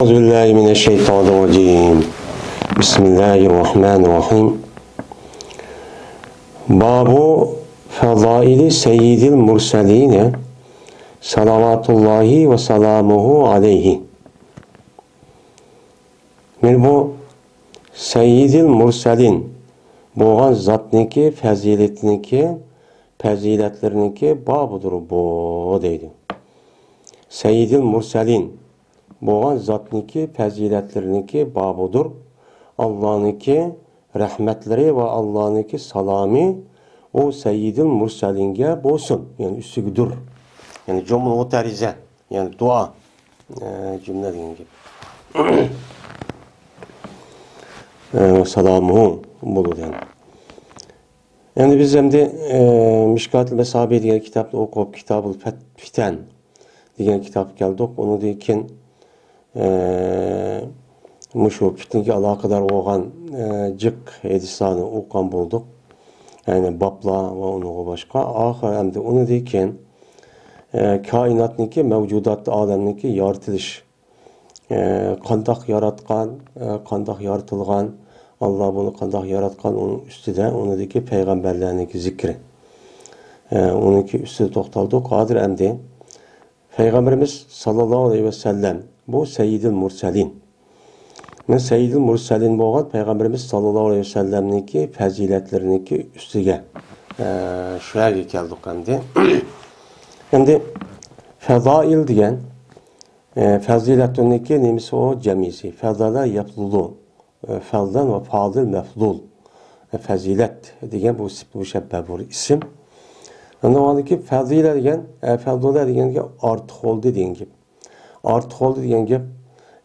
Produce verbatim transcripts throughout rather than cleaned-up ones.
أعوذ بالله من الشيطان الرجيم. بسم الله الرحمن الرحيم. باب فضائل سيد المرسلين صلوات الله وسلامه عليه. مانا بۇ سەييىدىل مۇرسەلىن بولغان زاتنىڭكى پەزىلىتىنىڭكى، پەزىلەتلىرىنىڭكى بابىدۇر بۇ، دەيدۇ. سەييىدىل مۇرسەلىن بولغان زاتنىڭكى پەزىلەتلىرىنىڭكى بابىدۇر. ئاللانىڭكى رەھمەتلىرى ۋە ئاللانىڭكى سالامى ئۇ سەييىدىل مۇرسەلىنگە بولسۇن، يەنى ئۈستىگىدۇر. يەنى جۇملە مۇتەرىزە، يەنى دۇئا، ئە، جۈملە دېگەن گەپ. ئە، سالامۇ بولىدۇ يەنى. ئەمدى بىز ئەمدى، ئە، مىشكاتۇل مەسابىھ دېگەن كىتابنى ئوقۇپ، كىتابۇل فەت-، فىتەن دېگەن كىتابقا كەلدۇق. ئۇنىڭدىن كېيىن، ئە، مۇشۇ پىتنىگە ئالاقىدار بولغان، ئە، جىق ھەدىسلەرنى ئوقۇغان بولدۇق. يەنى بابلار ۋە ئۇنىڭغا باشقا. ئاخىر ئەمدى ئۇنىڭدىن كېيىن، ئە، كائىناتنىڭكى، مەۋجۇدات ئالەمنىڭكى يارىتىلىش، ئە، قانداق ياراتقان، ئە، قانداق يارىتىلغان، ئاللا بۇنى قانداق ياراتقان، ئۇنىڭ ئۈستىدە، ئۇنىڭدىكى پەيغەمبەرلەرنىڭكى زىكرى، ئە، ئۇنىڭكى ئۈستىدە توختالدۇق. ھازىر ئەمدى پەيغەمبىرىمىز ساللاللاھۇ ئەلەيھى ۋەسەللەم بۇ سەييىدىل مۇرسەلىن. مانا سەييىدىل مۇرسەلىن بولغان پەيغەمبىرىمىز ساللاللاھۇ ئەلەيھى ۋەسەللەمنىڭكى پەزىلەتلىرىنىڭكى ئۈستىگە، ئە، شۇ يەرگە كەلدۇق ئەمدى. ئەمدى فەزائىل دېگەن، ئە، پەزىلەتنىڭكى نېمىسى ئۇ؟ جەمئىسى. فەزەلە يەفزۇلۇ. ئە، فەزلەن ۋە فازىل مەفزۇل. ئە، پەزىلەت دېگەن بۇ سىپەت مۇشەببە بۇ ئىسىم. ئەمدى ئۇنىڭدىكى فەزىلە دېگەن، ئە، فەزۇلە دېگەنگە ئارتۇق بولدى دېگەن گەپ. ئارتۇق بولدى دېگەن گەپ،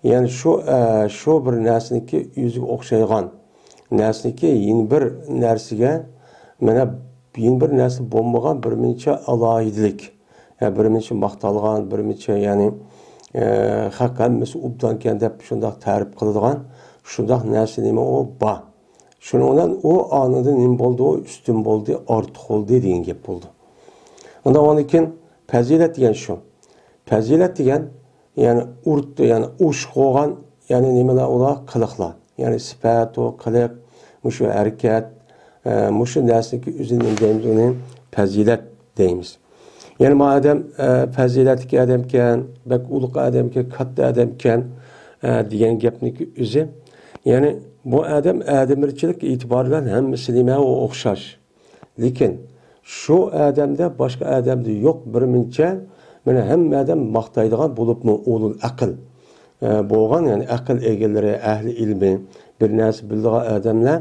يەنى شۇ، ئە، شۇ بىر نەرسىنىڭكى ئۆزىگە ئوخشايدىغان نەرسىنىڭكى يەنە بىر نەرسىگە، مانا يەنە بىر نەرسە بولمىغان بىر مۇنچە ئالاھىدىلىك، ئە، بىر مۇنچە ماختالغان، بىر مۇنچە، يەنى، ئە، خەق ھەممىسى ئوبدانكەن دەپ شۇنداق تەرىپ قىلىدىغان شۇنداق نەرسە نېمە ئۇ بار. شۇنىڭ بىلەن ئۇ ئانىڭدىن نېمە بولدى؟ ئۇ ئۈستۈن بولدى، ئارتۇق بولدى دېگەن گەپ بولىدۇ. ئۇنداق ئاندىن كېيىن پەزىلەت دېگەن شۇ. پەزىلەت دېگەن، يەنى ئۇرت، يەنى ئوشۇق بولغان، يەنى نېمىلەر ئۇلار؟ قىلىقلار. يەنى سۈپەت، ئۇ قىلىق، مۇشۇ ھەرىكەت، ئە، مۇشۇ نەرسىنىڭكى ئۆزىنى نېمە دەيمىز؟ ئۇنى پەزىلەت دەيمىز. يەنى ما ئادەم، ئە، پەزىلەتلىك ئادەمكەن، بەك ئۇلۇغ ئادەمكەن، كاتتا ئادەمكەن، ئە، دېگەن گەپنىڭكى ئۆزى. يەنى بۇ ئادەم ئادەمچىلىك ئېتىبارى بىلەن ھەممىسى نېمە ئۇ ئوخشاش. لېكىن شۇ ئادەمدە باشقا ئادەمدە يوق بىر مۇنچە، مانا ھەممە ئادەم ماختايدىغان بولۇپمۇ ئۇلۇل ئەقىل، ئە، بولغان، يەنى ئەقىل ئىگىلىرى، ئەھلى ئىلمى، بىر نەرسە بىلىدىغان ئادەملەر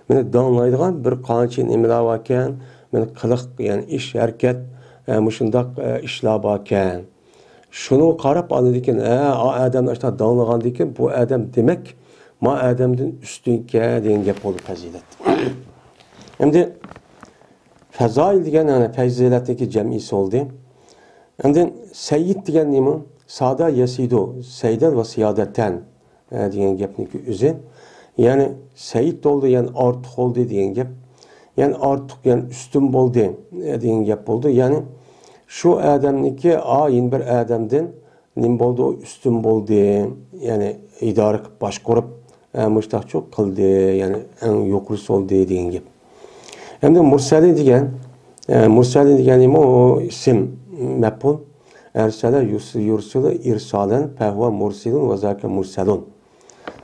مانا داڭلايدىغان بىر قانچە نېمىلەر باركەن، مانا قىلىق، يەنى ئىش، ھەرىكەت، ئە، مۇشۇنداق، ئە، ئىشلار باركەن. شۇنىڭغا قاراپ ئاندىن كېيىن، ھە، ئا ئادەمنى ئاشۇنداق داڭلىغاندىن كېيىن بۇ ئادەم دېمەك ما ئادەمدىن ئۈستۈنكەن دېگەن گەپ بولدى پەزىلەت. ئەمدى فەزائىل دېگەن، يەنى پەزىلەتنىڭكى جەمئىسى بولدى. ئاندىن سەييىد دېگەن نېمە؟ سادا يەسىدۇ، سەيدەن ۋە سىيادەتەن، ئە، دېگەن گەپنىڭكى ئۆزى. يەنى سەييىد بولدى، يەنى ئارتۇق بولدى دېگەن گەپ. يەنى ئارتۇق، يەنى ئۈستۈن بولدى، ئە، دېگەن گەپ بولدى. يەنى شۇ ئادەمنىڭكى ئا يەنە بىر ئادەمدىن نېمە بولدى؟ ئۇ ئۈستۈن بولدى. يەنى ئىدارە قىلىپ باشقۇرۇپ، ئە، مۇشتاقچۇ قىلدى. يەنى ئەڭ يۇقىرىسى بولدى دېگەن گەپ. ئەمدى مۇرسەلى دېگەن، ئە، مۇرسەلى دېگەن نېمە؟ ئۇ ئىسىم مەپئۇل. ئەرسەلە يۇرس-، يۇرسىلۇ ئىرسالەن، فەھۇۋە مۇرسىلۇن ۋە زاكە مۇرسەلۇن.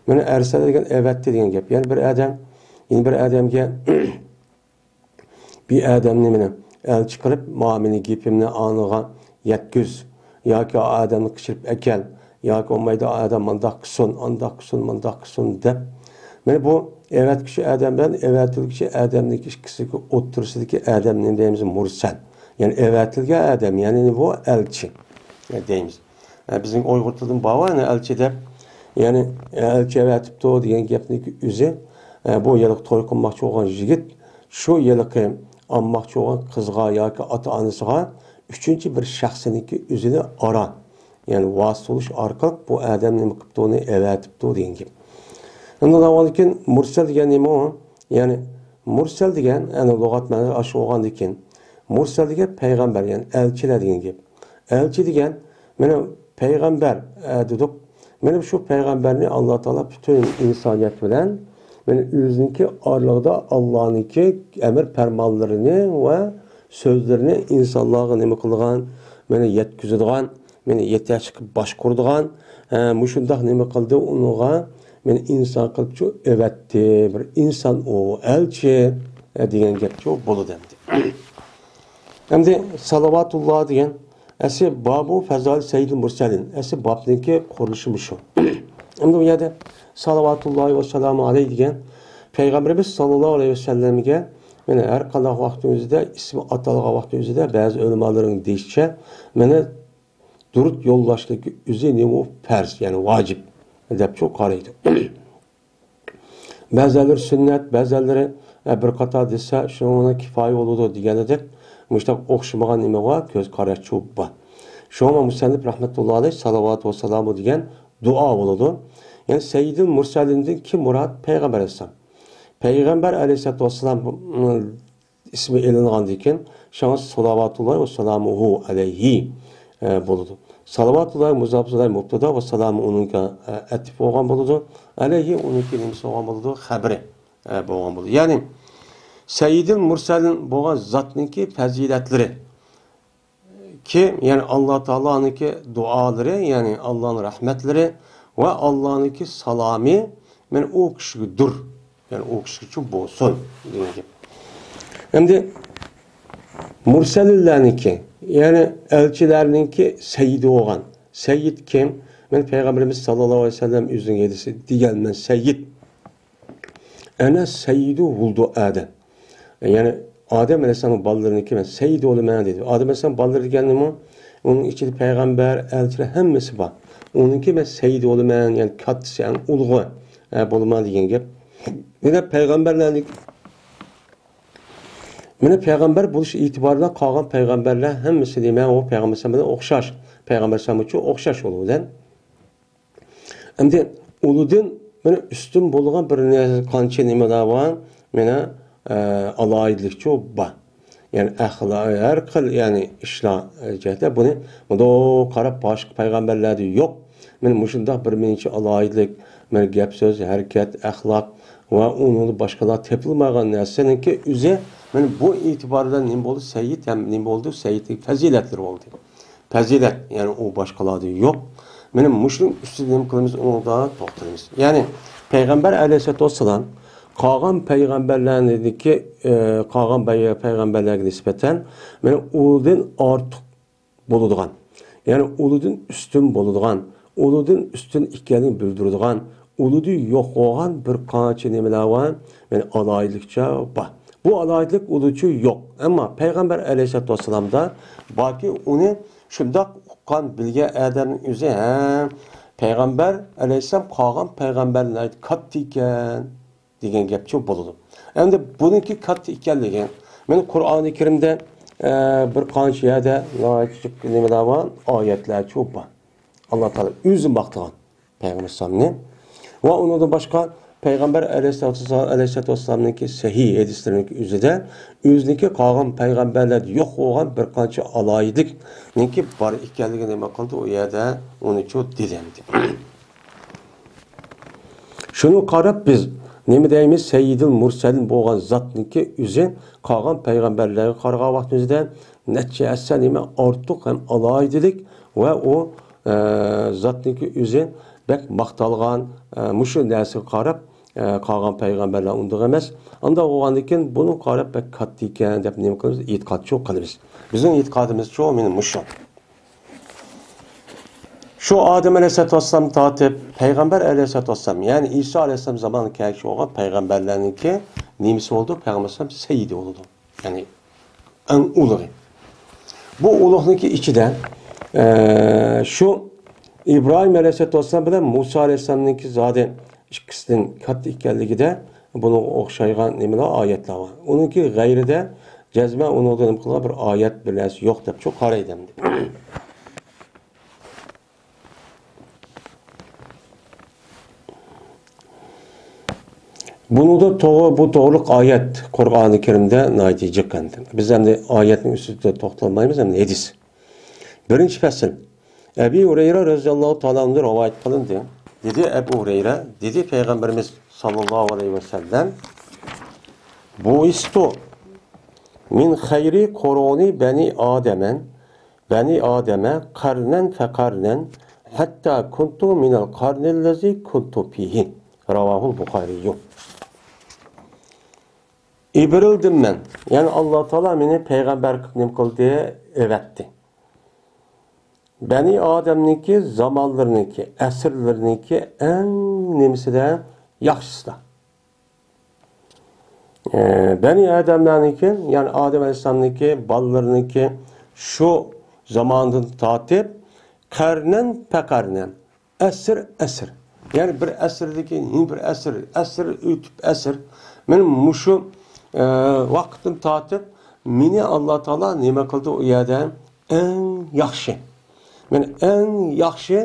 مانا ئەرسەلە دېگەن ئەۋەتتى دېگەن گەپ. يەنى بىر ئادەم، يەنە بىر ئادەمگە بىر ئادەمنى مانا ئەلچى قىلىپ، ما مېنى گېپىمنى ئانىغا يەتكۈز، ياكى ئا ئادەمنى قېچىرىپ ئەكەل، ياكى بولمايدۇ ئا ئادەم مانداق قىلسۇن، ئانداق قىلسۇن، مانداق قىلسۇن دەپ. مانا بۇ ئەۋەتكۈچى ئادەم بىلەن ئەۋەتىلگۈچى ئادەمنىڭكى ئىككىسىنىڭكى ئوتتۇرىسىدىكى ئادەمنى دەيمىز مۇرسەل. يەنى ئەۋەتىلگەن ئادەم، يەنى بۇ ئەلچى دەيمىز. ئە، بىزنىڭ ئۇيغۇر تىلىدىمۇ بار ئەنە ئەلچى دەپ. يەنى، ئە، ئەلچى ئەۋەتىپتۇ دېگەن گەپنىڭكى ئۆزى، ئە، بۇ ھېلىقى توي قىلماقچى بولغان يىگىت شۇ ھېلىقى ئالماقچى بولغان قىزغا ياكى ئاتا-ئانىسىغا ئۈچىنچى بىر شەخسنىڭكى ئۆزىنى ئارا، يەنى ۋاسىتە بولۇش ئارقىلىق بۇ ئادەم نېمە قىپتۇ، ئۇنى ئەۋەتىپتۇ دېگەن گەپ. ئەمدى ئۇنىڭدىن كېيىن مۇرسەل دېگەن نېمە ئۇ؟ يەنى مۇرسەل دېگەن، يەنى لۇغەت مەنىسى ئاشۇ بولغاندىن كېيىن، مۇرسەل دېگەن پەيغەمبەر، يەنى ئەلچىلەر دېگەن گەپ. ئەلچى دېگەن، مانا پەيغەمبەر، ئە، دېدۇق. مانا شۇ پەيغەمبەرنى ئاللا تائالا پۈتۈن ئىنسانىيەت بىلەن، مانا ئۆزىنىڭكى ئارىلىقىدا ئاللانىڭكى ئەمر پەرمانلىرىنى ۋە سۆزلىرىنى ئىنسانلارغا نېمە قىلىدىغان، مانا يەتكۈزىدىغان، مانا يېتەكچى قىلىپ باشقۇرىدىغان، ھە، مۇشۇنداق نېمە قىلدى ئۇنىڭغا، مانا ئىنسان قىلىپ شۇ ئەۋەتتى. بىر ئىنسان ئۇ، ئەلچى، ھە، دېگەن گەپ شۇ بولىدۇ ئەمدى. ئەمدى سالىۋاتۇللا دېگەن ئەسلى بابۇ فەزائىل سەييىدىل مۇرسەلىن. ئەسلى بابنىڭكى قۇرۇلۇشى مۇشۇ. ئەمدى بۇ يەردە سالىۋاتۇللاھى ۋەسسالامۇ ئەلەيھ دېگەن پەيغەمبىرىمىز ساللاللاھۇ ئەلەيھى ۋەسەللەمگە، يەنى ھەر قانداق ۋاقىتنىڭ ئۆزىدە ئىسمى ئاتالغان ۋاقىتنىڭ ئۆزىدە بەزى ئۆلىمالارنىڭ دېيىشىچە، مانا دۇرۇت يوللاشنىڭكى ئۆزى نېمە، پەرز، يەنى ۋاجىپ دەپچۇ قارايدۇ. بەزىلەر سۈننەت، بەزىلەر، ئە، بىر قاتار دېسە، شۇنىڭ كىپايە بولىدۇ دېگەندەك، مۇشۇنداق ئوخشىمىغان نېمە بار، كۆز قاراشچۇ بار. شۇڭا مۇسەننىپ رەھمەتۇللا ئەلەيھ سالىۋاتۇ ۋەسسالامۇ دېگەن دۇئا بولىدۇ. يەنى سەييىدىل مۇرسەلىندىن كىم مۇراد؟ پەيغەمبەر ئەلەيھىسسالام. پەيغەمبەر ئەلەيھىسسالاتۇ ۋەسسالام، ئىسمى ئېلىنغاندىن كېيىن، شۇڭا سالىۋاتۇللاھى ۋە سالامۇھۇ ئەلەيھى، ئە، بولىدۇ. سالىۋاتۇللاھى مۇزاپۇللاھى مۇبتادا ۋە سالامۇ ئۇنىڭغا، ئە، ئەتىپ بولغان بولىدۇ. ئەلەيھى ئۇنىڭكى نېمىسى بولغان بولىدۇ؟ خەبىرى، ئە، بولغان بولىدۇ. يەنى سەييىدىل مۇرسەلىن بولغان زاتنىڭكى پەزىلەتلىرى، كى، يەنى ئاللا تائالانىڭكى دۇئالىرى، يەنى ئاللانىڭ رەھمەتلىرى ۋە ئاللانىڭكى سالامى، مانا ئۇ كىشىگىدۇر. يەنى ئۇ كىشىگىچۇ بولسۇن دېگەن گەپ. ئەمدى مۇرسەلىنلەرنىڭكى، يەنى ئەلچىلەرنىڭكى سەييىدى بولغان. سەييىد كىم؟ مانا پەيغەمبىرىمىز ساللاللاھۇ ئەلەيھى ۋەسەللەم ئۆزىنىڭ ھەدىسى دېگەن، مەن سەييىد. ئەنە سەييىدۇ ۋۇلدۇ ئادەم. يەنى ئادەم ئەلەيھىسسالامنىڭ بالىلىرىنىڭكى مەن سەييىد بولىمەن دېدى. ئادەم ئەلەيھىسسالام بالىلىرى دېگەن نېمە؟ ئۇنىڭ ئىچىدە پەيغەمبەر، ئەلچىلەر ھەممىسى بار. ئۇنىڭكى مەن سەييىد بولىمەن، يەنى كاتتىسى، ئەڭ ئۇلۇغى، ئە، بولىمەن دېگەن گەپ. يەنە پەيغەمبەرلەرنىڭ، مانا پەيغەمبەر بولۇش ئېتىبارى بىلەن قالغان پەيغەمبەرلەر ھەممىسى نېمە؟ ئۇ پەيغەمبەر ئەلەيھىسسالام بىلەن ئوخشاش. پەيغەمبەر ئەلەيھىسسالامچۇ ئوخشاش ئۇلۇغىدىن. ئەمدى ئۇلۇدىن مانا ئۈستۈن بولغان بىر نە-، قانچە نېمىلەر بار؟ مانا، ئە، ئالاھىدىلىكچۇ بار. يەنى ئەخلا-، ھەر خىل، يەنى ئىشلار جەھەتتە بۇنى مۇنداق قاراپ باشقا پەيغەمبەرلەردە يوق. مانا مۇشۇنداق بىر نەچچە ئالاھىدىلىك، مانا گەپ سۆز، ھەرىكەت، ئەخلاق ۋە ئۇنىڭدىن باشقىلار تېپىلمىغان نەرسىنىڭكى ئۆزى، مانا بۇ ئېتىبار بىلەن نېمە بولدى؟ سەييىد ھەم نېمە بولدى؟ سەييىدنىڭ پەزىلەتلىرى بولدى. پەزىلەت، يەنى ئۇ باشقىلاردا يوق. مانا مۇشۇنىڭ ئۈستىدە نېمە قىلىمىز؟ ئۇنىڭدا توختىلىمىز. يەنى پەيغەمبەر ئەلەيھىسسالاتۇ ۋەسسالام قالغان پەيغەمبەرلەرنىڭكى، ئە، قالغان پەي-، پەيغەمبەرلەرگە نىسبەتەن مانا ئۇلىدىن ئارتۇق بولىدىغان، يەنى ئۇلىدىن ئۈستۈن بولىدىغان، ئۇلىدىن ئۈستۈن ئىكەنلىكىنى بىلدۈرىدىغان، ئۇلىدا يوق بولغان بىر قانچە نېمىلەر بار، يەنى ئالاھىدىلىكچە بار. بۇ ئالاھىدىلىك ئۇلىدىچۇ يوق. ئەمما پەيغەمبەر ئەلەيھىسسالاتۇ ۋەسسالامدا باركى، ئۇنى شۇنداق ئۇققان، بىلگەن ئادەمنىڭ ئۆزى، ھە، پەيغەمبەر ئەلەيھىسسالام قالغان پەيغەمبەرلەردىن كاتتا ئىكەن دېگەن گەپچۇ بولىدۇ. ئەمدى بۇنىڭكى كاتتا ئىكەنلىكى، مانا قۇرئانى كەرىمدە، ئە، بىر قانچە يەردە ناھايىتى جىق نېمىلەر بار، ئايەتلەرچۇ بار. ئاللا تائالا ئۆزى ماختىغان پەيغەمبەر ئەلەيھىسسالامنى. ۋە ئۇنىڭدىن باشقا پەيغەمبەر ئەلەيھىسسالاتۇ ۋەسسالام، ئەلەيھىسسالاتۇ ۋەسسالامنىڭكى سەھىھ ھەدىسلىرىنىڭكى ئۆزىدە ئۆزىنىڭكى قالغان پەيغەمبەرلەردە يوق بولغان بىر قانچە ئالاھىدىلىكنىڭكى بار ئىكەنلىكىنى نېمە قىلدى؟ ئۇ يەردە ئۇنىچۇ دېدى ئەمدى. شۇنى قاراپ بىز نېمە دەيمىز؟ سەييىدىل مۇرسەلىن بولغان زاتنىڭكى ئۆزى قالغان پەيغەمبەرلەرگە قارىغان ۋاقتىمىزدا نەچچە ھەسسە نېمە ئارتۇق ھەم ئالاھىدىلىك ۋە ئۇ، ئە، زاتنىڭكى ئۆزى بەك ماختالغان، ئە، مۇشۇ نەرسىگە قاراپ، ئە، قالغان پەيغەمبەرلەر ئۇنداق ئەمەس. ئانداق بولغاندىكىن بۇنى قاراپ بەك كاتتا ئىكەن دەپ نېمە قىلىمىز؟ ئېتىقادچۇ قىلىمىز. بىزنىڭ ئېتىقادىمىزچۇ مانا مۇشۇ. شۇ ئادەم ئەلەيھىسسالاتۇ ۋەسسالام تارتىپ پەيغەمبەر ئەلەيھىسسالاتۇ ۋەسسالام، يەنى ئىسا ئەلەيھىسسالام زامانىغا كەلگۈچى بولغان پەيغەمبەرلەرنىڭكى نېمىسى بولىدۇ؟ پەيغەمبەر ئەلەيھىسسالام سەييىدى بولىدۇ. يەنى ئەڭ ئۇلۇغى. بۇ ئۇلۇغنىڭكى ئىچىدە، ئە، شۇ ئىبراھىم ئەلەيھىسسالاتۇ ۋەسسالام بىلەن مۇسا ئەلەيھىسسالامنىڭكى زادى ئىككىسىدىن كاتتا ئىكەنلىكىدە بۇنىڭغا ئوخشايدىغان نېمىلەر، ئايەتلەر بار. ئۇنىڭكى غەيرىدە جەزمەن ئۇنىڭدا نېمە قىلغان بىر ئايەت، بىر نەرسە يوق دەپچۇ قارايدۇ ئەمدى. بۇنىڭدا توغرا، بۇ توغرىلىق ئايەت قۇرئانى كەرىمدە ناھايىتى جىق ئەمدى. بىز ئەمدى ئايەتنىڭ ئۈستىدە توختالمايمىز، ئەمدى ھەدىس. بىرىنچى پەسىل. ئەبى ھۇرەيرە رەزىياللاھۇ تائالا ئەنھۇدىن رىۋايەت قىلىندى. دېدى ئەبۇ ھۇرەيرە، دېدى پەيغەمبىرىمىز ساللاللاھۇ ئەلەيھى ۋەسەللەم، بۇئىستۇ مىن خەيرى قۇرۇنى بەنى ئادەمەن، بەنى ئادەمە قەرنەن فەقەرنەن، ھەتتا كۇنتۇ مىنەل قەرنىللەزى كۇنتۇ فىھى. راۋاھۇل بۇخارىيۇ. ئېبىرىلدىم مەن. يەنى ئاللا تائالا مېنى پەيغەمبەر قىلىپ نېمە قىلدى؟ ئەۋەتتى. بەنى ئادەمنىڭكى زامانلىرىنىڭكى، ئەسىرلىرىنىڭكى ئەڭ نېمىسىدە؟ ياخشىسىدا. ئە، بەنى ئادەملەرنىڭكى، يەنى ئادەم ئەلەيھىسسالامنىڭكى بالىلىرىنىڭكى شۇ زاماندىن تارتىپ قەرنەن پەقەرنەن، ئەسىر، ئەسىر. يەنى بىر ئەسىردىن كېيىن يەنە بىر ئەسىر، ئەسىر ئۆتۈپ ئەسىر. مانا مۇشۇ، ئە، ۋاقىتتىن تارتىپ مېنى ئاللا تائالا نېمە قىلدى ئۇ يەردە؟ ئەڭ ياخشى. مانا ئەڭ ياخشى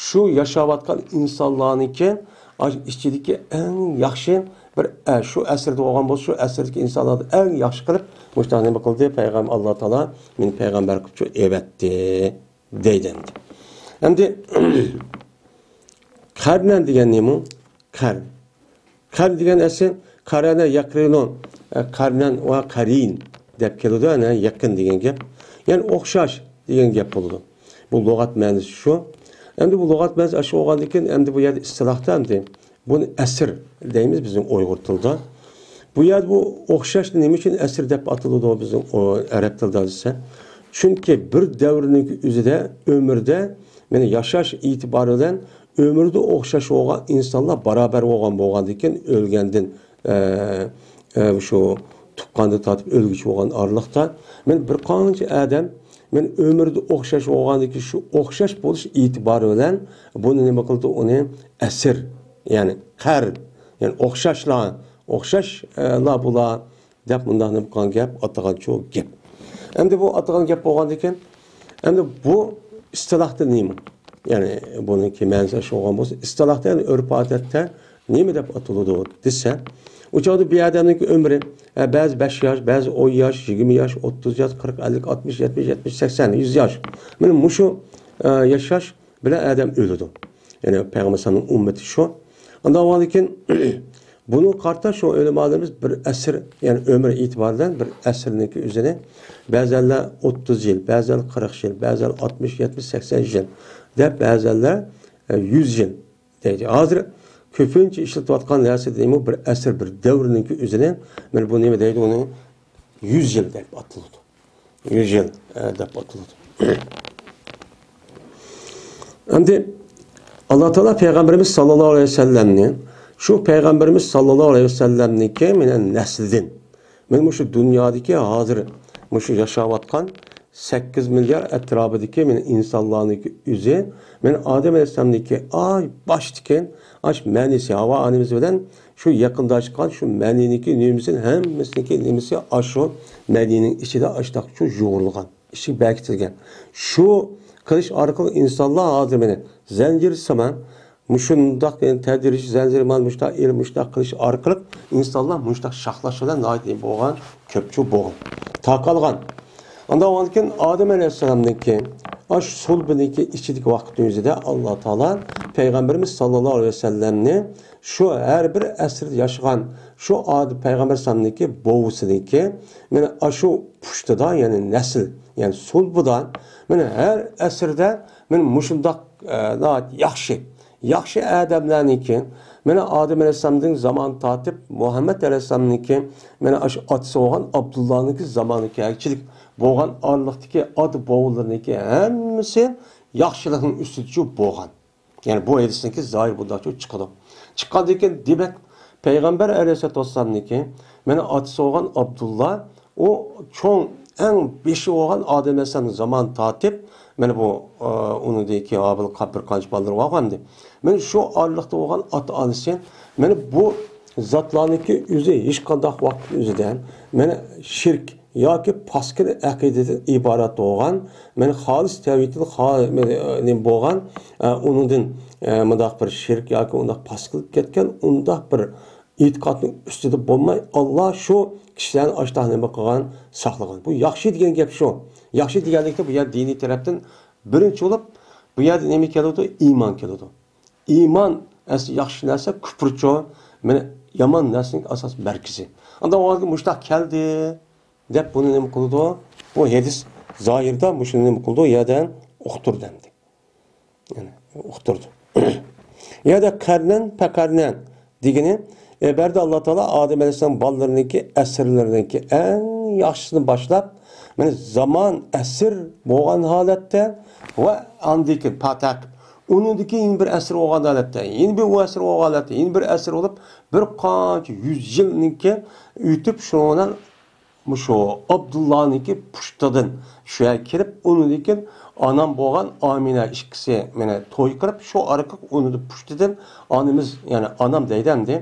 شۇ ياشاۋاتقان ئىنسانلارنىڭكى ئىچىدىكى ئەڭ ياخشى بىر، ئە، شۇ ئەسىردە بولغان بولسا، شۇ ئەسىردىكى ئىنسانلاردىن ئەڭ ياخشى قىلىپ مۇشۇنداق نېمە قىلدى؟ پەيغەم-، ئاللا تائالا مېنى پەيغەمبەر قىلىپ شۇ ئەۋەتتى. دەيدۇ ئەمدى. ئەمدى قەرنەن دېگەن نېمە؟ قەرن. قەرن دېگەن ئەسلى قەرەنە يەقرىنۇ، ئە، قەرنەن ۋە قەرىن دەپ كېلىدۇ، يەنى يېقىن دېگەن گەپ. يەنى ئوخشاش دېگەن گەپ بولىدۇ. بۇ لۇغەت مەنىسى شۇ. ئەمدى بۇ لۇغەت مەنىسى ئاشۇ بولغاندىن كېيىن، ئەمدى بۇ يەردە ئىستىلاھتا ئەمدى بۇنى ئەسىر دەيمىز بىزنىڭ ئۇيغۇر تىلىدا. بۇ يەردە بۇ ئوخشاشنى نېمە ئۈچۈن ئەسىر دەپ ئاتىلىدۇ بىزنىڭ ئۇ ئەرەب تىلىدا دېسە؟ چۈنكى بىر دەۋرنىڭ ئۆزىدە، ئۆمۈردە، مانا ياشاش ئېتىبارى بىلەن ئۆمرىدە ئوخشاش بولغان ئىنسانلار بارابەر بولغان، بولغاندىن كېيىن ئۆلگەندىن، ئە، ئە، شۇ تۇغقاندىن تارتىپ ئۆلگۈچە بولغان ئارىلىقتا، مانا بىر قانچە ئادەم، مانا ئۆمرىدە ئوخشاش بولغاندىن كېيىن شۇ ئوخشاش بولۇش ئېتىبارى بىلەن بۇنى نېمە قىلدى؟ ئۇنى ئەسىر، يەنى قەر، يەنى ئوخشاشلا، ئوخشاش، ئە، لا بۇلار دەپ مۇنداق نېمە قىلغان گەپ، ئاتىغانچۇ گەپ. ئەمدى بۇ ئاتىغان گەپ بولغاندىن كېيىن، ئەمدى بۇ ئىستىلاھتا نېمە؟ يەنى بۇنىڭكى مەنىسى شۇ بولغان بولسا، ئىستىلاھتا، يەنى ئۆرپ-ئادەتتە نېمە دەپ ئاتىلىدۇ دېسە، ئۇ چاغدا بىر ئادەمنىڭكى ئۆمرى، ئە، بەزى بەش ياش، بەزى ئون ياش، يىگىرمە ياش، ئوتتۇز ياش، قىرىق، ئەللىك، ئاتمىش، يەتمىش، يەتمىش، سەكسەن، يۈز ياش. مانا مۇشۇ، ئە، ياشاش بىلەن ئادەم ئۆلىدۇ. يەنى پەيغەمبەر ئەلەيھىسسالامنىڭ ئۈممىتى شۇ. ئاندىن بولغاندىن كېيىن بۇنىڭغا قارىتا شۇ ئۆلىمالىرىمىز بىر ئەسىر، يەنى ئۆمۈر ئېتىبارى بىلەن بىر ئەسىرنىڭكى ئۆزىنى بەزەنلەر ئوتتۇز يىل، بەزەن قىرىق يىل، بەزەن ئاتمىش، يەتمىش، سەكسەن يىل دەپ، بەزەنلەر، ئە، يۈز يىل دەيدۇ. ھازىر كۆپىنچە ئىشلىتىۋاتقان نەرسە دېمۇ بىر ئەسىر، بىر دەۋرنىڭكى ئۆزىنى، مانا بۇ نېمە دەيدۇ، ئۇنى يۈز يىل دەپ ئاتىلىدۇ. يۈز يىل، ئە، دەپ ئاتىلىدۇ. ئەمدى ئاللا تائالا پەيغەمبىرىمىز ساللاللاھۇ ئەلەيھى ۋەسەللەمنى، شۇ پەيغەمبىرىمىز ساللاللاھۇ ئەلەيھى ۋەسەللەمنىڭكى مانا نەسلىدىن، مانا مۇشۇ دۇنيادىكى ھازىر مۇشۇ ياشاۋاتقان سەككىز مىليار ئەتراپىدىكى مانا ئىنسانلارنىڭكى ئۆزى، مانا ئادەم ئەلەيھىسسالامنىڭكى ئاي باشتىكى ئاش مەنىسى، ھاۋا ئانىمىز بىلەن شۇ يېقىندا چىققان شۇ مەنىنىڭكى نېمىسى، ھەممىسىنىڭكى نېمىسى ئاشۇ مەنىنىڭ ئىچىدە ئاشتاق شۇ يۇغۇرۇلغان، ئىچى بېكىتىلگەن. شۇ قىلىش ئارقىلىق ئىنسانلار ھازىر مانا زەنجىر سىمان مۇشۇنداق، يەنى تەدرىجىي زەنجىر سىمان مۇشۇنداق ئېلىپ، مۇشۇنداق قىلىش ئارقىلىق ئىنسانلار مۇشۇنداق شاخلاشلار بىلەن ناھايىتى بولغان، كۆپچۇ بولغان، تارقالغان. ئاندىن ئاندىن كېيىن ئادەم ئەلەيھىسسالامنىڭكى ئاشۇ سۇلبىنىڭكى ئىچىدىكى ۋاقىتنىڭ ئۆزىدە ئاللا تائالا پەيغەمبىرىمىز ساللاللاھۇ ئەلەيھى ۋەسەللەمنى شۇ ھەر بىر ئەسىردە ياشىغان شۇ ئادەم پەيغەمبەر ئەلەيھىسسالامنىڭكى بوۋىسىنىڭكى مانا ئاشۇ پۇشتىدا، يەنى نەسىل، يەنى سۇلبىدا، مانا ھەر ئەسىردە مانا مۇشۇنداق، ئە، ناھايىتى ياخشى، ياخشى ئادەملەرنىڭكى، مانا ئادەم ئەلەيھىسسالامدىن زامان تارتىپ مۇھەممەد ئەلەيھىسسالامنىڭكى، مانا ئاشۇ ئاتىسى بولغان ئابدۇللانىڭكى زامانىغىچىلىك بولغان ئارىلىقتىكى ئاتا بوۋىلىرىنىڭكى ھەممىسى ياخشىلىقنىڭ ئۈستىدىچۇ بولغان. يەنى بۇ ھەدىستىكى زاھىر بۇنداقچۇ چىقىدۇ. چىققاندىن كېيىن دېمەك، پەيغەمبەر ئەلەيھىسسالاتۇ ۋەسسالامنىڭكى، مانا ئاتىسى بولغان ئابدۇللا، ئۇ چوڭ، ئەڭ بېشى بولغان ئادەم ئەلەيھىسسالامدىن زامان تارتىپ، مانا بۇ، ئا، ئۇنىڭدىن كېيىن ھابىل قا-، بىر قانچە بالىلىرى بارغان ئەمدى. مانا شۇ ئارىلىقتا بولغان ئاتا-ئانىسى، مانا بۇ زاتلارنىڭكى ئۆزى ھېچقانداق ۋاقىت ئۆزىدە، مانا شىرك، ياكى پاسكىنا ئەقىدىدىن ئىبارەت بولغان، مانا خالىس تەۋھىدتىن خا-، نېمە بولغان، ئە، ئۇنىڭدىن، ئە، مۇنداق بىر شىرك ياكى ئۇنداق پاسكىلىپ كەتكەن ئۇنداق بىر ئېتىقادنىڭ ئۈستىدە بولماي، ئاللا شۇ كىشىلەرنى ئاشتاق نېمە قىلغان، ساقلىغان. بۇ ياخشى دېگەن گەپ شۇ. ياخشى دېگەنلىكتە بۇ يەنە دىنىي تەرەپتىن بىرىنچى بولۇپ، بۇ يەردە نېمە كېلىدۇ؟ ئىمان كېلىدۇ. ئىمان ئەسلى ياخشى نەرسە، كۇپرچۇ، مانا يامان نەرسىنىڭ ئاساس مەركىزى. ئاندا ئۇ مۇشتاق كەلدى دەپ بۇنى نېمە قىلىدۇ؟ بۇ ھەدىس زاھىردا مۇشۇنى نېمە قىلىدۇ؟ يەدەن ئۇقتۇردى ئەمدى. يەنى ئۇقتۇردى. يەدە قەرنەن پەقەرنەن دېگىنى، ئە، بەردە ئاللا تائالا ئادەم ئەلەيھىسسالام بالىلىرىنىڭكى ئەسىرلىرىنىڭكى ئەڭ ياخشىسىنى باشلاپ، مانا زامان ئەسىر بولغان ھالەتتە ۋە ئاندىن كېيىن پاتاق، ئۇنىڭدىن كېيىن يەنە بىر ئەسىر بولغان ھالەتتە، يەنە بىر ئۇ ئەسىر بولغان ھالەتتە، يەنە بىر ئەسىر بولۇپ، بىر قانچە يۈز يىلنىڭكى ئۆتۈپ، شۇنىڭ بىلەن مۇشۇ ئابدۇللانىڭكى پۇشتىدىن شۇ يەرگە كېلىپ، ئۇنىڭدىن كېيىن ئانام بولغان ئامىنە ئىككىسى مانا توي قىلىپ، شۇ ئارقىلىق ئۇنىڭ پۇشتىدىن ئانىمىز، يەنى ئانام دەيدۇ ئەمدى.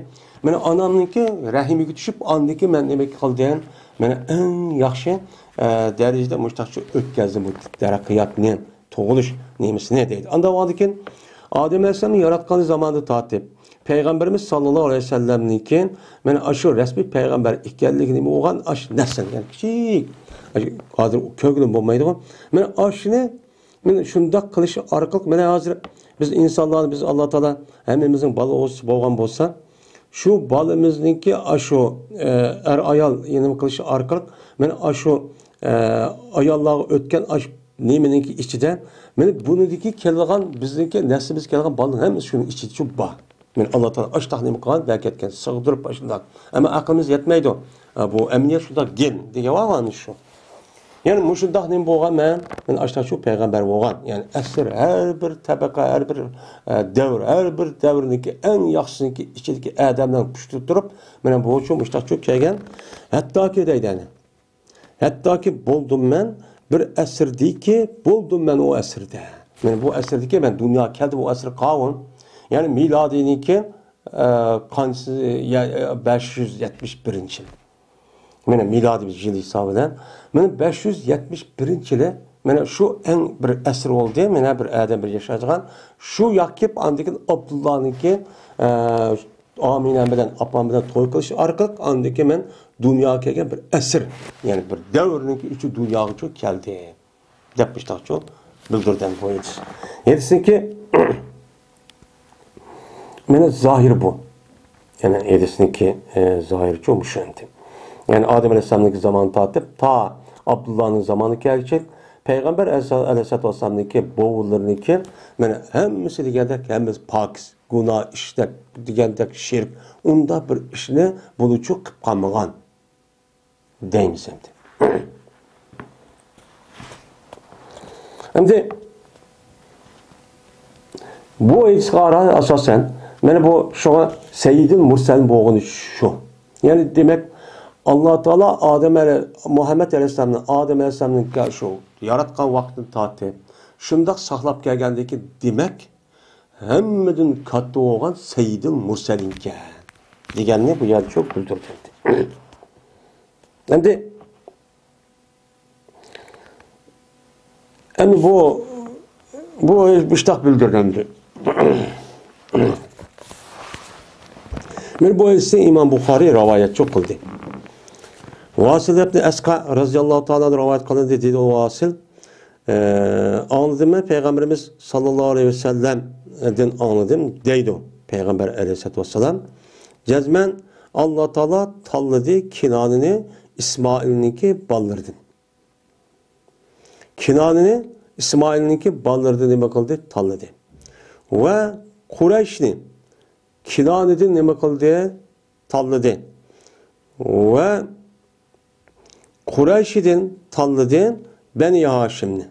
مانا ئانامنىڭكى رەھىمىگە چۈشۈپ، ئاندىن كېيىن مەن نېمە قىلدىم؟ مانا ئەڭ ياخشى، ئە، دەرىجىدە مۇشتاقچە ئۆتكەزدىم بۇ تەرەققىياتنى، تۇغۇلۇش نېمىسىنى دەيدۇ. ئاندىن كېيىن ئادەم ئەلەيھىسسالامنى ياراتقان زاماندىن تارتىپ، پەيغەمبىرىمىز ساللاللاھۇ ئەلەيھى ۋەسەللەمنىڭكى مانا ئاشۇ رەسمىي پەيغەمبەر ئىكەنلىكى نېمە بولغان ئاشۇ نەرسىنى، يەنى كىچىك، ھازىر كۆرگىلى بولمايدىغۇ. مانا ئاشۇنى، مانا شۇنداق قىلىش ئارقىلىق، مانا ھازىر بىز ئىنسانلار، بىز ئاللا تائالا ھەممىمىزنىڭ بالا ئوغۇزچىسى بولغان بولسا، شۇ بالىمىزنىڭكى ئاشۇ، ئە، ئەر-ئايال نېمە قىلىش ئارقىلىق، مانا ئاشۇ، ئە، ئاياللارغا ئۆتكەن ئاشۇ نېمىنىڭكى ئىچىدە، مانا بۇنىڭدىكى كېلىدىغان، بىزنىڭكى نەسلىمىز كېلىدىغان بالىنىڭ ھەممىسى شۇنىڭ ئىچىدە شۇ بار. مانا ئاللا تائالا ئاشتاق نېمە قىلغان، بەرىكەتكەن سىغدۇرۇپ ئاشۇنداق. ئەمما ئەقلىمىز يەتمەيدۇ. ئە، بۇ ئەمەلىيەت شۇنداق گېن دېگەن بار شۇ. يەنى مۇشۇنداق نېمە بولغان مەن، مانا ئاشتاق شۇ پەيغەمبەر بولغان. يەنى ئەسىر ھەر بىر تەبەقە، ھەر بىر، ئە، دەۋر، ھەر بىر دەۋرنىڭكى ئەڭ ياخشىسىنىڭكى ئىچىدىكى ئادەملەر پۇشتى تۇرۇپ، مانا بۇ شۇ مۇشتاق شۇ كەلگەن. ھەتتاكى دەيدۇ يەنى. ھەتتاكى بولدۇم مەن بىر ئەسىردىكى، بولدۇم مەن ئۇ ئەسىردە. مانا بۇ ئەسىردىكى مەن دۇنياغا كەلدىم، ئۇ ئەسىر قاۋۇن. يەنى مىلادىينىڭكى، ئە، قانچىسى، يە-، ئە، بەش يۈز يەتمىش بىرىنچى يىل. مانا مىلادىي يىل ھېسابى بىلەن. مانا بەش يۈز يەتمىش بىرىنچى يىلى، مانا شۇ ئەڭ بىر ئەسىر بولدى. مانا بىر ئادەم بىر ياشايدىغان. شۇ ياكىپ ئاندىن كېيىن ئابدۇللانىڭكى، ئە، ئامىنە بىلەن، ئاپام بىلەن توي قىلىش ئارقىلىق ئاندىن كېيىن مەن دۇنياغا كەلگەن بىر ئەسىر، يەنى بىر دەۋرنىڭكى ئىچى دۇنياغىچۇ كەلدى، دەپ مۇشتاقچۇ بىلدۈردى بۇ ھەدىس. ھەدىسنىڭكى مانا زاھىر بۇ. يەنى ھەدىسنىڭكى، ئە، زاھىرچۇ مۇشۇ ئەمدى. يەنى ئادەم ئەلەيھىسسالامنىڭكى زامانى تارتىپ تا ئابدۇللانىڭ زامانى كەلگۈچە پەيغەمبەر ئەلەيھىسسالام، ئەلەيھىسسالاتۇ ۋەسسالامنىڭكى بوۋىلىرىنىڭكى مانا ھەممىسى دېگەندەك ھەممىسى پاكىز. گۇناھ ئىشلەپ دېگەندەك شىرك، ئۇنداق بىر ئىشنى بۇلىچۇ قىلىپ قالمىغان دەيمىز ئەمدى. ئەمدى بۇ ھەدىسكە قارا ئاساسەن، مانا بۇ شۇڭا سەييىدىل مۇرسەلىن بولغىنى شۇ. يەنى دېمەك، ئاللا تائالا ئادەم ئەلە-، مۇھەممەد ئەلەيھىسسالامنى ئادەم ئەلەيھىسسالامنىڭ شۇ ياراتقان ۋاقتىدىن تارتىپ شۇنداق ساقلاپ كەلگەندىكىن، دېمەك، ھەممىدىن كاتتا بولغان سەييىدىل مۇرسەلىنكەن دېگەننى بۇ يەردە شۇ بىلدۈردى. ئەمدى، ئەمدى بۇ، بۇ مۇشتاق بىلدۈردى ئەمدى. مانا بۇ ھەدىسنى ئىمام بۇخارىي رىۋايەتچۇ قىلدى. ۋاسىل ئىبن ئەسقا رەزىياللاھۇ تائالا ئەنھۇ رىۋايەت قىلىندى، دېدى ۋاسىل. ئە، ئاڭلىدىم مەن پەيغەمبىرىمىز ساللاللاھۇ ئەلەيھى ۋەسەللەمدىن ئاڭلىدىم دەيدۇ پەيغەمبەر ئەلەيھىسسالاتۇ ۋەسسالام. جەزمەن ئاللا تائالا تاللىدى كىنانىنى ئىسمائىلنىڭكى بالىلىرىدىن. كىنانىنى ئىسمائىلنىڭكى بالىلىرىدىن نېمە قىلدى؟ تاللىدى. ۋە قۇرەيشنى كىنانىدىن نېمە قىلدى؟ تاللىدى. ۋە قۇرەيشىدىن تاللىدى بەنى ھاشىمنى.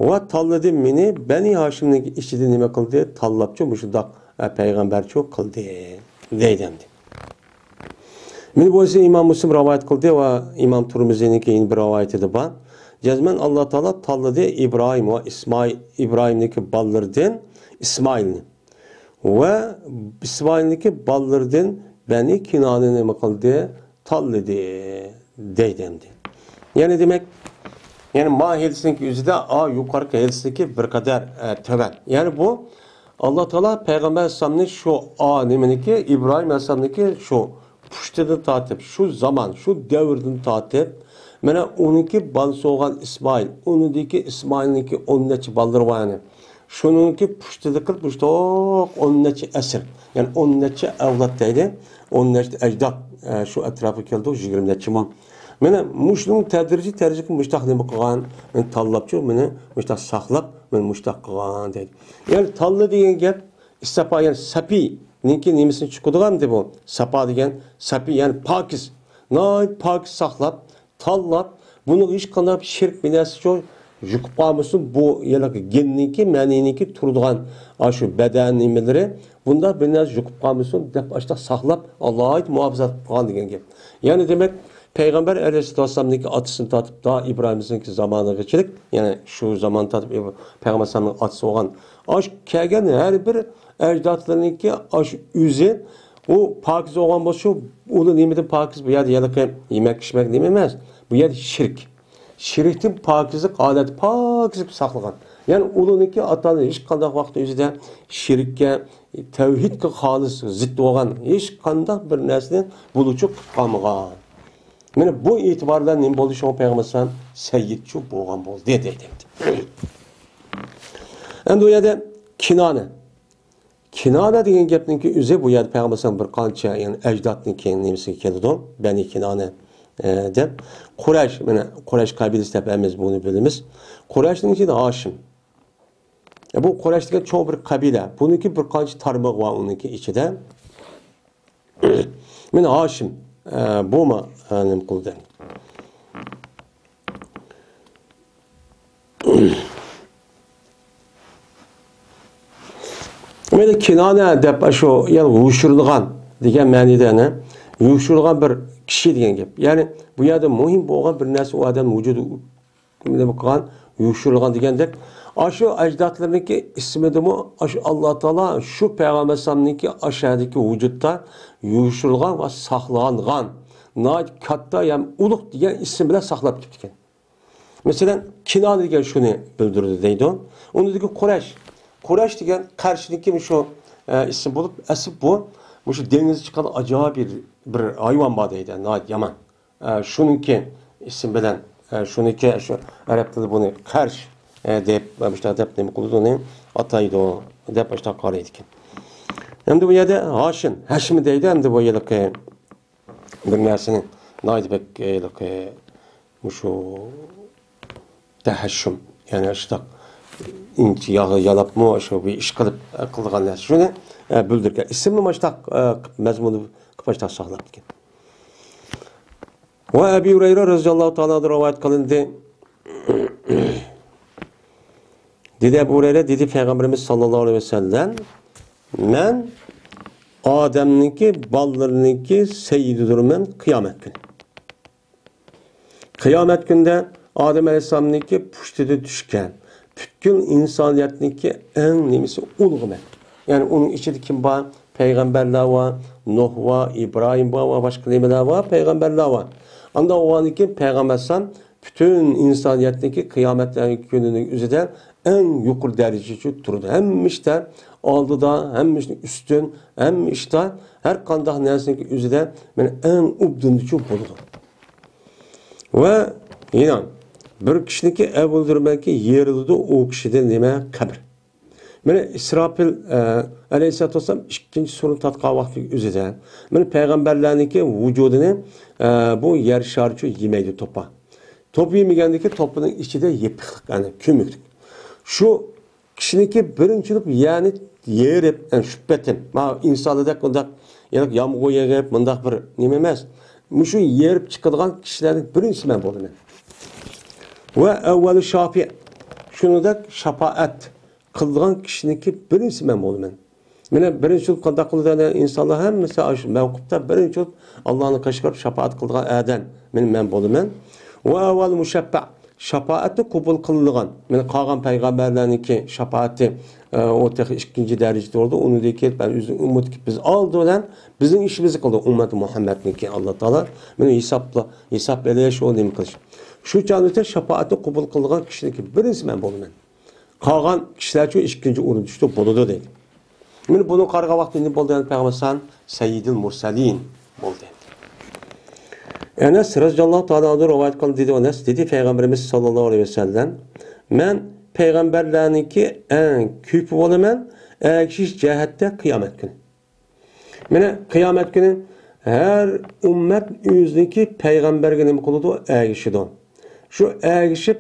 ۋە تاللىدى مېنى بەنى ھاشىمنىڭ ئىچىدىن نېمە قىلدى؟ تاللاپچۇ مۇشۇنداق، ئە، پەيغەمبەرچۇ قىلدى دەيدۇ ئەمدى. مانا بۇ ھەدىسنى ئىمام مۇسلىم رىۋايەت قىلدى ۋە ئىمام تۇرمۇزىنىڭ كېيىن بىر رىۋايىتىدە بار. جەزمەن ئاللا تائالا تاللىدى ئىبراھىم ۋە ئىسمائىل، ئىبراھىمنىڭكى بالىلىرىدىن ئىسمائىلنى. ۋە ئىسمائىلنىڭكى بالىلىرىدىن بەنى كىنانىنى نېمە قىلدى؟ تاللىدى دەيدۇ ئەمدى. يەنى دېمەك، يەنى ما ھەدىسنىڭكى ئۆزىدە ئا يۇقىرىقى ھەدىسنىڭكى بىر قەدەر، ئە، تۆۋەن. يەنى بۇ ئاللا تائالا پەيغەمبەر ئەلەيھىسسالامنى شۇ ئا نېمىنىكى، ئىبراھىم ئەلەيھىسسالامنىكى شۇ پۇشتىدىن تارتىپ، شۇ زامان، شۇ دەۋردىن تارتىپ، مانا ئۇنىڭكى بالىسى بولغان ئىسمائىل، ئۇنىڭدىكى ئىسمائىلنىڭكى ئون نەچچە بالىلىرى بار يەنى. شۇنىڭكى پۇشتىدا قىلىپ مۇشتاق ئون نەچچە ئەسىر، يەنى ئون نەچچە ئەۋلاد دەيدۇ، ئون نەچچە ئەجداد، ئە، شۇ ئەتراپقا كەلدۇق، يىگىرمە نەچچە مىڭ. مانا مۇشۇنىڭ تەدرىجىي تەرىزىدە مۇشتاق نېمە قىلغان؟ مانا تاللاپچۇ، مېنى مۇشتاق ساقلاپ، مېنى مۇشتاق قىلغان دەيدۇ. يەنى تاللا دېگەن گەپ، ئىستىپا، يەنى سەپىنىڭكى نېمىسىنى چىقىدىغان دە بۇ. سەپا دېگەن، سەپى، يەنى پاكىز. ناھايىتى پاكىز ساقلاپ، تاللاپ، بۇنىڭغا ھېچقانداق شىرك بىر نەرسە يۇقۇپ قالمىسۇن، بۇ يەنى گېننىڭكى، مەنىنىڭكى تۇرىدىغان ئاشۇ بەدەن نېمىلىرى، بۇنداق بىر نەرسە يۇقۇپ قالمىسۇن دەپ ئاشۇنداق ساقلاپ، ئالاھىدە مۇھاپىزەت قىلىپ قالغان دېگەن گەپ. يەنى دېمەك، پەيغەمبەر ئەلەيھىسسالامنىڭكى ئاتىسىدىن تارتىپ تا ئىبراھىم ئەلەيھىسسالامنىڭكى زامانىغىچىلىك، يەنى شۇ زامان تارتىپ ئىب-، پەيغەمبەر ئەلەيھىسسالامنىڭ ئاتىسى بولغان، ئاشۇ كەلگەن ھەر بىر ئەجدادلىرىنىڭكى ئاشۇ ئۆزى ئۇ پاكىز بولغان بولسا، شۇ ئۇلار نېمىدىن پاكىز؟ بۇ يەردە ھېلىقى يېمەك ئىچمەك نېمە ئەمەس. بۇ يەردە شىرك. شىركتىن پاكىزلىق ھالەتتە پاكىزلىق ساقلىغان. يەنى ئۇلارنىڭكى ئاتا-ئانىسى ھېچقانداق ۋاقىت ئۆزىدە شىرككە، تەۋھىدكە خالىس زىت بولغان ھېچقانداق بىر نەرسىنى بۇلىچۇق قىلىپ قالمىغان. مانا بۇ ئېتىبار بىلەن نېمە بولدى؟ شۇڭا پەيغەمبەر ئەلەيھىسسالام سەييىدچۇ بولغان بولدى دەيدۇ. ئەمدى ئۇ يەردە كىنانە. كىنانە دېگەن گەپنىڭكى ئۆزى بۇ يەردە پەيغەمبەر ئەلەيھىسسالام بىر قانچە، يەنى ئەجدادنىڭكى نېمىسىگە كېلىدۇ، بەنى كىنانە، ئە، دەپ. قۇرەيش، مانا قۇرەيش قەبىلىسى دەپ ھەممىمىز بۇنى بىلىمىز. قۇرەيشنىڭ ئىچىدە ھاشىم. ئە، بۇ قۇرەيش دېگەن چوڭ بىر قەبىلە. بۇنىڭكى بىر قانچە تارمىقى بار ئۇنىڭكى ئىچىدە. مانا ھاشىم، ئە، بۇمۇ، ئە، نېمە قىلدى؟ مانا كىنانە دەپ ئاشۇ، يەنى يوشۇرۇنغان دېگەن مەنىدە، يەنى يوشۇرۇنغان بىر كىشى دېگەن گەپ. يەنى بۇ يەردە مۇھىم بولغان بىر نەرسە ئۇ ئادەمنىڭ ۋۇجۇدى نېمە قىلغان، يوشۇرۇلغان دېگەندەك، ئاشۇ ئەجدادلىرىنىڭكى ئىسمىدىمۇ ئاشۇ ئاللا تائالا شۇ پەيغەمبەر ئەلەيھىسسالامنىڭكى ئاشۇ يەردىكى ۋۇجۇدتا يوشۇرۇلغان ۋە ساقلانغان، ناھايىتى كاتتا ھەم ئۇلۇغ دېگەن ئىسىم بىلەن ساقلاپ كېتىپتىكەن. مەسىلەن، كىنانە دېگەن شۇنى بىلدۈرىدۇ دەيدۇ. ئۇنىڭدىكى قۇرەيش. قۇرەيش دېگەن قەرشىنىڭكى مۇشۇ، ئە، ئىسمى بولۇپ، ئەسلى بۇ مۇشۇ دېڭىزدا چىققان ئاجايىپ بىر، بىر ھايۋان بار دەيدۇ، ناھايىتى يامان. ئە، شۇنىڭكى ئىسمى بىلەن، ئە، شۇنىڭكى شۇ ئەرەب تىلى بۇنى قەرش، ئە، دەپ، ئە، مۇشۇنداق دەپ نېمە قىلىدۇ، ئۇنى ئاتايدۇ دەپ مۇشۇنداق قارايدىكەن. ئەمدى بۇ يەردە ھاشىم، ھەشىم دەيدۇ، ئەمدى بۇ ھېلىقى بىر نەرسىنى ناھايىتى بەك، ھېلىقى مۇشۇ تەھەششۇم، يەنى شۇنداق ئىنچە يا-، يالاپمۇ شۇ بىر ئىش قىلىپ، ئە، قىلىدىغان نەرسە. شۇنى، ئە، بىلدۈرگەن. ئىسمىنى مۇشۇنداق، ئە، مەزمۇنى قىلىپ مۇشۇنداق ساقلاپتىكەن. ۋە ئەبى ھۇرەيرە رەزىياللاھۇ تائالا ئەنھۇ رىۋايەت قىلىندى. دېدى ئەبۇ ھۇرەيرە، دېدى پەيغەمبىرىمىز ساللاللاھۇ ئەلەيھى ۋەسەللەم، مەن ئادەمنىڭكى بالىلىرىنىڭكى سەييىدىدۇرمەن قىيامەت كۈنى. قىيامەت كۈنىدە ئادەم ئەلەيھىسسالامنىڭكى پۇشتىدا چۈشكەن پۈتكۈل ئىنسانىيەتنىڭكى ئەڭ نېمىسى ئۇلۇغى مەن. يەنى ئۇنىڭ ئىچىدە كىم بار؟ پەيغەمبەرلەر بار، نۇھ بار، ئىبراھىم بار ۋە باشقا نېمىلەر بار؟ پەيغەمبەرلەر بار. ئانداق بولغاندىن كېيىن پەيغەمبەر ئەلەيھىسسالام پۈتۈن ئىنسانىيەتنىڭكى قىيامەت كۈنىنىڭ ئۆزىدە ئەڭ يۇقىرى دەرىجىدە تۇرىدۇ. ھەممە ئىشتا ئالدىدا، ھەممە ئىشتا ئۈستۈن، ھەممە ئىشتا ھەر قانداق نەرسىنىڭكى ئۆزىدە مانا ئەڭ ئوبدانىچۇ بولىدۇ. ۋە يەنە بىر كىشىنىڭكى ئەۋلىدۇرمەنكى يېرىلىدۇ، ئۇ كىشىدە نېمە؟ قەبرە. مانا ئىسراپىل، ئە، ئەلەيھىسسالاتۇ ۋەسسالام ئىككىنچى سۇرنى تارتقان ۋاقتىنىڭ ئۆزىدە، مانا پەيغەمبەرلەرنىڭكى ۋۇجۇدىنى، ئە، بۇ يەر شارىچۇ يېمەيدۇ توپا. توپا يېمىگەندىكى توپىنىڭ ئىچىدە يېپىقلىق، يەنى كۆمۈكلۈك. شۇ كىشىنىڭكى بىرىنچى بولۇپ يەرنى يېرىپ، يەنى شۇ پېتىم، مانا ئىنسانلاردەك ئۇنداق يامغۇر يېغىپ، مۇنداق بىر نېمە ئەمەس. مۇشۇ يېرىپ چىقىدىغان كىشىلەرنىڭ بىرىنچىسى مەن بولىمەن. ۋە ئەۋۋەلۇ شافىئ، شۇنىڭدەك شاپائەت قىلىدىغان كىشىنىڭكى بىرىنچىسى مەن بولىمەن. مانا بىرىنچى بولۇپ قانداق قىلىدۇ؟ ئەنە ئىنسانلار ھەممىسى ئاشۇ مەۋقۇپتا بىرىنچى بولۇپ ئاللانى قېشىغا بېرىپ شاپائەت قىلىدىغان ئادەم مانا مەن بولىمەن. ۋە ئەۋۋەلۇ مۇشەپپەئ، شاپائەتى قوبۇل قىلىنغان. مانا قالغان پەيغەمبەرلەرنىڭكى شاپائىتى، ئە، ئۇ تېخى ئىككىنچى دەرىجىدە تۇرىدۇ. ئۇنىڭدىن كېيىن مەن ئۆزىنىڭ ئۈممىتىگە بىز ئالدى بىلەن بىزنىڭ ئىشىمىزنى قىلدى. ئۈممەتى مۇھەممەدنىڭكى ئاللا تائالا مانا ھېسابلا، ھېساب ئېلىش، ئۇ نېمە قىلىش. شۇ چاغدا شاپائەتنى قوبۇل قىلىدىغان كىشىنىڭكى بىرىنچىسى مەن بولىمەن. قالغان كىشىلەرچۇ ئىككىنچى ئورۇندا چۈشتى بولىدۇ دېدى. مانا بۇنى قارىغان ۋاقىتتا نېمە بولدى؟ يەنى پەيغەمبەر ئەلەيھىسسالام سەييىدىل مۇرسەلىن بولدى. ئەنەس رەزىياللاھۇ تائالا ئەنھۇ رىۋايەت قىلدى دېدى. ئەنەس دېدى، پەيغەمبىرىمىز ساللاللاھۇ ئەلەيھى ۋەسەللەم، مەن پەيغەمبەرلەرنىڭكى ئەڭ كۆپى بولىمەن، ئەگىشىش جەھەتتە قىيامەت كۈنى. مانا قىيامەت كۈنى ھەر ئۈممەت ئۆزىنىڭكى پەيغەمبەرگە نېمە قىلىدۇ؟ ئەگىشىدۇ. شۇ ئەگىشىپ،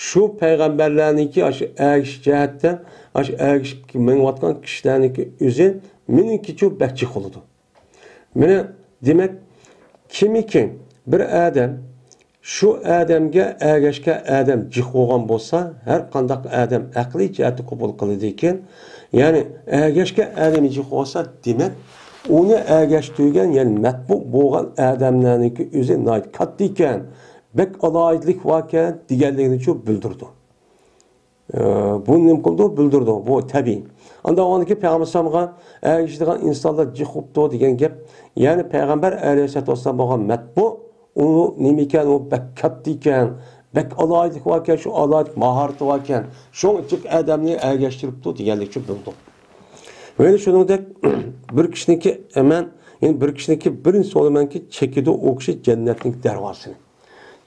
شۇ پەيغەمبەرلەرنىڭكى ئاشۇ ئەگىشىش جەھەتتە، ئاشۇ ئەگىشىپ مېڭىۋاتقان كىشىلەرنىڭكى ئۆزى مېنىڭكىچۇ بەك جىق بولىدۇ. مانا دېمەك، كىمكى بىر ئادەم شۇ ئادەمگە ئەگەشكەن ئادەم جىق بولغان بولسا، ھەر قانداق ئادەم ئەقلىي جەھەتتە قوبۇل قىلىدىكەن. يەنى ئەگەشكەن ئادىمى جىق بولسا، دېمەك، ئۇنى ئەگەشتۈرگەن، يەنى مەتبۇ بولغان ئادەملەرنىڭكى ئۆزى ناھايىتى كاتتا ئىكەن، بەك ئالاھىدىلىك باركەن دېگەنلىكىنىچۇ بىلدۈرىدۇ. ئى، بۇ نېمە قىلىدۇ؟ بىلدۈرىدۇ. بۇ تەبىئىي. ئاندىن ئاندىن كېيىن پەيغەمبەر ئەلەيھىسسالامغا ئەگىشىدىغان ئىنسانلار جىق بوپتۇ دېگەن گەپ. يەنى پەيغەمبەر ئەلەيھىسسالاتۇ ۋەسسالام بولغان مەتبۇ، ئۇ نېمە ئىكەن؟ ئۇ بەك كاتتا ئىكەن، بەك ئالاھىدىلىك باركەن، شۇ ئالاھىدىلىك ماھارىتى باركەن. شۇڭا جىق ئادەمنى ئەگەشتۈرۈپتۇ دېگەنلىكچۇ بىلدۇق. ۋە شۇنىڭدەك بىر كىشىنىڭكى، مەن، يەنى بىر كىشىنىڭكى بىرىنچى سورىمەنكى، چېكىدۇ ئۇ كىشى جەننەتنىڭ دەرۋازىسىنى.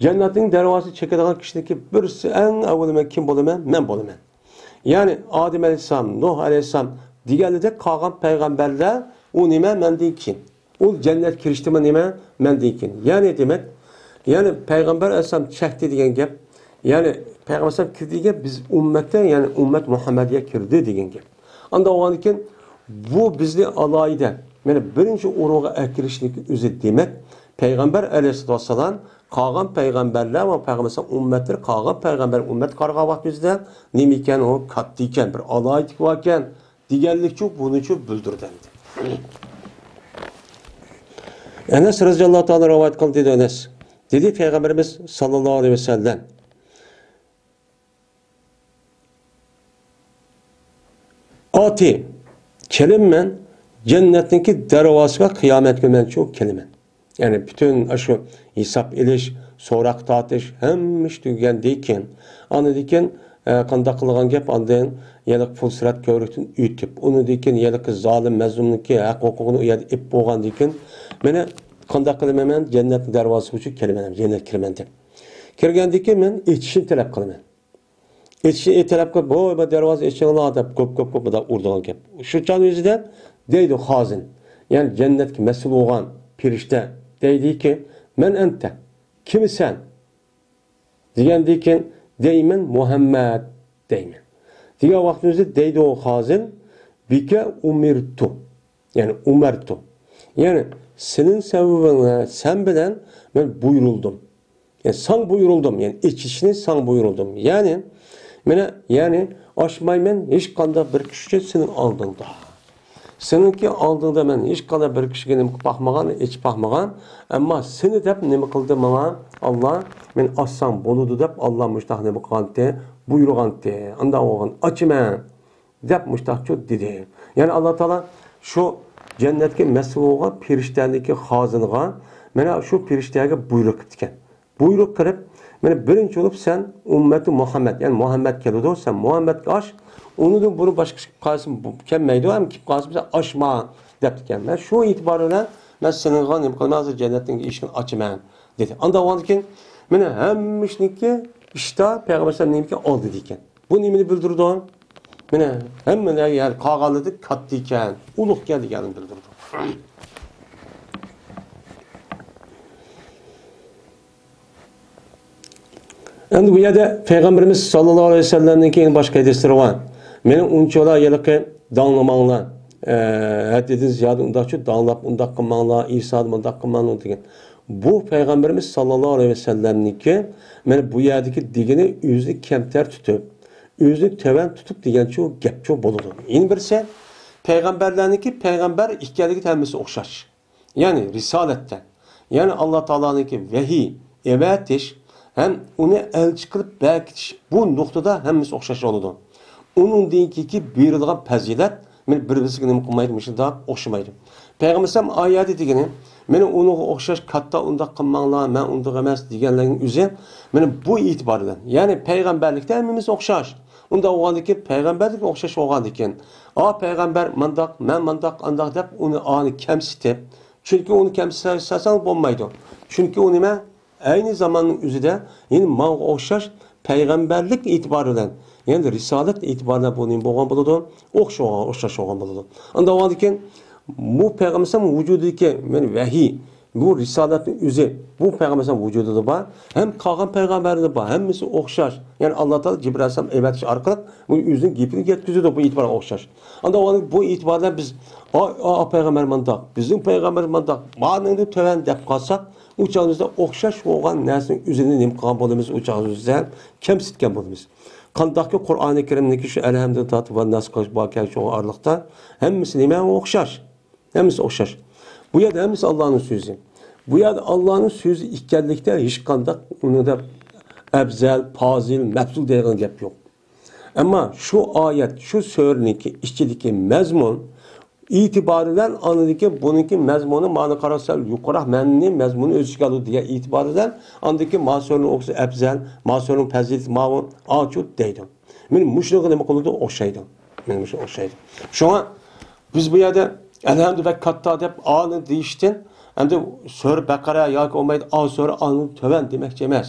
جەننەتنىڭ دەرۋازىسى چېكىدىغان كىشىنىڭكى بىرسى ئەڭ ئەۋۋىلى مەن كىم بولىمەن؟ مەن بولىمەن. يەنى ئادەم ئەلەيھىسسالام، نۇھ ئەلەيھىسسالام دېگەنلىدەك قالغان پەيغەمبەرلەر ئۇ نېمە؟ مەندىن كېيىن. ئۇ جەننەتكە كىرىشتىمۇ نېمە؟ مەندىن كېيىن. يەنى دېمەك، يەنى پەيغەمبەر ئەلەيھىسسالام چەكتى دېگەن گەپ. يەنى پەيغەمبەر ئەلەيھىسسالام كىردى دېگەن گەپ بىز ئۈممەتتە، يەنى ئۈممەت مۇھەممەدىيە كىردى دېگەن گەپ. ئانداق بولغاندىكىن بۇ بىزنى ئالاھىدە، مانا بىرىنچى ئورۇنغا ئەكىرىشلىك ئۆزى دېمەك، پەيغەمبەر ئەلەيھىسسالاتۇ ۋەسسالام قالغان پەيغەمبەرلەر ۋە پەيغەمبەر ئەلەيھىسسالام ئۈممەتلىرى قالغان پەيغەمبەر ئۈممەتكە قارىغان ۋاقتىمىزدا نېمە ئىكەن، ئۇ كاتتا ئىكەن، بىر ئالاھىدىلىك باركەن دېگەنلىكچۇ، بۇنىچۇ بىلدۈردى ئەمدى. ئەنەس رەزىياللاھۇ تائالا رىۋايەت قىلدى، دېدى ئەنەس. دېدى پەيغەمبىرىمىز ساللاللاھۇ ئەلەيھى ۋەسەللەم. ئاتى، كېلىمەن، جەننەتنىڭكى دەرۋازىسىغا قىيامەت كۈنى مەنچۇ كېلىمەن. يەنى پۈتۈن ئاشۇ ھېساب ئېلىش، سوراق تارتىش، ھەممە ئىش تۈگىگەندىن كېيىن، ئاندىن كېيىن، ئە، قانداق قىلغان گەپ، ئاندىن يەنە پۇلسىرات كۆۋرۈكتىن ئۆتۈپ، ئۇنىڭدىن كېيىن يەنە زالىم مەزلۇمنىڭكى ھەق ھوقۇقىنى ئۇ يەردە ئېلىپ بولغاندىن كېيىن، مانا قانداق قىلىمەن مەن؟ جەننەتنىڭ دەرۋازىسى بويىچە كېلىمەن، جەننەتكە كىرىمەن دەپ. كىرگەندىن كېيىن مەن ئېچىشنى تەلەپ قىلىمەن. ئېچىشنى تەلەپ قىلىپ، ۋوي، بۇ دەرۋازا ئېچىلىڭلار دەپ، گوپ، گوپ، گوپ، مۇنداق ئۇرىدىغان گەپ. شۇ چاغ ئۆزىدە دەيدۇ خازىن، يەنى جەننەتكە مەسئۇل بولغان پېرىشتە دەيدىكى، مەن ئەنتە، كىمسەن؟ دېگەندىن كېيىن دەيمەن، مۇھەممەد دەيمەن. دېگەن ۋاقتىمىزدا دەيدۇ خازىن، بىكە ئۇمىرتۇ. يەنى ئۇمەرتۇ. يەنى سېنىڭ سەۋەبىڭ، سەن بىلەن مەن بۇيرۇلدۇم. يەنى ساڭا بۇيرۇلدۇم. يەنى ئېچىشنى ساڭا بۇيرۇلدۇم. يەنى مانا، يەنى ئاچمايمەن ھېچقانداق بىر كىشى ئۈچۈن سېنىڭ ئالدىڭدا. سېنىڭكى ئالدىڭدا مەن ھېچقانداق بىر كىشىگە نېمە قىلىپ باقمىغان، ئېچىپ باقمىغان. ئەمما سېنى دەپ نېمە قىلدى ماڭا؟ ئاللا، مېنى ئاچساڭ بولىدۇ دەپ ئاللا مۇشتاق نېمە قىلغانتى؟ بۇيرۇغانتى. ئانداق بولغان ئاچىمەن دەپ مۇشتاقچۇ دېدى. يەنى ئاللا تائالا شۇ جەننەتكە مەسئۇل بولغان پېرىشتەنىڭكى خازىنىغا، مانا شۇ پېرىشتەگە بۇيرۇق قىپتىكەن. بۇيرۇق قىلىپ، مانا بىرىنچى بولۇپ سەن ئۈممەتى مۇھەممەد، يەنى مۇھەممەد كېلىدۇ، سەن مۇھەممەدكە ئاچ، ئۇنىڭدىن بۇرۇن باشقا كىشى كەلسە بۇ كەلمەيدۇ، ھەم كېلىپ قالسا بىزگە ئاچما دەپتىكەن. مەن شۇ ئېتىبار بىلەن مەن سېنىڭغا نېمە قىلىمەن، ھازىر جەننەتنىڭ ئىشىكىنى ئاچىمەن دېدى. ئانداق بولغاندىن كېيىن مانا ھەممە ئىشنىڭكى ئىشتا پەيغەمبەر ئەلەيھىسسالام نېمىكەن ئالدى دېگەن. بۇ نېمىنى بىلدۈرىدۇ؟ مانا ھەممىلەر، يەنى قالغانلىرىدىن كاتتا ئىكەن، ئۇلۇغ ئىكەن دېگەننى بىلدۈرىدۇ. ئەمدى بۇ يەردە پەيغەمبىرىمىز ساللاللاھۇ ئەلەيھى ۋەسەللەمنىڭكى يەنە باشقا ھەدىسلىرى بار. مېنى ئۇنچىۋالا ھېلىقى داڭلىماڭلار، ئە، ھەددىدىن زىيادە ئۇنداقچۇ داڭلاپ، ئۇنداق قىلماڭلار، ئىسادىن مۇنداق قىلماڭلار دېگەن. بۇ پەيغەمبىرىمىز ساللاللاھۇ ئەلەيھى ۋەسەللەمنىڭكى، مانا بۇ يەردىكى دېگىنى ئۆزىنى كەمتەر تۇتۇپ، ئۆزىنى تۆۋەن تۇتۇپ دېگەنچۇ گەپچۇ بولىدۇ. يەنە بىرسى، پەيغەمبەرلەرنىڭكى پەيغەمبەر ئىكەنلىكىدە ھەممىسى ئوخشاش. يەنى رىسالەتتە، يەنى ئاللا تائالانىڭكى ۋەھىي ئەۋەتىش ھەم ئۇنى ئەلچى قىلىپ بەركىتىش، بۇ نۇقتىدا ھەممىسى ئوخشاش بولىدۇ. ئۇنىڭدىن كېيىنكى بېرىلىدىغان پەزىلەت مانا بىر-بىرسىگە نېمە قىلمايدۇ، مۇشۇنداق ئوخشىمايدۇ. پەيغەمبەر ئەلەيھىسسالام ئايەتتە دېگىنى، مېنى ئۇنىڭغا ئوخشاش كاتتا ئۇنداق قىلماڭلار، مەن ئۇنداق ئەمەس دېگەنلەرنىڭ ئۆزى، مانا بۇ ئېتىبار بىلەن، يەنى پەيغەمبەرلىكتە ھەممىمىز ئوخشاش. ئۇنداق بولغاندىكىن، پەيغەمبەرلىككە ئوخشاش بولغاندىكىن، ئا، پەيغەمبەر مانداق، مەن مانداق، ئانداق دەپ ئۇنى ئانى كەمسىتىپ، چۈنكى ئۇنى كەمسىتسەڭ بولمايدۇ. چۈنكى ئۇ نېمە؟ ئەينى زاماننىڭ ئۆزىدە يەنە ماڭا ئوخشاش پەيغەمبەرلىك ئېتىبارى بىلەن، يەنى رىسالەت ئېتىبارى بىلەن بۇ نېمە بولغان بولىدۇ؟ ئوخشىغان، ئوخشاش بولغان بولىدۇ. ئاندىن ئاندىن كېيىن بۇ پەيغەمبەر ۋۇجۇدىدىكى، يەنى ۋەھىي، بۇ رىسالەتنىڭ ئۆزى، بۇ پەيغەمبەر ۋۇجۇدىدا بار، ھەم قالغان پەيغەمبەرلەردە بار، ھەممىسى ئوخشاش. يەنى ئاللا تائالا جىبرىل ئەلەيھىسسالام ئەۋەتىش ئارقىلىق بۇ ئۆزىنىڭ گېپىنى يەتكۈزىدۇ، بۇ ئېتىبار ئوخشاش. ئاندىن ئاندىن بۇ ئېتىبار بىلەن بىز، ئا، ئا، پەيغەمبەر مۇنداق، بىزنىڭ پەيغەمبەر مۇنداق، مانىڭدىن تۆۋەن دەپ قالساق، ئۇ چاغدا بىز ئوخشاش بولغان نەرسىنىڭ ئۆزىنى نېمە قىلغان بولىمىز، ئۇ چاغدا بىز كەمسىتكەن بولىمىز. قانداقكى قۇرئانى كەرىمدىكى شۇ ئەلھەمدىن تارتىپ ۋە ناس قىلىش بار كەلگۈچى ئارىلىقتا ھەممىسى نېمە؟ ئوخشاش. ھەممىسى ئوخشاش. بۇ يەردە ھەممىسى ئاللانىڭ سۆزى. بۇ يەردە ئاللانىڭ سۆزى ئىكەنلىكتە ھېچقانداق ئۇنىڭدا ئەۋزەل، پازىل، مەپزۇل دەيدىغان گەپ يوق. ئەمما شۇ ئايەت، شۇ سۈرىنىڭكى ئىچىدىكى مەزمۇن ئېتىبارى بىلەن ئاندىكى بۇنىڭكى مەزمۇنى مانا قارا سەل يۇقىرىراق مەنىنى مەزمۇنى ئۆز ئىچىگە ئالىدۇ دېگەن ئېتىبارى بىلەن ئاندىكى ما سۈرىنىڭ ئوقۇسى ئەپزەل، ما سۈرىنىڭ پەزىلىتى ماۋۇ، ئاچۇ دەيدۇ. مانا مۇشۇنىڭغا نېمە قىلىدۇ؟ ئوخشايدۇ. مانا مۇشۇ ئوخشايدۇ. شۇڭا بىز بۇ يەردە ئەلھەمدۇ بەك كاتتا دەپ ئانى دېيىشتىن، ئەمدى سۈرە بەقەرە ياكى بولمايدۇ، ئا سۈرە ئانىڭ تۆۋەن دېمەكچى ئەمەس.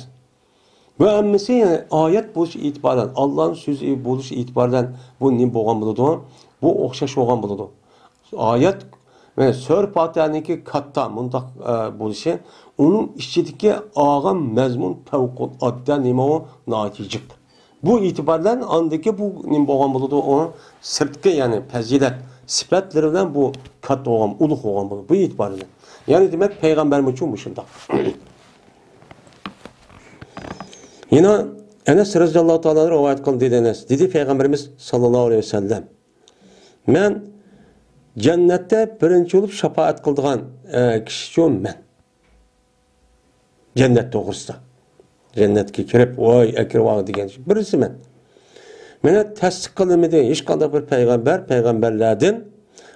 بۇ ھەممىسى، يەنى، ئايەت بولۇش ئېتىبارى بىلەن، ئاللانىڭ سۆزى بولۇش ئېتىبارى بىلەن بۇ نېمە بولغان بولىدۇ؟ بۇ ئوخشاش بولغان بولىدۇ. ئايەت، يەنى سۈرە پاتىھەنىڭكى كاتتا مۇنداق، ئە، بولۇشى، ئۇنىڭ ئىچىدىكى ئالغان مەزمۇن پەۋقۇلئاددە نېمە ئۇ؟ ناھايىتى جىق. بۇ ئېتىبار بىلەن ئاندىكى بۇ نېمە بولغان بولىدۇ؟ ئۇ سىرتقى، يەنى پەزىلەت سۈپەتلىرى بىلەن بۇ كاتتا بولغان، ئۇلۇغ بولغان بولىدۇ. بۇ ئېتىبار بىلەن. يەنى دېمەك، پەيغەمبەرمۇچۇ مۇشۇنداق. يەنە ئەنەس رەزىياللاھۇ تائالا ئەنھۇ رىۋايەت قىلدى، دېدى ئەنەس. دېدى پەيغەمبىرىمىز ساللاللاھۇ ئەلەيھى ۋەسەللەم، مەن جەننەتتە بىرىنچى بولۇپ شاپائەت قىلىدىغان، ئە، كىشىچۇ مەن. جەننەت توغرىسىدا. جەننەتكە كىرىپ، ۋاي، ئەكىرىۋال دېگەن بىرسى مەن. مانا تەستىق قىلىنمىدى ھېچقانداق بىر پەيغەمبەر، پەيغەمبەرلەردىن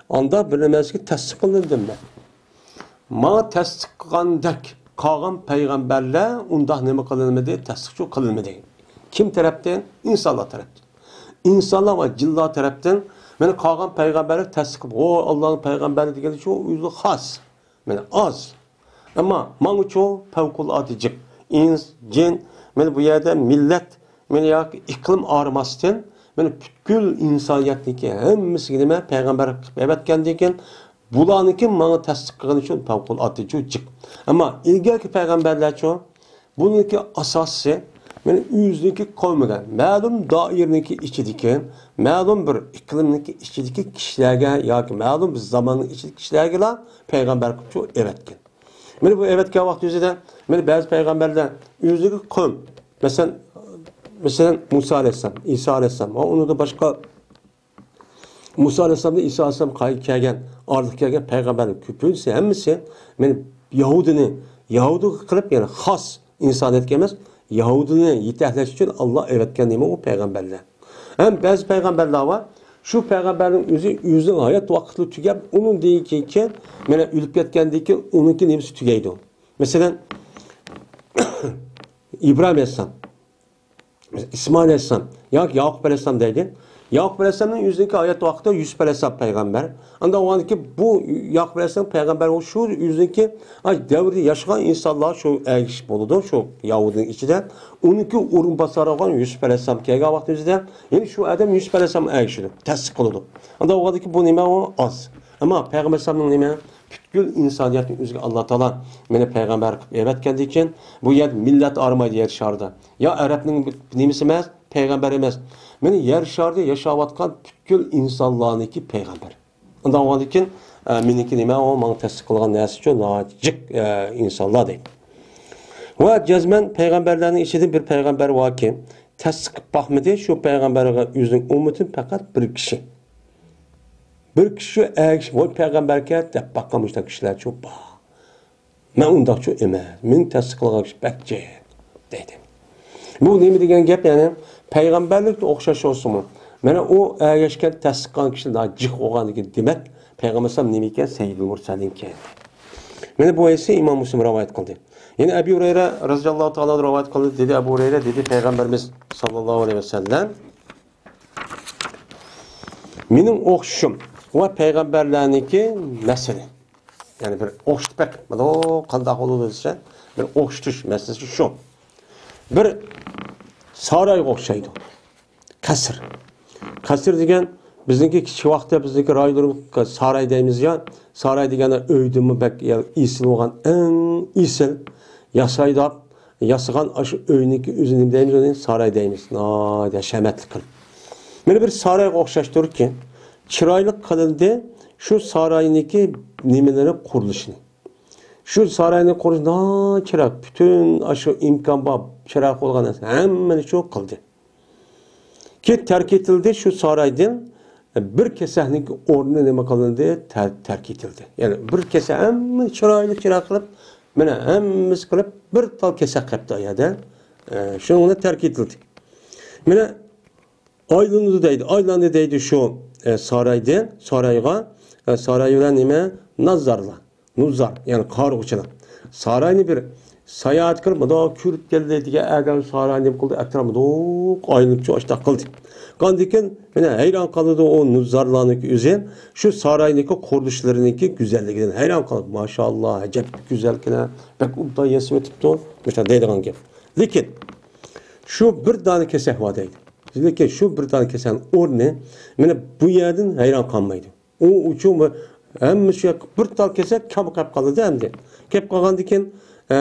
ئانداق بىر نەرسىگە تەستىق قىلىندىم مەن. ماڭا تەستىق قىلغاندەك قالغان پەيغەمبەرلەر ئۇنداق نېمە قىلىنمىدى، تەستىقچۇ قىلىنمىدى. كىم تەرەپتىن؟ ئىنسانلار تەرەپتىن. ئىنسانلار ۋە جىنلار تەرەپتىن مانا قالغان پەيغەمبەرلەر تەستىق قىلىپ، ھو، ئاللانىڭ پەيغەمبەرى دېگەنچۇ ئۆزى خاس. مانا ئاز. ئەمما ماڭىچۇ پەۋقۇلئاددە جىق. ئىنس، جىن، مانا بۇ يەردە مىللەت، مانا ياكى ئىقلىم ئايرىماستىن، مانا پۈتكۈل ئىنسانىيەتنىڭكى ھەممىسىگە نېمە پەيغەمبەر قىلىپ ئەۋەتكەندىن كېيىن، بۇلارنىڭكى ماڭا تەستىق قىلغىنى ئۈچۈن پەۋقۇلئاددىچۇ جىق. ئەمما ئىلگەركى پەيغەمبەرلەرچۇ، بۇنىڭكى ئاساسى، مانا ئۆزىنىڭكى قەۋمىگە، مەلۇم دائىرىنىڭكى ئىچىدىكى، مەلۇم بىر ئىقلىمنىڭكى ئىچىدىكى كىشىلەرگە ياكى مەلۇم بىر زاماننىڭ ئىچىدىكى كىشىلەرگىلا پەيغەمبەر قىلىپچۇ ئەۋەتكەن. مانا بۇ ئەۋەتكەن ۋاقتى ئۆزىدە، مانا بەزى پەيغەمبەرلەر ئۆزىنىڭكى قەۋم، مەسىلەن، مەسىلەن، مۇسا ئەلەيھىسسالام، ئىسا ئەلەيھىسسالام ۋە ئۇنىڭدىن باشقا مۇسا ئەلەيھىسسالامدىن ئىسا ئەلەيھىسسالام قايتا كەلگەن، ئارىلىق كەلگەن پەيغەمبەرلەر كۆپىنچىسى ھەممىسى مانا يەھۇدىينى، يەھۇدىي قىلىپ، يەنى خاس ئىنسانىيەتكە ئەمەس، يەھۇدىينى يېتەكلەش ئۈچۈن ئاللا ئەۋەتكەن نېمە ئۇ پەيغەمبەرلەر. ھەم بەزى پەيغەمبەرلەر بار، شۇ پەيغەمبەرنىڭ ئۆزى ئۆزىنىڭ ھايات ۋاقتىدا تۈگەپ، ئۇنىڭدىن كېيىن، مانا ئۆلۈپ كەتكەندىن كېيىن ئۇنىڭكى نېمىسى تۈگەيدۇ. مەسىلەن، ئىبراھىم ئەلەيھىسسالام، ئىسمائىل ئەلەيھىسسالام ياكى ياقۇپ ئەلەيھىسسالام دەيدۇ. ياقۇپ ئەلەيھىسسالامنىڭ ئۆزىنىڭكى ھايات ۋاقتىدا يۈسۈپ ئەلەيھىسسالام پەيغەمبەر. ئاندىن ئۇنىڭكى بۇ ياقۇپ ئەلەيھىسسالام پەيغەمبەر، ئۇ شۇ ئۆزىنىڭكى، ئاي، دەۋرىدە ياشىغان ئىنسانلار شۇ ئەگىشىپ بولىدۇ، شۇ يەھۇدىينىڭ ئىچىدە. ئۇنىڭكى ئورۇنباسارى بولغان يۈسۈپ ئەلەيھىسسالام كەلگەن ۋاقتىمىزدا، يەنى شۇ ئادەم يۈسۈپ ئەلەيھىسسالام ئەگىشىدۇ، تەستىق قىلىدۇ. ئاندىن ئۇنىڭكى بۇ نېمە ئۇ ئاز. ئەمما پەيغەمبەر ئەلەيھىسسالامنىڭ نېمە؟ پۈتكۈل ئىنسانىيەتنىڭ ئۆزىگە ئاللا تائالا مېنى پەيغەمبەر قىلىپ ئەۋەتكەندىن كېيىن، بۇ يەردە مىللەت ئارىمايدۇ يەر شارىدا. يا ئەرەبنىڭ نېمىسى ئەمەس، پەيغەمبەر ئەمەس. مېنى يەر شارىدا ياشاۋاتقان پۈتكۈل ئىنسانلارنىڭكى پەيغەمبەر. ئۇنداق بولغاندىن كېيىن، ئە، مېنىڭكى نېمە، ئۇ ماڭا تەستىق قىلغان نەرسىچۇ ناھايىتى جىق، ئە، ئىنسانلار دەيدۇ. ۋە جەزمەن پەيغەمبەرلەرنىڭ ئىچىدىن بىر پەيغەمبەر باركى، تەستىق قىلىپ باقمىدى، شۇ پەيغەمبەرگە ئۆزىنىڭ ئۈممىتىدىن پەقەت بىر كىشى. بىر كىشى شۇ ئەگىشىپ، ۋاي پەيغەمبەركەن دەپ باققان مۇشۇنداق كىشىلەرچۇ بار. مەن ئۇنداقچۇ ئەمەس. مېنى تەستىق قىلغان كىشى بەك جىق دەيدۇ. بۇ نېمە دېگەن گەپ؟ يەنى پەيغەمبەرلىكتە ئوخشاش بولسىمۇ، مانا ئۇ ئەگەشكەن، تەستىق قىلغان كىشى ناھايىتى جىق بولغاندىكىن، دېمەك، پەيغەمبەر ئەلەيھىسسالام نېمىكەن؟ سەييىدۇل مۇرسەلىنكەن. مانا بۇ ھەدىسنى ئىمام مۇسلىم رىۋايەت قىلدى. يەنە ئەبۇ ھۇرەيرە رەزىياللاھۇ تائالا رىۋايەت قىلدى. دېدى ئەبۇ ھۇرەيرە، دېدى پەيغەمبىرىمىز ساللاللاھۇ ئەلەيھى ۋەسەللەم، مېنىڭ ئوخشىشىم ۋە پەيغەمبەرلەرنىڭكى مەسىلى. يەنى بىر ئوخشىتىپ بېقىپ، مانا قانداق بولىدۇ دېسە، بىر ئوخشىتىش مەسىلىسى شۇ. بىر سارايغا ئوخشايدۇ. قەسىر. قەسىر دېگەن بىزنىڭكى كىچىك ۋاقىتتا بىزنىڭكى رايونلىرىمىزغا ساراي دەيمىز يا. ساراي دېگەن ئۆيدىنمۇ بەك ئېسىل بولغان، ئەڭ ئېسىل ياسايدۇ، ياسىغان ئاشۇ ئۆينىڭكى ئۆزى نېمە دەيمىز ئۇنى؟ ساراي دەيمىز. ناھايىتى ھەشەمەتلىك قىلىپ. مانا بىر سارايغا ئوخشاشتۇرۇكى، چىرايلىق قىلىندى. شۇ ساراينىڭكى نېمىلىرى، قۇرۇلۇشىنى. شۇ ساراينى قۇرۇش ناھايىتى چىرايلىق، پۈتۈن ئاشۇ ئىمكان بار، چىرايلىق بولغان نەرسە ھەممىنى شۇ قىلدى. كېيىن تەرك ئېتىلدى، شۇ سارايدىن بىر كېسەكنىڭ ئورنى نېمە قىلىندى؟ تەر-، تەرك ئېتىلدى. يەنى بىر كېسەك ھەممىنى چىرايلىق، چىرايلىق قىلىپ، مانا ھەممىسى قىلىپ، بىر تال كېسەك قېپتۇ ئۇ يەردە. ئە، شۇنىڭ بىلەن تەرك ئېتىلدى. مانا ئايلىنىدۇ دەيدۇ، ئايلاندى دەيدۇ شۇ، ئە، سارايدىن، سارايغا، ئە، ساراي بىلەن نېمە؟ نازارلار. نۇزار، يەنى قارىغۇچىلار. ساراينى بىر ساياھەت قىلىپ، مۇنداق كۆرۈپ كەلدى دېگەن ئادەم ساراينى نېمە قىلدى؟ ئەتراپ مۇنداق ئايلىنىپ شۇ ئاشتاق قىلدى. قاندىكىن مانا ھەيران قالىدۇ ئۇ نۇزارلارنىڭكى ئۆزى. شۇ ساراينىڭكى قۇرۇلۇشلىرىنىڭكى گۈزەللىكىدىن ھەيران قالىدۇ. ماشائاللا، ئەجەب گۈزەلكىنە، بەك ئوبدان ياسىۋېتىپتۇ. مۇشۇنداق دەيدىغان گەپ. لېكىن شۇ بىر دانە كېسەك بار دەيدۇ. لېكىن شۇ بىر دانە كېسەكنىڭ ئورنى مانا بۇ يەردىن ھەيران قالمايدۇ. ئۇ ئۈچۈن بۇ ھەممە شۇ ياققا بىر تال كېسەك كەم قېلىپ قالىدۇ ئەمدى. كېلىپ قالغاندىن كېيىن، ئە،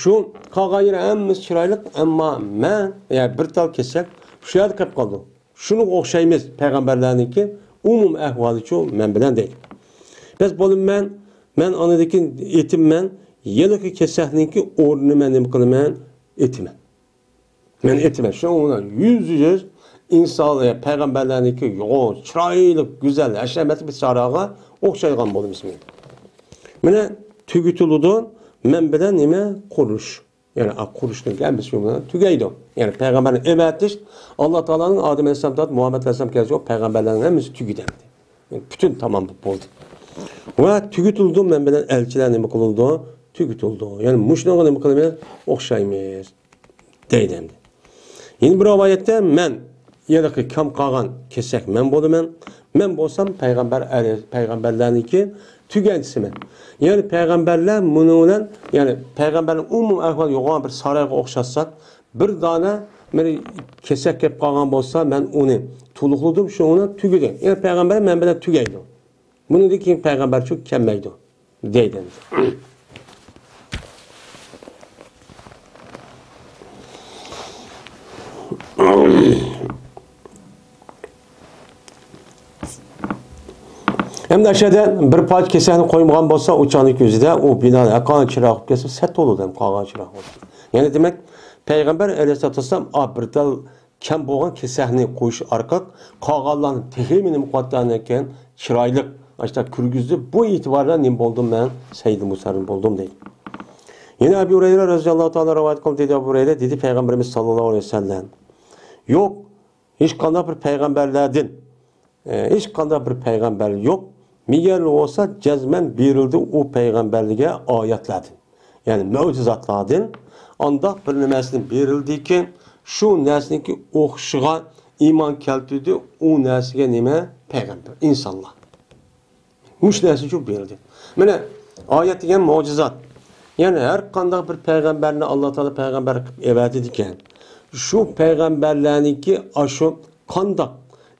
شۇ قالغان يېرى ھەممىسى چىرايلىق، ئەمما مەن، يا، بىر تال كېسەك شۇ يەردە قېلىپ قالىدۇ. شۇنىڭغا ئوخشايمىز پەيغەمبەرلەرنىڭكى ئومۇمىي ئەھۋالىچۇ مەن بىلەن دەيدۇ. بەس بولدى مەن، مەن ئاندىن كېيىن ئېيتىمەن، يەنىكى كېسەكنىڭكى ئورنىنى مەن نېمە قىلىمەن؟ ئېيتىمەن. مەن ئېيتىمەن، شۇنىڭ بىلەن يۈزدە يۈز ئىنسان، پەيغەمبەرلەرنىڭكى يوغان، چىرايلىق، گۈزەل، ھەشەمەتلىك بىر چاراغا ئوخشايدىغان بولىمىز. مانا تۈگىتىلىدۇ مەن بىلەن نېمە؟ قۇرۇلۇش. يەنى، ئا، قۇرۇلۇشنىڭ ھەممىسى شۇ بىلەن تۈگەيدۇ. يەنى پەيغەمبەرنى ئەۋەتىش، ئاللا تائالانىڭ ئادەم ئەلەيھىسسالام تارتىپ مۇھەممەد ئەلەيھىسسالام كەلگۈچە پەيغەمبەرلەرنىڭ ھەممىسى تۈگىدى. يەنى پۈتۈن تامام بولۇپ بولدى. ۋە تۈگىتىلىدۇ مەن بىلەن ئەلچىلەر نېمە قىلىدۇ؟ تۈگىتىلىدۇ. يەنى مۇشۇنىڭغا نېمە قىلىمىز؟ ئوخشايمىز. دەيدۇ ئەمدى. يەنە بىر رىۋايەتتە، مەن، يەنى كەم قالغان كېسەك مەن بولىمەن. مەن بولسام پەيغەمبەر ئەلەي-، پەيغەمبەرلەرنىڭكى تۈگەنچىسىمەن. يەنى پەيغەمبەرلەر مۇنىڭ بىلەن، يەنى پەيغەمبەرنىڭ ئومۇمىي ئەھۋالى يوغان بىر سارايغا ئوخشاتساق، بىر دانە مېنى كېسەك كېلىپ قالغان بولسا، مەن ئۇنى تولۇقلىدىم، شۇنىڭ بىلەن تۈگىدى. يەنى پەيغەمبەر مەن بىلەن تۈگەيدۇ. بۇنىڭدىن كېيىن پەيغەمبەرچۇ كەلمەيدۇ، دەيدۇ. ئەمدى ئاشۇ يەردە بىر پارچە كېسەكنى قويمىغان بولسا، ئۇ چاغنىڭ كۆزىدە ئۇ بىنا ھەققانىي چىراغ بولۇپ كەتسە، سەت بولىدۇ، ھەم قالغان چىراغ بولسا. يەنى دېمەك، پەيغەمبەر ئەلەيھىسسالاتۇ ۋەسسالام، ئا، بىر تال كەم بولغان كېسەكنى قويۇش ئارقىلىق قالغانلارنى تېخىمۇ نېمە قىلىۋاتقاندىكىن، چىرايلىق ئاشتا كىرگۈزدى. بۇ ئېتىبار بىلەن نېمە بولدۇم مەن؟ سەييىدۇل مۇرسەلىن بولدۇم دەيدۇ. يەنە ئەبۇ ھۇرەيرە رەزىياللاھۇ تائالا رىۋايەت قىلدى، دېدى ئەبۇ ھۇرەيرە، دېدى پەيغەمبىرىمىز ساللاللاھۇ ئەلەيھى ۋەسەللەم، يوق، ھېچقانداق بىر پەيغەمبەرلەردىن، ئە، ھېچقانداق بىر پەيغەمبەر يوق. مېگەر بولسا جەزمەن بېرىلدى ئۇ پەيغەمبەرلەرگە ئايەتلەردىن، يەنى مۆجىزاتلاردىن. ئانداق بىر نېمەسىنى بېرىلدىكى، شۇ نەرسىنىڭكى ئوخشىشىغا ئىمان كەلتۈردى ئۇ نەرسىگە نېمە؟ پەيغەمبەر، ئىنسانلار. مۇشۇ نەرسە ئۈچۈن بېرىلدى. مانا، ئايەت دېگەن مۆجىزات. يەنى ھەر قانداق بىر پەيغەمبەرنى ئاللا تائالا پەيغەمبەر قىلىپ ئەۋەتىدىكەن. شۇ پەيغەمبەرلەرنىڭكى ئاشۇ قانداق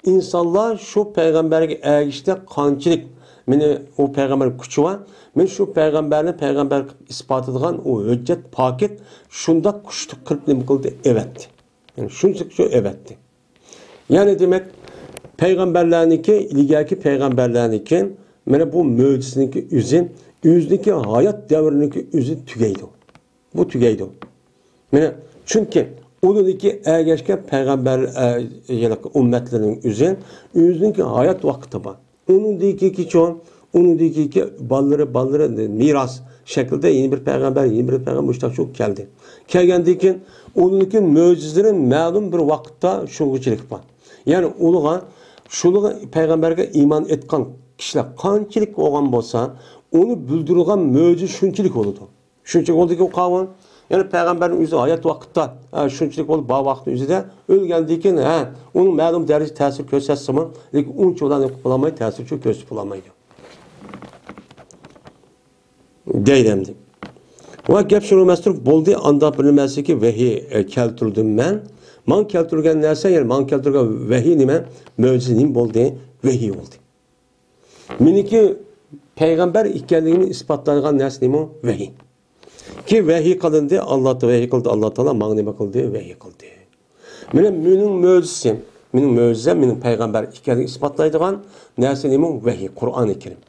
ئىنسانلار شۇ پەيغەمبەرگە ئەگىشتە قانچىلىك مېنى ئۇ پەيغەمبەر كۈچى بار، مېنى شۇ پەيغەمبەرنى پەيغەمبەر قىلىپ ئىسپاتلىدىغان ئۇ ھۆججەت پاكىت شۇنداق كۈچلۈك قىلىپ نېمە قىلدى؟ ئەۋەتتى. يەنى شۇنچىلىك شۇ ئەۋەتتى. يەنى دېمەك، پەيغەمبەرلەرنىڭكى، ئىلگەركى پەيغەمبەرلەرنىڭكى، مانا بۇ مۆجىزىنىڭكى ئۆزى، ئۆزىنىڭكى ھايات دەۋرىنىڭكى ئۆزى تۈگەيدۇ. بۇ تۈگەيدۇ. مانا، چۈنكى ئۇنىڭدىكى ئەگەشكەن پەيغەمبەر، ئە، يەنى ئۈممەتلىرىنىڭ ئۆزى، ئۆزىنىڭكى ھايات ۋاقتى بار. ئۇنىڭدىن كېيىنكى چوڭ، ئۇنىڭدىن كېيىنكى بالىلىرى، بالىلىرى مىراس شەكلىدە يەنە بىر پەيغەمبەر، يەنە بىر پەيغەمبەر مۇشۇنداق چوڭ كەلدى. كەلگەندىن كېيىن ئۇنىڭدىكى مۆجىزىلىرى مەلۇم بىر ۋاقىتتا شۇنىڭغىچىلىك بار. يەنى ئۇلىغا، شۇلىغا پەيغەمبەرگە ئىمان ئېيتقان كىشىلەر قانچىلىك بولغان بولسا، ئۇنى بىلدۈرىدىغان مۆجىزە شۇنچىلىك بولىدۇ. شۇنچە بولدىكى قاۋۇل. يەنى پەيغەمبەرنىڭ ئۆزى ھايات ۋاقىتتا، ھە، شۇنچىلىك بولۇپ بار ۋاقىتنىڭ ئۆزىدە ئۆلگەندىن كېيىن، ھە، ئۇنىڭ مەلۇم دەرىجىدە تەسىر كۆرسەتسىمۇ، لېكىن ئۇنچە ئۇلارنى قىلالمايدۇ، تەسىر كۆرسىتىپ بولالمايدۇ. دەيدۇ ئەمدى. ۋە گەپ شۇنىڭ ئەمەستۇر، بولدى، ئانداق بىر نېمەسىكى ۋەھىي، ئە، كەلتۈردۈم مەن. ماڭا كەلتۈرگەن نەرسە، يەنى ماڭا كەلتۈرگەن ۋەھىي نېمە؟ مۆجىزە نېمە بولدى؟ ۋەھىي بولدى. مېنىڭكى پەيغەمبەر ئىكەنلىكىمنى ئىسپاتلايدىغان نەرسە نېمە؟ ۋەھىي. كېيىن ۋەھىي قىلىندى، ئاللا تا-، ۋەھىي قىلدى، ئاللا تائالا ماڭا نېمە قىلدى؟ ۋەھىي قىلدى. مېنىڭ، مېنىڭ مۆجىزىم، مېنىڭ مۆجىزەم، مېنىڭ پەيغەمبەر ئىكەنلىكىنى ئىسپاتلايدىغان نەرسە نېمە؟ ۋەھىي، قۇرئانى كەرىم.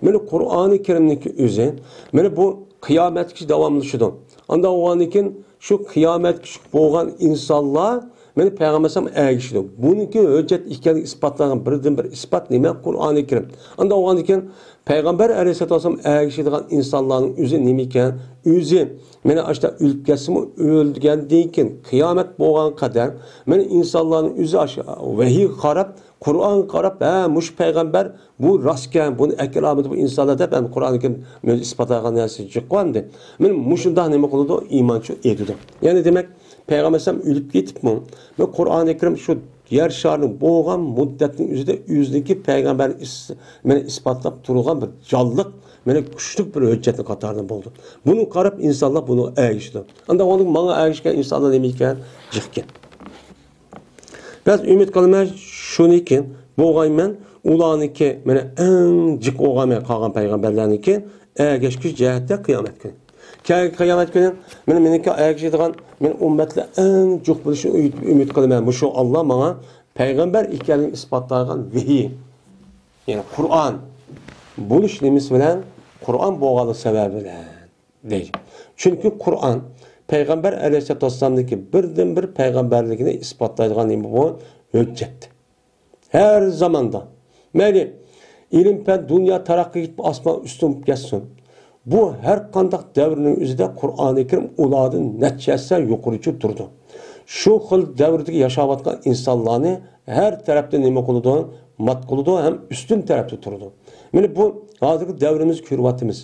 مانا قۇرئانى كەرىمنىڭكى ئۆزى، مانا بۇ قىيامەتكىچە داۋاملىشىدۇ. ئانداق بولغاندىن كېيىن شۇ قىيامەتكىچە بولغان ئىنسانلار مانا پەيغەمبەر ئەلەيھىسسالام ئەگىشىدۇ. بۇنىڭكى ھۆججەت ئىكەنلىكى ئىسپاتلانغان بىردىنبىر ئىسپات نېمە؟ قۇرئانى كەرىم. ئانداق بولغاندىن كېيىن پەيغەمبەر ئەلەيھىسسالام ئەگىشىدىغان ئىنسانلارنىڭ ئۆزى نېمە ئىكەن؟ ئۆزى مانا ئاشۇنداق ئۆلۈپ كەتسىمۇ، ئۆلگەندىن كېيىن قىيامەت بولغان قەدەر مانا ئىنسانلارنىڭ ئۆزى ئاشۇ ۋەھىيگە قاراپ، قۇرئانغا قاراپ، ھە، مۇشۇ پەيغەمبەر، بۇ راستكەن، بۇنى ئەكىرامىدى بۇ ئىنسانلار دەپ، ئەمدى قۇرئانى كەرىم ئۆزى ئىسپاتلىغان نەرسە جىق قويامدى. مانا مۇشۇنداق نېمە قىلىدۇ؟ ئىمان شۇ ئېيتىدۇ. يەنى دېمەك، پەيغەمبەر ئەلەيھىسسالام ئۆلۈپ كېتىپمۇ، بۇ قۇرئانى كەرىم شۇ يەر شارىنىڭ بولغان مۇددەتنىڭ ئۆزىدە ئۆزىنىڭكى پەيغەمبەرنى ئىس-، مانا ئىسپاتلاپ تۇرغان بىر جانلىق، مانا كۈچلۈك بىر ھۆججەتنىڭ قاتارىدا بولىدۇ. بۇنىڭغا قاراپ ئىنسانلار بۇنىڭغا ئەگىشىدۇ. ئانداق بولغاندىكىن ماڭا ئەگىشكەن ئىنسانلار نېمە ئىكەن؟ جىق ئىكەن. بەس، ئۈمىد قىلىمەن، شۇنىڭكى بولغايمەن، ئۇلارنىڭكى، مانا، ئەڭ جىق بولغايمەن قالغان پەيغەمبەرلەرنىڭكى ئەگەشكۈچ جەھەتتە قىيامەت كۈنى. كەلگەن قىيامەت كۈنى، مانا، مېنىڭكى ئەگىشىدىغان، مانا، ئۈممەتلەر ئەڭ جىق بولۇشىنى ئۈمىد، ئۈمىد قىلىمەن. مۇشۇ ئاللا ماڭا پەيغەمبەر ئىكەنلىكىنى ئىسپاتلىغان ۋەھىي، يەنى قۇرئان بولۇش نېمىسى بىلەن؟ قۇرئان بولغانلىق سەۋەبى بىلەن. دەيدۇ. چۈنكى قۇرئان پەيغەمبەر ئەلەيھىسسالاتۇ ۋەسسالامنىڭكى بىردىنبىر پەيغەمبەرلىكىنى ئىسپاتلايدىغان نېمە بۇ؟ ھۆججەت. ھەر زاماندا، مەيلى، ئىلىم-پەن، دۇنيا تەرەققىي قىلىپ ئاسمان ئۈستۈن بولۇپ كەتسۇن، بۇ ھەر قانداق دەۋرنىڭ ئۆزىدە قۇرئانى كەرىم ئۇلاردىن نەچچە ھەسسە يۇقىرىچە تۇرىدۇ. شۇ خىل دەۋردىكى ياشاۋاتقان ئىنسانلارنى ھەر تەرەپتىن نېمە قىلىدۇ؟ مات قىلىدۇ ھەم ئۈستۈن تەرەپتە تۇرىدۇ. مانا بۇ ھازىرقى دەۋرىمىزدە كۆرۈۋاتىمىز.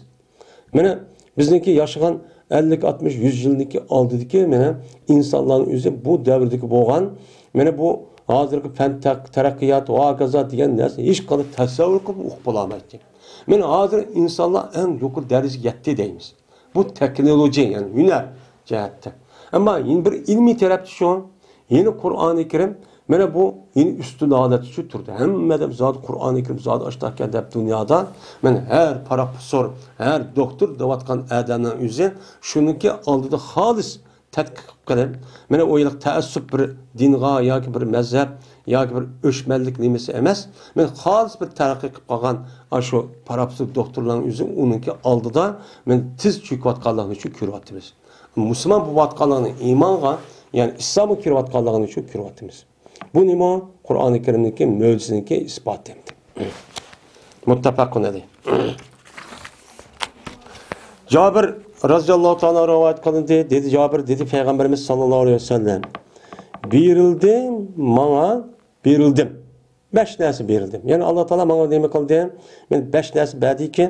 مانا، بىزنىڭكى ياشىغان ئەللىك، ئاتمىش، يۈز يىلنىڭكى ئالدىدىكى، مانا، ئىنسانلارنىڭ ئۆزى بۇ دەۋردىكى بولغان، مانا، بۇ ھازىرقى پەن تەق-، تەرەققىيات، ھاكازا دېگەن نەرسە ھېچقانداق تەسەۋۋۇر قىلىپ ئۇقۇپ بولالمايتتى. مانا، ھازىر ئىنسانلار ئەڭ يۇقىرى دەرىجىگە يەتتى دەيمىز. بۇ تېخنولوگىيە، يەنى ھۈنەر جەھەتتە. ئەمما يەنە بىر ئىلمىي تەرەپتە شۇ، يەنە قۇرئانى كەرىم، مانا بۇ يەنە ئۈستۈن ھالەتتە شۇ تۇرىدۇ. ھەممە ئادەم زادى قۇرئانى كەرىم زادى ئاشتاقكەن دەپ دۇنيادا، مانا ھەر پروفېسسور، ھەر دوكتور دەۋاتقان ئادەمنىڭ ئۆزى شۇنىڭكى ئالدىدا خالىس تەتقىق قىلىپ، مانا ئۇ يىللىق تەئەسسۇپ بىر دىنغا ياكى بىر مەزھەپ ياكى بىر ئۆچمەنلىك نېمىسى ئەمەس، مانا خالىس بىر تەرەققىي قىلىپ قالغان ئاشۇ پروفېسسور دوكتورلارنىڭ ئۆزى ئۇنىڭكى ئالدىدا مانا تىز چۆكۈۋاتقانلىقىنى شۇ كۆرۈۋاتىمىز. مۇسۇلمان بولۇۋاتقانلىقىنى ئىمانغا، يەنى ئىسلامغا كىرىۋاتقانلىقىنى شۇ كۆرۈۋاتىمىز. بۇ نېمە؟ قۇرئانى كەرىمنىڭكى مۆجىزىنىڭكى ئىسپاتى. مۇتتەپەقۇن ئەلەيھ. جابىر رازىياللاھۇ تائالا رىۋايەت قىلىندى. دېدى جابىر، دېدى پەيغەمبىرىمىز ساللاللاھۇ ئەلەيھى ۋەسەللەم، بېرىلدى ماڭا، بېرىلدىم. بەش نەرسە بېرىلدىم. يەنى ئاللا تائالا ماڭا نېمە قىلدى؟ مانا بەش نەرسە بەردىكى،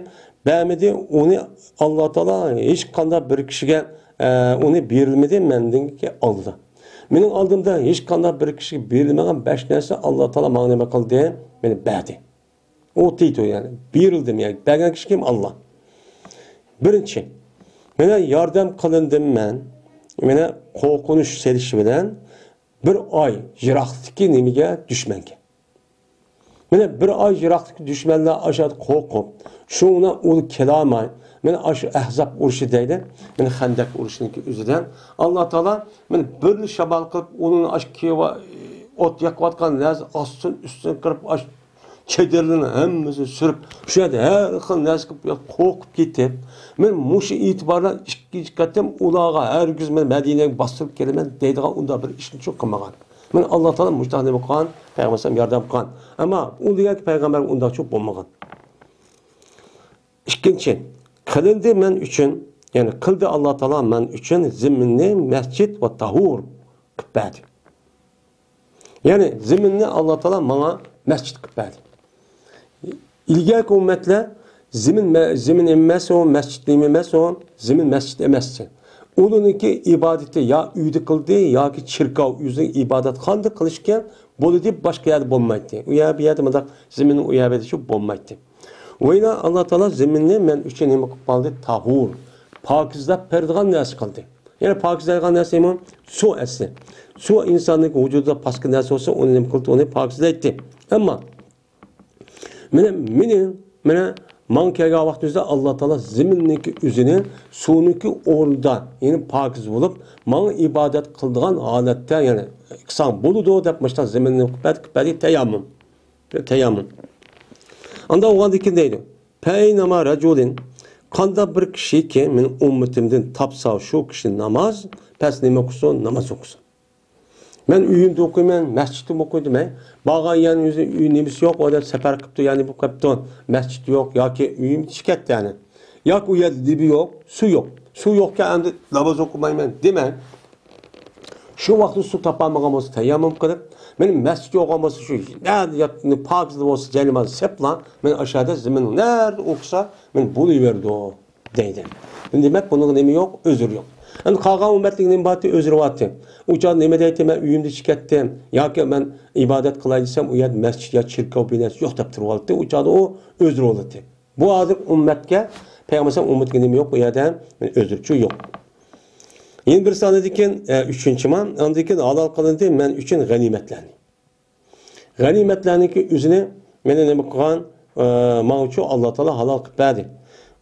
بەرمىدى، ئۇنى ئاللا تائالا ھېچقانداق بىر كىشىگە، ئە، ئۇنى بېرىلمىدى مەندىن ئالدىدا. مېنىڭ ئالدىمدا ھېچقانداق بىر كىشىگە بېرىلمىگەن بەش نەرسە ئاللا تائالا ماڭا نېمە قىلدى؟ مانا بەردى. ئۇتىتۇ، يەنى بېرىلدىم، يەنى بەرگەن كىشى كىم؟ ئاللا. بىرىنچى، مانا ياردەم قىلىندىم مەن، مانا قورقۇنچ سېلىش بىلەن بىر ئاي يىراقلىقتىكى نېمىگە؟ دۈشمەنگە. مانا بىر ئاي يىراقلىقتىكى دۈشمەنلەر ئاشۇ قورقۇپ، شۇنىڭ بىلەن ئۇ كېلەلمەي، مانا ئاشۇ ئەھزاب ئۇرۇشى دەيلى، مانا خەندەق ئۇرۇشىنىڭكى ئۆزىدە ئاللا تائالا مانا بىرلا شامال قىلىپ، ئۇنىڭ ئاشۇ كېۋە-، ئوت يېقىۋاتقان نەرسە ئاستىن ئۈستىن قىلىپ، ئاشۇ چېدىرلىرىنىڭ ھەممىسىنى سۈرۈپ، شۇ يەردە ھەر خىل نەرسە قىلىپ، قورقۇپ كېتىپ، مانا مۇشۇ ئېتىبار بىلەن ئىككىنچى قېتىم ئۇلارغا ھەرگىز مەن مەدىنەگە باستۇرۇپ كېلىمەن دەيدىغان ئۇنداق بىر ئىشنى شۇ قىلمىغان. مانا ئاللا تائالا مۇشۇنداق نېمە قىلغان؟ پەيغەمبەر ئەلەيھىسسالام ياردەم قىلغان. ئەمما ئۇ دېگەنكى پەيغەمبەر ئۇنداقچە بولمىغان. ئىككىنچى، قىلىندى مەن ئۈچۈن، يەنى قىلدى ئاللا تائالا مەن ئۈچۈن زېمىننى مەسچىت ۋە تاھۇر قىلىپ بەردى. يەنى زېمىننى ئاللا تائالا ماڭا مەسچىت قىلىپ بەردى. ئىلگەركى ئۈممەتلەر زېمىن مە-، زېمىن ئەمەس ئۇ، مەسچىت ئەمەس ئۇ، زېمىن مەسچىت ئەمەستى. ئۇلارنىڭكى ئىبادىتى يا ئۆيدە قىلدى ياكى چېركاۋ، ئۆزىنىڭ ئىبادەتخانىدا قىلىشكەن بولىدى، باشقا يەردە بولمايتتى. ئۇ يەر، بۇ يەردە مۇنداق زېمىن ئۇ يەر، بۇ يەردە شۇ بولمايتتى. ۋەيلا ئاللا تائالا زېمىننى مەن ئۈچۈن نېمە قىلىپ قالدى؟ تاھۇر، پاكىزلاپ بېرىدىغان نەرسە قىلدى. يەنى پاكىزلەيدىغان نەرسە نېمە؟ سۇ ئەسلى. سۇ ئىنساننىڭ ۋۇجۇدىدا پاسكىنا نەرسە بولسا، ئۇنى نېمە قىلدى؟ ئۇنى پاكىزلەيتتى. ئەمما مانا مېنى، مانا ماڭا كەلگەن ۋاقتىمىزدا ئاللا تائالا زېمىننىڭكى ئۆزىنى سۇنىڭكى ئورنىدا، يەنى پاكىز بولۇپ، ماڭا ئىبادەت قىلىدىغان ھالەتتە، يەنى قىلساڭ بولىدۇ دەپ، مۇشۇنداق زېمىننى قىلىپ بەردى، قىلىپ بەردى، تەيەممۇم. تەيەممۇم. ئاندا ئوغاندىكىن دەيدۇ. پەينەما رەجۇلىن، قانداق بىر كىشىكى مېنىڭ ئۈممىتىمدىن تاپسا شۇ كىشى ناماز، پەس نېمە ئوقۇسۇن؟ ناماز ئوقۇسۇن. مەن ئۆيۈمدە ئوقۇيمەن، مەسچىتتىمۇ ئوقۇيدۇ مەن. بارغان يەرنىڭ ئۆزى ئۆي نېمىسى يوق، ئۇ ئادەم سەپەر قىپتۇ، يەنى بۇ قىپتۇ، مەسچىت يوق ياكى ئۆيۈم چىقىپ كەتتى يەنى. ياكى ئۇ يەردە نېمە يوق، سۇ يوق. سۇ يوقكەن ئەمدى ناماز ئوقۇمايمەن دېمەڭ. شۇ ۋاقىتتا سۇ تاپالمىغان بولسا تەيەممۇم قىلىپ، مېنىڭ مەسچىت يوقىغان بولسا شۇ نەدە ياتقىنى پاكىز بولسا جاي ناماز سەپلا، مەن ئاشۇ يەردە زېمىننىڭ نەدە ئوقۇسا مەن بولۇۋېرىدۇ. دەيدۇ. دېمەك، بۇنىڭغا نېمە يوق؟ ئۆزرى يوق. ئەمدى قالغان ئۈممەتنىڭ نېمە بارتى؟ ئۆزرى بارتى. ئۇ چاغدا نېمە دەيتتى؟ مەن ئۆيۈمدە چىقىپ كەتتىم. ياكى مەن ئىبادەت قىلاي دېسەم، ئۇ يەردە مەسچىت يا چېركاۋ بىناسى يوق دەپ تۇرۇۋالاتتى. ئۇ چاغدا ئۇ ئۆزرى بولاتتى. بۇ ھازىر ئۈممەتكە، پەيغەمبەر ئەلەيھىسسالام ئۈممىتىگە نېمە يوق؟ ئۇ يەردە ئۆزرىچۇ يوق. يەنە بىرسى ئاندىن كېيىن، ئە، ئۈچىنچى ما، ئاندىن كېيىن ھالال قىلىندى مەن ئۈچۈن غەنىيمەتلەرنى. غەنىيمەتلەرنىڭكى ئۆزىنى مېنى نېمە قىلغان؟ ئە، ماڭىچۇ ئاللا تائالا ھالال قىلىپ بەردى.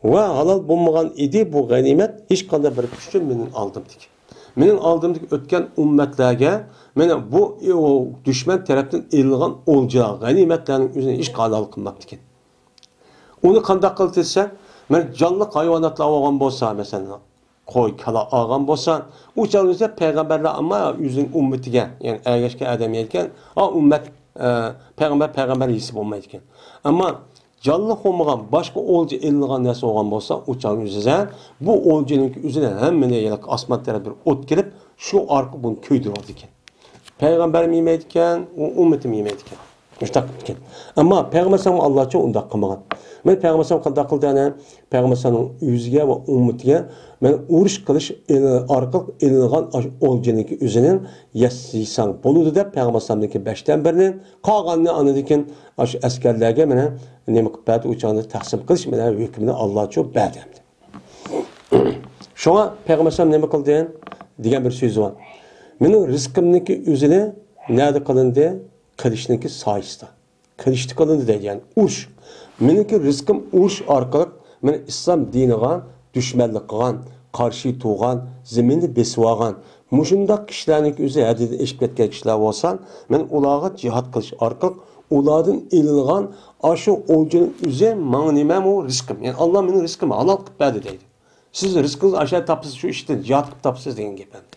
ۋە ھالال بولمىغان ئىدى بۇ غەنىيمەت ھېچقانداق بىر كۈچ ئۈچۈن مېنىڭ ئالدىمدىكى. مېنىڭ ئالدىمدىكى ئۆتكەن ئۈممەتلەرگە مانا بۇ، ئۇ دۈشمەن تەرەپتىن ئېلىنغان ئولجا، غەنىيمەتلەرنىڭ ئۆزىنى ھېچ ھالال قىلماپتىكەن. ئۇنى قانداق قىلدى دېسە، مانا جانلىق ھايۋاناتلار بولغان بولسا، مەسىلەن، قوي، كالا ئالغان بولسا، ئۇ چاغدا پەيغەمبەرلەر ئەمما ئۆزىنىڭ ئۈممىتىگە، يەنى ئەگەشكەن ئادەم ئىكەن، ئا، ئۈممەت، ئە، پەيغەمبەر، پەيغەمبەر ھېسابى بولمايدىكەن. ئەمما جانلىق بولمىغان، باشقا ئولجا ئېلىنغان نەرسە بولغان بولسا، ئۇ چاغدا ئۆزىگە بۇ ئولجىنىڭ ئۆزىنى ھەممىنى يەنە ئاسمان تەرەپ بىر ئوت كېلىپ، شۇ ئارقىلىق بۇنى كۆيدۈرۈۋالىدىكەن. پەيغەمبەرمۇ يېمەيدىكەن، ئۇ ئۈممىتىمۇ يېمەيدىكەن. مۇشۇنداق قىپتىكەن. ئەمما پەيغەمبەر ئەلەيھىسسالام ئاللاچۇ ئۇنداق قىلمىغان. مانا پەيغەمبەر ئەلەيھىسسالام قانداق قىلدى ئەنە؟ پەيغەمبەر ئەلەيھىسسالامنىڭ ئۆزىگە ۋە ئۈممىتىگە مانا ئۇرۇش قىلىش ئېلى-، ئارقىلىق ئېلىنغان ئاش-، ئولجىنىڭكى ئۆزىنى يەس-، يېسەڭ بولىدۇ دەپ پەيغەمبەر ئەلەيھىسسالامنىڭكى بەشتىن بىرىنى، قالغاننى ئاندىن كېيىن ئاشۇ ئەسكەرلەرگە مانا نېمە قىلىپ بەردى، ئۇ چاغدا تەقسىم قىلىش بىلەن ھۆكمىنى ئاللاچۇ بەردى. شۇڭا پەيغەمبەر ئەلەيھىسسالام نېمە قىلدى دېگەن بىر سۆزى بار. مېنىڭ رىزقىمنىڭكى ئۆزىنى نەدە قىلىندى؟ قىلىچنىڭكى سايىسىدا. قىلىچتا قىلىندى دەيدۇ، يەنى ئۇرۇش. مېنىڭكى رىزقىم ئۇرۇش ئارقىلىق مېنى ئىسلام دىنىغا دۈشمەنلىك قىلغان، قارشى تۇرغان، زېمىننى بېسىۋالغان، مۇشۇنداق كىشىلەرنىڭكى ئۆزى ھەددىدىن ئېشىپ كەتكەن كىشىلەر بولسا، مەن ئۇلارغا جىھاد قىلىش ئارقىلىق ئۇلاردىن ئېلىنغان ئاشۇ ئولجىنىڭ ئۆزى ماڭا نېمە؟ ئۇ رىزقىم. يەنى ئاللا مېنىڭ رىزقىمنى ھالال قىلىپ بەردى دەيدۇ. سىز رىزقىڭىزنى ئاشۇ يەردە تاپىسىز، شۇ ئىشتىن جىھاد قىلىپ تاپىسىز دېگەن گەپ ئەمدى.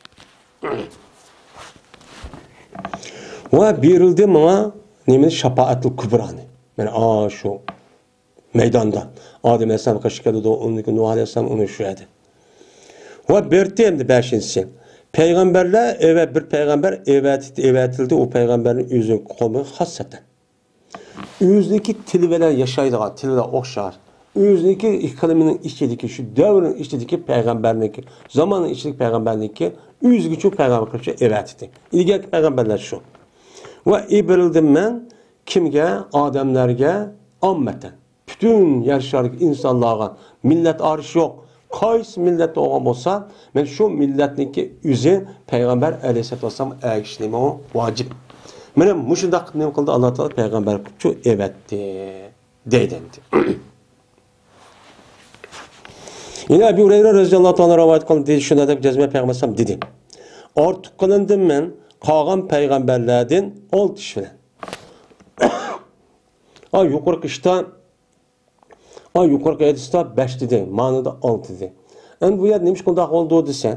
ۋە بېرىلدى ماڭا نېمىنى؟ شاپائەتۇل كۇبرانى. مانا ئاشۇ مەيداندا ئادەم ئەلەيھىسسالام قېشىغا كېلىدۇ، ئۇنىڭ كېيىن نۇھ ئەلەيھىسسالام، ئۇنى شۇ يەردە. ۋە بېرىتتى ئەمدى بەشىنچىسى. پەيغەمبەرلەر، ئەۋە-، بىر پەيغەمبەر ئەۋەتىلدى، ئەۋەتىلدى، ئۇ پەيغەمبەرنىڭ ئۆزىنىڭ قومىغا خاسسەتەن. ئۆزىنىڭكى تىلى بىلەن ياشايدىغان، تىلى بىلەن ئوخشاش. ئۆزىنىڭكى ئىقلىمىنىڭ ئىچىدىكى، شۇ دەۋرنىڭ ئىچىدىكى پەيغەمبەرنىڭكى، زاماننىڭ ئىچىدىكى پەيغەمبەرنىڭكى ئۆزگىچە پەيغەمبەر قىلىپ ئەۋەتتى. ئىلگەركى پەيغەمبەرلەر شۇ. ۋە ئىبرىلدىم مەن كىمگە؟ ئادەملەرگە ئاممەتەن. پۈتۈن يەر شارىدىكى ئىنسانلارغا، مىللەت ئارىلىشى يوق. قايسى مىللەتتە بولغان بولسا، مەن شۇ مىللەتنىڭكى ئۆزى پەيغەمبەر ئەلەيھىسسالاتۇ ۋەسسالامغا ئەگىشىشلىكى ۋاجىپ. مانا مۇشۇنداق قىلىپ نېمە قىلدى؟ ئاللا تائالا پەيغەمبەر قىلىپ شۇ ئەۋەتتى دەيدۇ ئەمدى. يەنە ئەبۇ ھۇرەيرە رەزىياللاھۇ تائالا رىۋايەت قىلدى، شۇنداق دەپ جەزمەن پەيغەمبەر ئەلەيھىسسالام دېدى. ئارتۇق قىلىندىم مەن قالغان پەيغەمبەرلەردىن ئالتە ئىش بىلەن. ئا، يۇقىرىقى ئىشتا، ئا، يۇقىرىقى ھەدىستە بەش دېدى، مانىدا ئالتە دېدى. ئەمدى بۇ يەردە نېمىشقا ئۇنداق بولدى دېسە،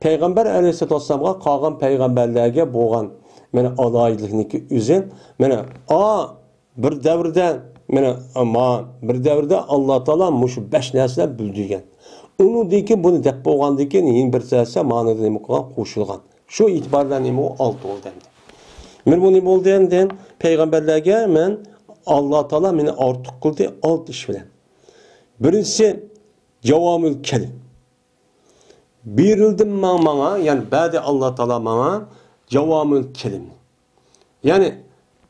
پەيغەمبەر ئەلەيھىسسالاتۇ ۋەسسالامغا قالغان پەيغەمبەرلەرگە بولغان، مانا، ئالاھىدىلىكنىڭكى ئۆزى، مانا، ئا، بىر دەۋردە، مانا، ما، بىر دەۋردە ئاللا تائالا مۇشۇ بەش نەرسىلەر بىلدۈرگەن. ئۇنىڭدىن كېيىن بۇنى دەپ بولغاندىن كېيىن يەنە بىر نەرسە مانىدا نېمە قىلغان؟ قوشۇلغان. شۇ ئېتىبار بىلەن نېمە ئۇ ئالتە بولدى ئەمدى. مانا بۇ نېمە بولدى ئەمدى؟ پەيغەمبەرلەرگە مەن، ئاللا تائالا مېنى ئارتۇق قىلدى ئالتە ئىش بىلەن. بىرىنچىسى، جاۋامىل كەلىم. بېرىلدى ماڭ-، ماڭا، يەنى بەردى ئاللا تائالا ماڭا جاۋامىل كەلىمنى. يەنى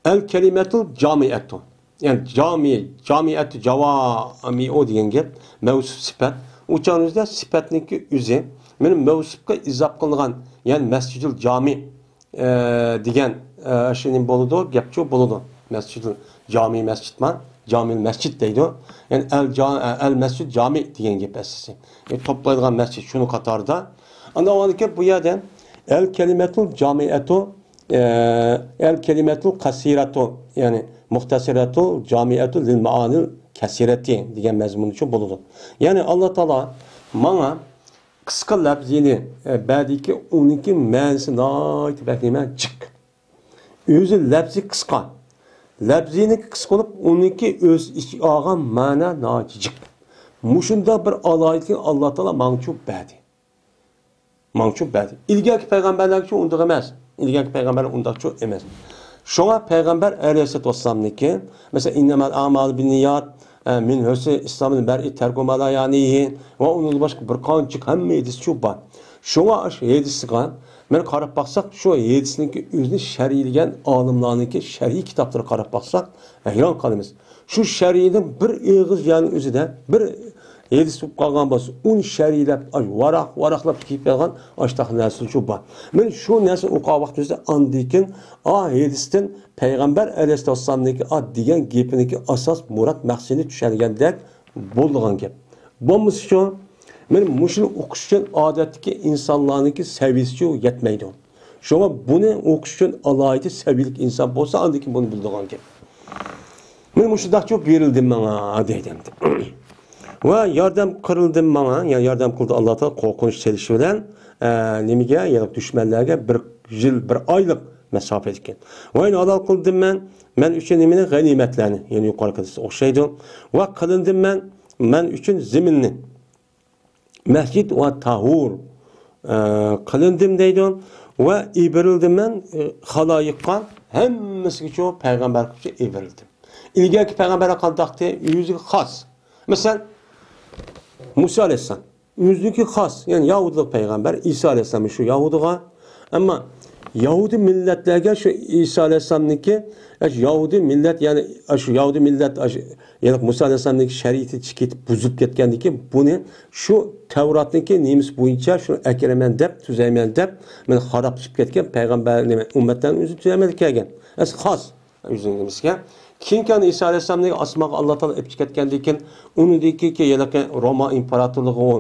ئەل كەلىمەتۇل جامىئەتۇ. يەنى جامى، جامىئەتۇ جاۋامىئۇ دېگەن گەپ، مەۋسۇپ سۈپەت. ئۇ چاغنىڭ ئۆزىدە سۈپەتنىڭكى ئۆزى، مېنىڭ مەۋسۇپقا ئىزاپ قىلىنغان، يەنى مەسجىدۇل جامى، ئە، دېگەن، ئە، شۇ نېمە بولىدۇ، گەپچۇ بولىدۇ. مەسجىدۇل جامى مەسجىدما، جامىل مەسجىد دەيدۇ. يەنى ئەل جا-، ئە، ئەل مەسجىد جامى دېگەن گەپ ئەسلىسى. يەنى توپلايدىغان مەسچىت، شۇنىڭ قاتارىدا. ئاندىن ئاۋۋالكى بۇ يەردە ئەل كەلىمەتۇل جامىئەتۇ، ئە، ئەل كەلىمەتۇل قەسىرەتۇ، يەنى مۇختەسىرەتۇل جامىئەتۇ لىل مائانىل كەسىرەتى دېگەن مەزمۇن ئۈچۈن بولىدۇ. يەنى ئاللا تائالا ماڭا قىسقا لەپزىنى، ئە، بەدىكى ئۇنىڭكى مەنىسى ناھايىتى بەك نېمە، جىق. ئۆزى لەپزى قىسقا. لەپزىنىڭكى قىسقا بولۇپ، ئۇنىڭكى ئۆز ئىچىگە ئالغان مەنە ناھايىتى جىق. مۇشۇنداق بىر ئالاھىدىلىكنى ئاللا تائالا ماڭچۇ بەردى. ماڭچۇ بەردى. ئىلگەركى پەيغەمبەرلەرگىچۇ ئۇنداق ئەمەس. ئىلگەركى پەيغەمبەرلەر ئۇنداقچۇ ئەمەس. شۇڭا پەيغەمبەر ئەلەيھىسسالاتۇ ۋەسسالامنىڭكى، مەسىلەن، ئىننەمەل ئەمالۇ بىننىيات، ئە، مىن ھۆسنى ئىسلامىل مەرئى تەركۇ ما لا يەنىھى ۋە ئۇنىڭدىن باشقا بىر قانچە ھەممە ھەدىسچۇ بار. شۇڭا ئاشۇ ھەدىسىگە مەن قاراپ باقساق، شۇ ھەدىسنىڭكى ئۆزىنى شەرھلىگەن ئالىملارنىڭكى شەرھىي كىتابلىرىغا قاراپ باقساق، ھەيران قالىمىز. شۇ شەرھنىڭ بىر ئېغىز يەرنىڭ ئۆزىدە بىر ھەدىس بولۇپ قالغان بولسا، ئۇنى شەرھلەپ، ئاي، ۋاراق-ۋاراقلاپ كېلىپ قالغان ئاشتاق نەرسىلىرى بار. مەن شۇ نەرسىنى ئوقۇغان ۋاقتىمىزدا ئاندىن كېيىن، ئا، ھەدىستىن پەيغەمبەر ئەلەيھىسسالامنىڭكى ئا دېگەن گېپىنىڭكى ئاساس مۇراد مەقسىتىنى چۈشەنگەندەك بولىدىغان گەپ. بولمىسىچۇ، مەن مۇشۇنى ئوقۇش ئۈچۈن ئادەتتىكى ئىنسانلارنىڭكى سەۋىيىسىچۇ يەتمەيدۇ. شۇڭا بۇنى ئوقۇش ئۈچۈن ئالاھىدە سەۋىيىلىك ئىنسان بولسا، ئاندىن كېيىن بۇنى بىلىدىغان گەپ. مانا مۇشۇنداقچۇ بېرىلدى ماڭا، دەيدۇ ئەمدى. ۋە ياردەم قىلدى ماڭا، يا-، ياردەم قىلدى ئاللا تائالا قورقۇنچ سېلىش بىلەن، ئە، نېمىگە، يەنى دۈشمەنلەرگە بىر يىل، بىر ئايلىق مەساپە ئىكەن. ۋە يەنە ھالال قىلدىم مەن، مەن ئۈچۈن نېمىنى؟ غەنىيمەتلەرنى، يەنى يۇقىرىقىدىسى ئوخشايدۇ. ۋە قىلىندىم مەن، مەن ئۈچۈن زېمىننى. مەسچىت ۋە تاھۇر، ئە، قىلىندىم دەيدۇ. ۋە ئېبىرىلدىم مەن، ئە، خالايىققا، ھەممىسىگىچۇ پەيغەمبەرگىچۇ ئېبىرىلدىم. ئىلگەركى پەيغەمبەرلەر قانداقتى؟ ئۆزىگە خاس. مەسىلەن، مۇسا ئەلەيھىسسالام ئۆزىنىڭكى خاس، يەنى يەھۇدىيلىق پەيغەمبەر، ئىسا ئەلەيھىسسالام شۇ يەھۇدىيغا. ئەمما يەھۇدىي مىللەتلەرگە شۇ ئىسا ئەلەيھىسسالامنىڭكى، ئە، شۇ يەھۇدىي مىللەت، يەنى، ئە، شۇ يەھۇدىي مىللەت، ئە، شۇ يەنى مۇسا ئەلەيھىسسالامنىڭكى شەرىئىتى چىقىپ بۇزۇلۇپ كەتكەندىن كېيىن، بۇنى شۇ تەۋراتنىڭكى نېمىسى بويىچە شۇنى ئەكىرىمەن دەپ، تۈزەيمەن دەپ، مانا خارابلىشىپ كەتكەن پەيغەمبەر، نېمە، ئۈممەتلەرنىڭ ئۆزى تۈزەيمەن دەپ كەلگەن. ئەسلى خاس ئۆزىنىڭ نېمىسىگە. كېيىنكى ئەمدى ئىسا ئەلەيھىسسالامنى ئاسمانغا ئاللا تائالا ئېلىپ چىقىپ كەتكەندىن كېيىن، ئۇنىڭدىن كېيىنكى ھېلىقى روما ئىمپېراتورلۇقى ئۇ،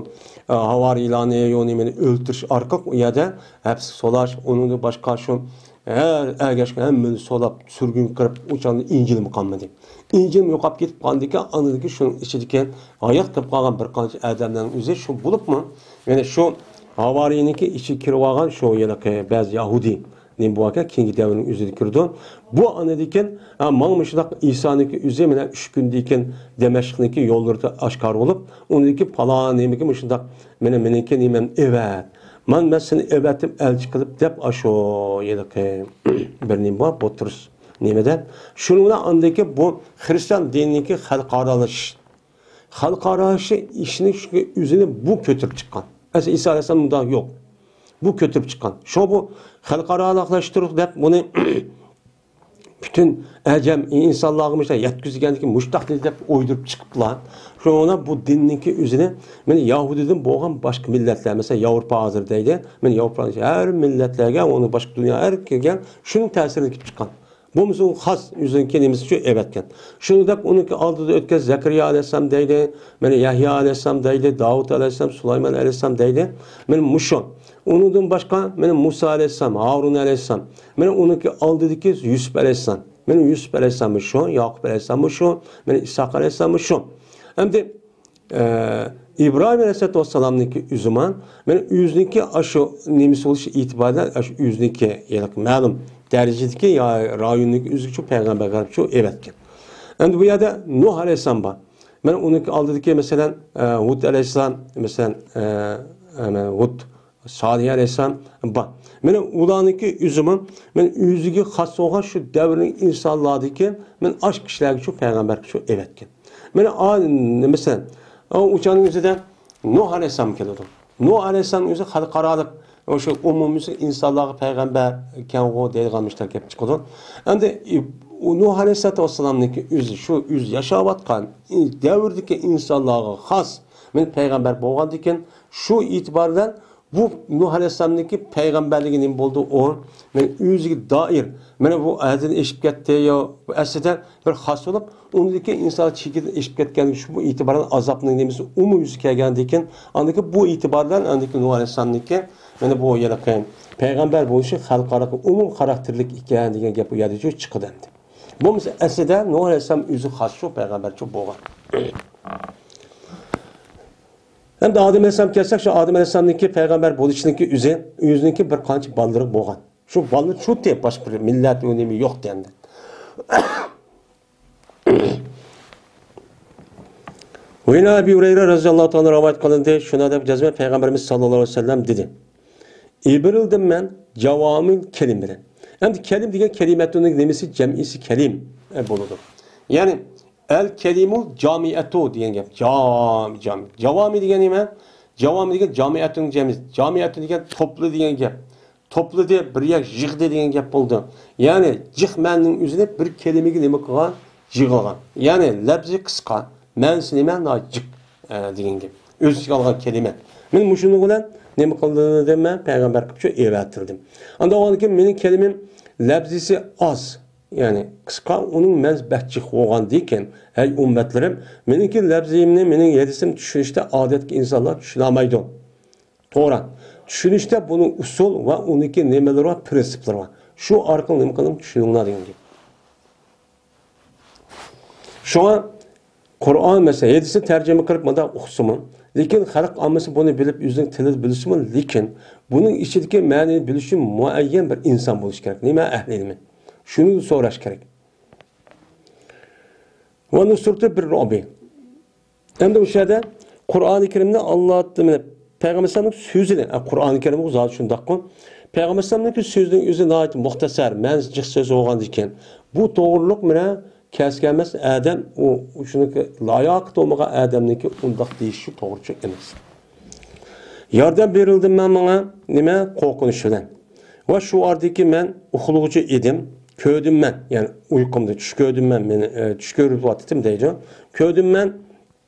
ئە، ھاۋارىيلارنى، يو، نېمىنى ئۆلتۈرۈش ئارقىلىق ئۇ يەردە ھەپسكە سولاش، ئۇنىڭدىن باشقا شۇ ھەر ئەگەشكەن ھەممىنى سولاپ، سۈرگۈنگە قىلىپ، ئۇ چاغدا ئىنجىلمۇ قالمىدى. ئىنجىلمۇ يوقاپ كېتىپ قالغاندىكىن، ئاندىن كېيىن شۇنىڭ ئىچىدىكى ھايات قېلىپ قالغان بىر قانچە ئادەملەرنىڭ ئۆزى شۇ بولۇپمۇ، يەنى شۇ ھاۋارىينىڭكى ئىچىگە كىرىۋالغان شۇ ھېلىقى بەزى يەھۇدىي نېمە بولغانكەن، كېيىنكى دەۋرنىڭ ئۆزىدە كىرىدۇ. بۇ ئاندىن كېيىن، ھە، ماڭا مۇشۇنداق ئىسانىڭكى ئۆزى مانا ئۈچ كۈندىن كېيىن دىمەشقنىڭكى يوللىرىدا ئاشكارا بولۇپ، ئۇنىڭدىن كېيىن پالان نېمىگە مۇشۇنداق مانا مېنىڭكى نېمەم ئەۋەت. مانا مەن سېنى ئەۋەتتىم، ئەلچى قىلىپ دەپ، ئاشۇ ھېلىقى بىر نېمە بار، بۇترۇس نېمە دەپ. شۇنىڭ بىلەن ئاندىن كېيىن بۇ خىرىستىيان دىنىنىڭكى خەلقئارالىشىش. خەلقئارالىشىش ئىشىنى شۇ ئۆزىنى بۇ كۆتۈرۈپ چىققان. ئەسلى ئىسا ئەلەيھىسسالام مۇنداق يوق. بۇ كۆتۈرۈپ چىققان. شۇ بۇ خەلقئارالىقلاشتۇرۇق دەپ بۇنى پۈتۈن ئەجەم ئىنسانلارغا مۇشۇنداق يەتكۈزگەندىكىن مۇشتاق دېدى دەپ ئويدۇرۇپ چىقىپلا. شۇڭا بۇ دىننىڭكى ئۆزىنى مانا يەھۇدىيدىن بولغان باشقا مىللەتلەر، مەسىلەن، ياۋروپا ھازىر دەيدۇ. مانا ياۋروپا ھەر مىللەتلەرگە، ئۇنى باشقا دۇنيا ھەر كىرگەن شۇنىڭ تەسىرىدىن كېلىپ چىققان. بولمىسا ئۇ خاس ئۆزىنىڭكى نېمىسىچۇ ئەۋەتكەن. شۇنى دەپ ئۇنىڭكى ئالدىدا ئۆتكەن زەكەرىيا ئەلەيھىسسالام دەيدۇ، مانا يەھيا ئەلەيھىسسالام دەيدۇ، داۋۇت ئەلەيھىسسالام، سۇلايمان ئەلەيھىسسالام دەيدۇ. مانا مۇشۇ. ئۇنىڭدىن باشقا مانا مۇسا ئەلەيھىسسالام، ھارۇن ئەلەيھىسسالام، مانا ئۇنىڭكى ئالدىدىكى يۈسۈپ ئەلەيھىسسالام. مانا يۈسۈپ ئەلەيھىسسالاممۇ شۇ، ياقۇپ ئەلەيھىسسالاممۇ شۇ، مانا ئىسھاق ئەلەيھىسسالاممۇ شۇ. ئەمدى ئە، ئىبراھىم ئەلەيھىسسالاتۇ ۋەسسالامنىڭكى ئۆزىمۇ، مانا ئۆزىنىڭكى ئاشۇ نېمىسى بولۇش ئېتىبارى بىلەن ئاشۇ ئۆزىنىڭكى ھېلىقى مەلۇم دەرىجىدىكى يا رايوننىڭكى ئۆزىگىچۇ پەيغەمبەرگە قاراپچۇ ئەۋەتكەن. ئەمدى بۇ يەردە نۇھ ئەلەيھىسسالام بار. مانا ئۇنىڭكى ئالدىدىكى، مەسىلەن، ئە، ھۇد ئەلەيھىسسالام، مەسىلەن، ئە، ئە، مانا ھۇد، سالىھ ئەلەيھىسسالام بار. مانا ئۇلارنىڭكى ئۆزىمۇ، مانا ئۆزىگە خاس بولغان شۇ دەۋرنىڭ ئىنسانلاردىكى، مانا ئاشۇ كىشىلەرگىچۇ پەيغەمبەرگىچۇ ئەۋەتكەن. مانا، ئا، مەسىلەن، ئۇ چاغنىڭ ئۆزىدە نۇھ ئەلەيھىسسالام كېلىدۇ. نۇھ ئەلەيھىسسالام ئۆزى خەلقئارالىق، ئاشۇ ئومۇميۈزلۈك ئىنسانلارغا پەيغەمبەر ئىكەنغۇ دەيدىغان مۇشۇنداق گەپ چىقىدۇ. ئەمدى، ئۇ نۇھ ئەلەيھىسسالاتۇ ۋەسسالامنىڭكى ئۆزى، شۇ ئۆزى ياشاۋاتقان دەۋردىكى ئىنسانلارغا خاس، مانا پەيغەمبەر بولغاندىكىن، شۇ ئېتىبار بىلەن بۇ نۇھ ئەلەيھىسسالامنىڭكى پەيغەمبەرلىكى نېمە بولدى؟ ئۇ، مانا، ئۆزىگە دائىر، مانا، بۇ ھەددىدىن ئېشىپ كەتتى، يا بۇ ئەسلىدە بىر خاس بولۇپ، ئۇنىڭدىكى ئىنسان چېكىدىن ئېشىپ كەتكەن، شۇ ئېتىبارەن ئازابنىڭ نېمىسى ئۇمۇ يۈز كەلگەندىن كېيىن، ئاندىكى بۇ ئېتىبار بىلەن ئاندىكى نۇھ ئەلەيھىسسالامنىڭكى، مانا، بۇ ھېلىقى پەيغەمبەر بولۇشى خەلقئارالىق ئومۇم خاراكتېرلىك ئىكەن دېگەن گەپ بۇ يەردە چىقىدۇ ئەمدى. بولمىسا ئەسلىدە نۇھ ئەلەيھىسسالام ئۆزى خاس شۇ پەيغەمبەرچۇ بولغان. ئەمدى ئادەم ئەلەيھىسسالام كەلسەك، شۇ ئادەم ئەلەيھىسسالامنىڭكى پەيغەمبەر بولۇشىنىڭكى ئۆزى، ئۆزىنىڭكى بىر قانچە بالىلىرى بولغان. شۇ بالىلىرى شۇ تېپ باشقا بىر مىللەت ئۇ نېمە يوق دېگەندە. ۋە يەنە ئەبى ھۇرەيرە رەزىياللاھۇ تائالا رىۋايەت قىلىندى. شۇنى دەپ جەزمەن پەيغەمبىرىمىز ساللاللاھۇ ئەلەيھى ۋەسەللەم دېدى. ئېبىرىلدىم مەن جاۋامىل كەلىم بىلەن. ئەمدى كەلىم دېگەن كەلىمەتۇنىڭ نېمىسى؟ جەمئىسى كەلىم، ئە، بولىدۇ. يەنى ئەل كەلىمۇل جامىئەتۇ دېگەن گەپ. جام، جام. جاۋامى دېگەن نېمە؟ جاۋامى دېگەن جامىئەتۇنىڭ جەمئى. جامىئەتۇ دېگەن توپلا دېگەن گەپ. توپلىدى، بىر يەر يىغدى دېگەن گەپ بولىدۇ. يەنى جىق مەنىنىڭ ئۆزىنى بىر كەلىمىگە نېمە قىلغان؟ يىغىلغان. يەنى لەپزى قىسقا، مەنىسى نېمە؟ ناھايىتى جىق، ئە، دېگەن گەپ. ئۆز ئىچىگە ئالغان كەلىمە. مەن مۇشۇنىڭ بىلەن نېمە قىلدىم؟ مەن پەيغەمبەر قىلىپ شۇ ئەۋەتتۈردۈم. ئاندىن ئاندىن كېيىن مېنىڭ كەلىمەم لەپزىسى ئاز، يەنى قىسقا، ئۇنىڭ مەنىسى بەك جىق بولغاندىكىن، ھەي ئۈممەتلىرىم، مېنىڭكى لەپزىمنى، مېنىڭ ھەدىسىمنى چۈشىنىشتە ئادەتتىكى ئىنسانلار چۈشىنەلمەيدۇ. توغرا. چۈشىنىشتە بۇنىڭ ئۇسۇل ۋە ئۇنىڭكى نېمىلىرى بار، پىرىنسىپلىرى بار. شۇ ئارقىلىق نېمە قىلىڭ، چۈشىنىڭلار دېگەن گەپ. شۇڭا قۇرئان، مەسىلەن، ھەدىسنى تەرجىمە قىلىپ مۇنداق ئوقۇسىمۇ، لېكىن خەلق ئاممىسى بۇنى بىلىپ ئۆزىنىڭ تىلىدا بىلسىمۇ، لېكىن بۇنىڭ ئىچىدىكى مەنىنى بىلىش ئۈچۈن مۇئەييەن بىر ئىنسان بولۇشى كېرەك. نېمە؟ ئەھلى ئىلمى. شۇنى سوراش كېرەك. ۋە نۇسرىتى بىر رۇئبى. ئەمدى ئۇ يەردە قۇرئانى كەرىمنى ئاللا، پەيغەمبەر ئەلەيھىسسالامنىڭ سۆزىنى، ئە، قۇرئانى كەرىم زادى شۇنداققۇ. پەيغەمبەر ئەلەيھىسسالامنىڭكى سۆزىنىڭ ئۆزى ناھايىتى مۇختەسەر، مەنىسى جىق سۆز بولغاندىكىن، بۇ توغرىلىق مانا كەسكەنمەس ئادەم، ئۇ شۇنىڭكى لاياقىتى بولمىغان ئادەمنىڭكى ئۇنداق دېيىشى توغرىچۇ ئەمەس. ياردەم بېرىلدى مەن ماڭا، نېمە، قورقۇنچ بىلەن. ۋە شۇ ئارىدىكى مەن ئۇخلىغۇچى ئىدىم، كۆردۈم مەن، يەنى ئۇيقۇمدا چۈش كۆردۈم مەن، مېنى، ئە، چۈش كۆرۈۋاتتىم دەيدۇ. كۆردۈم مەن،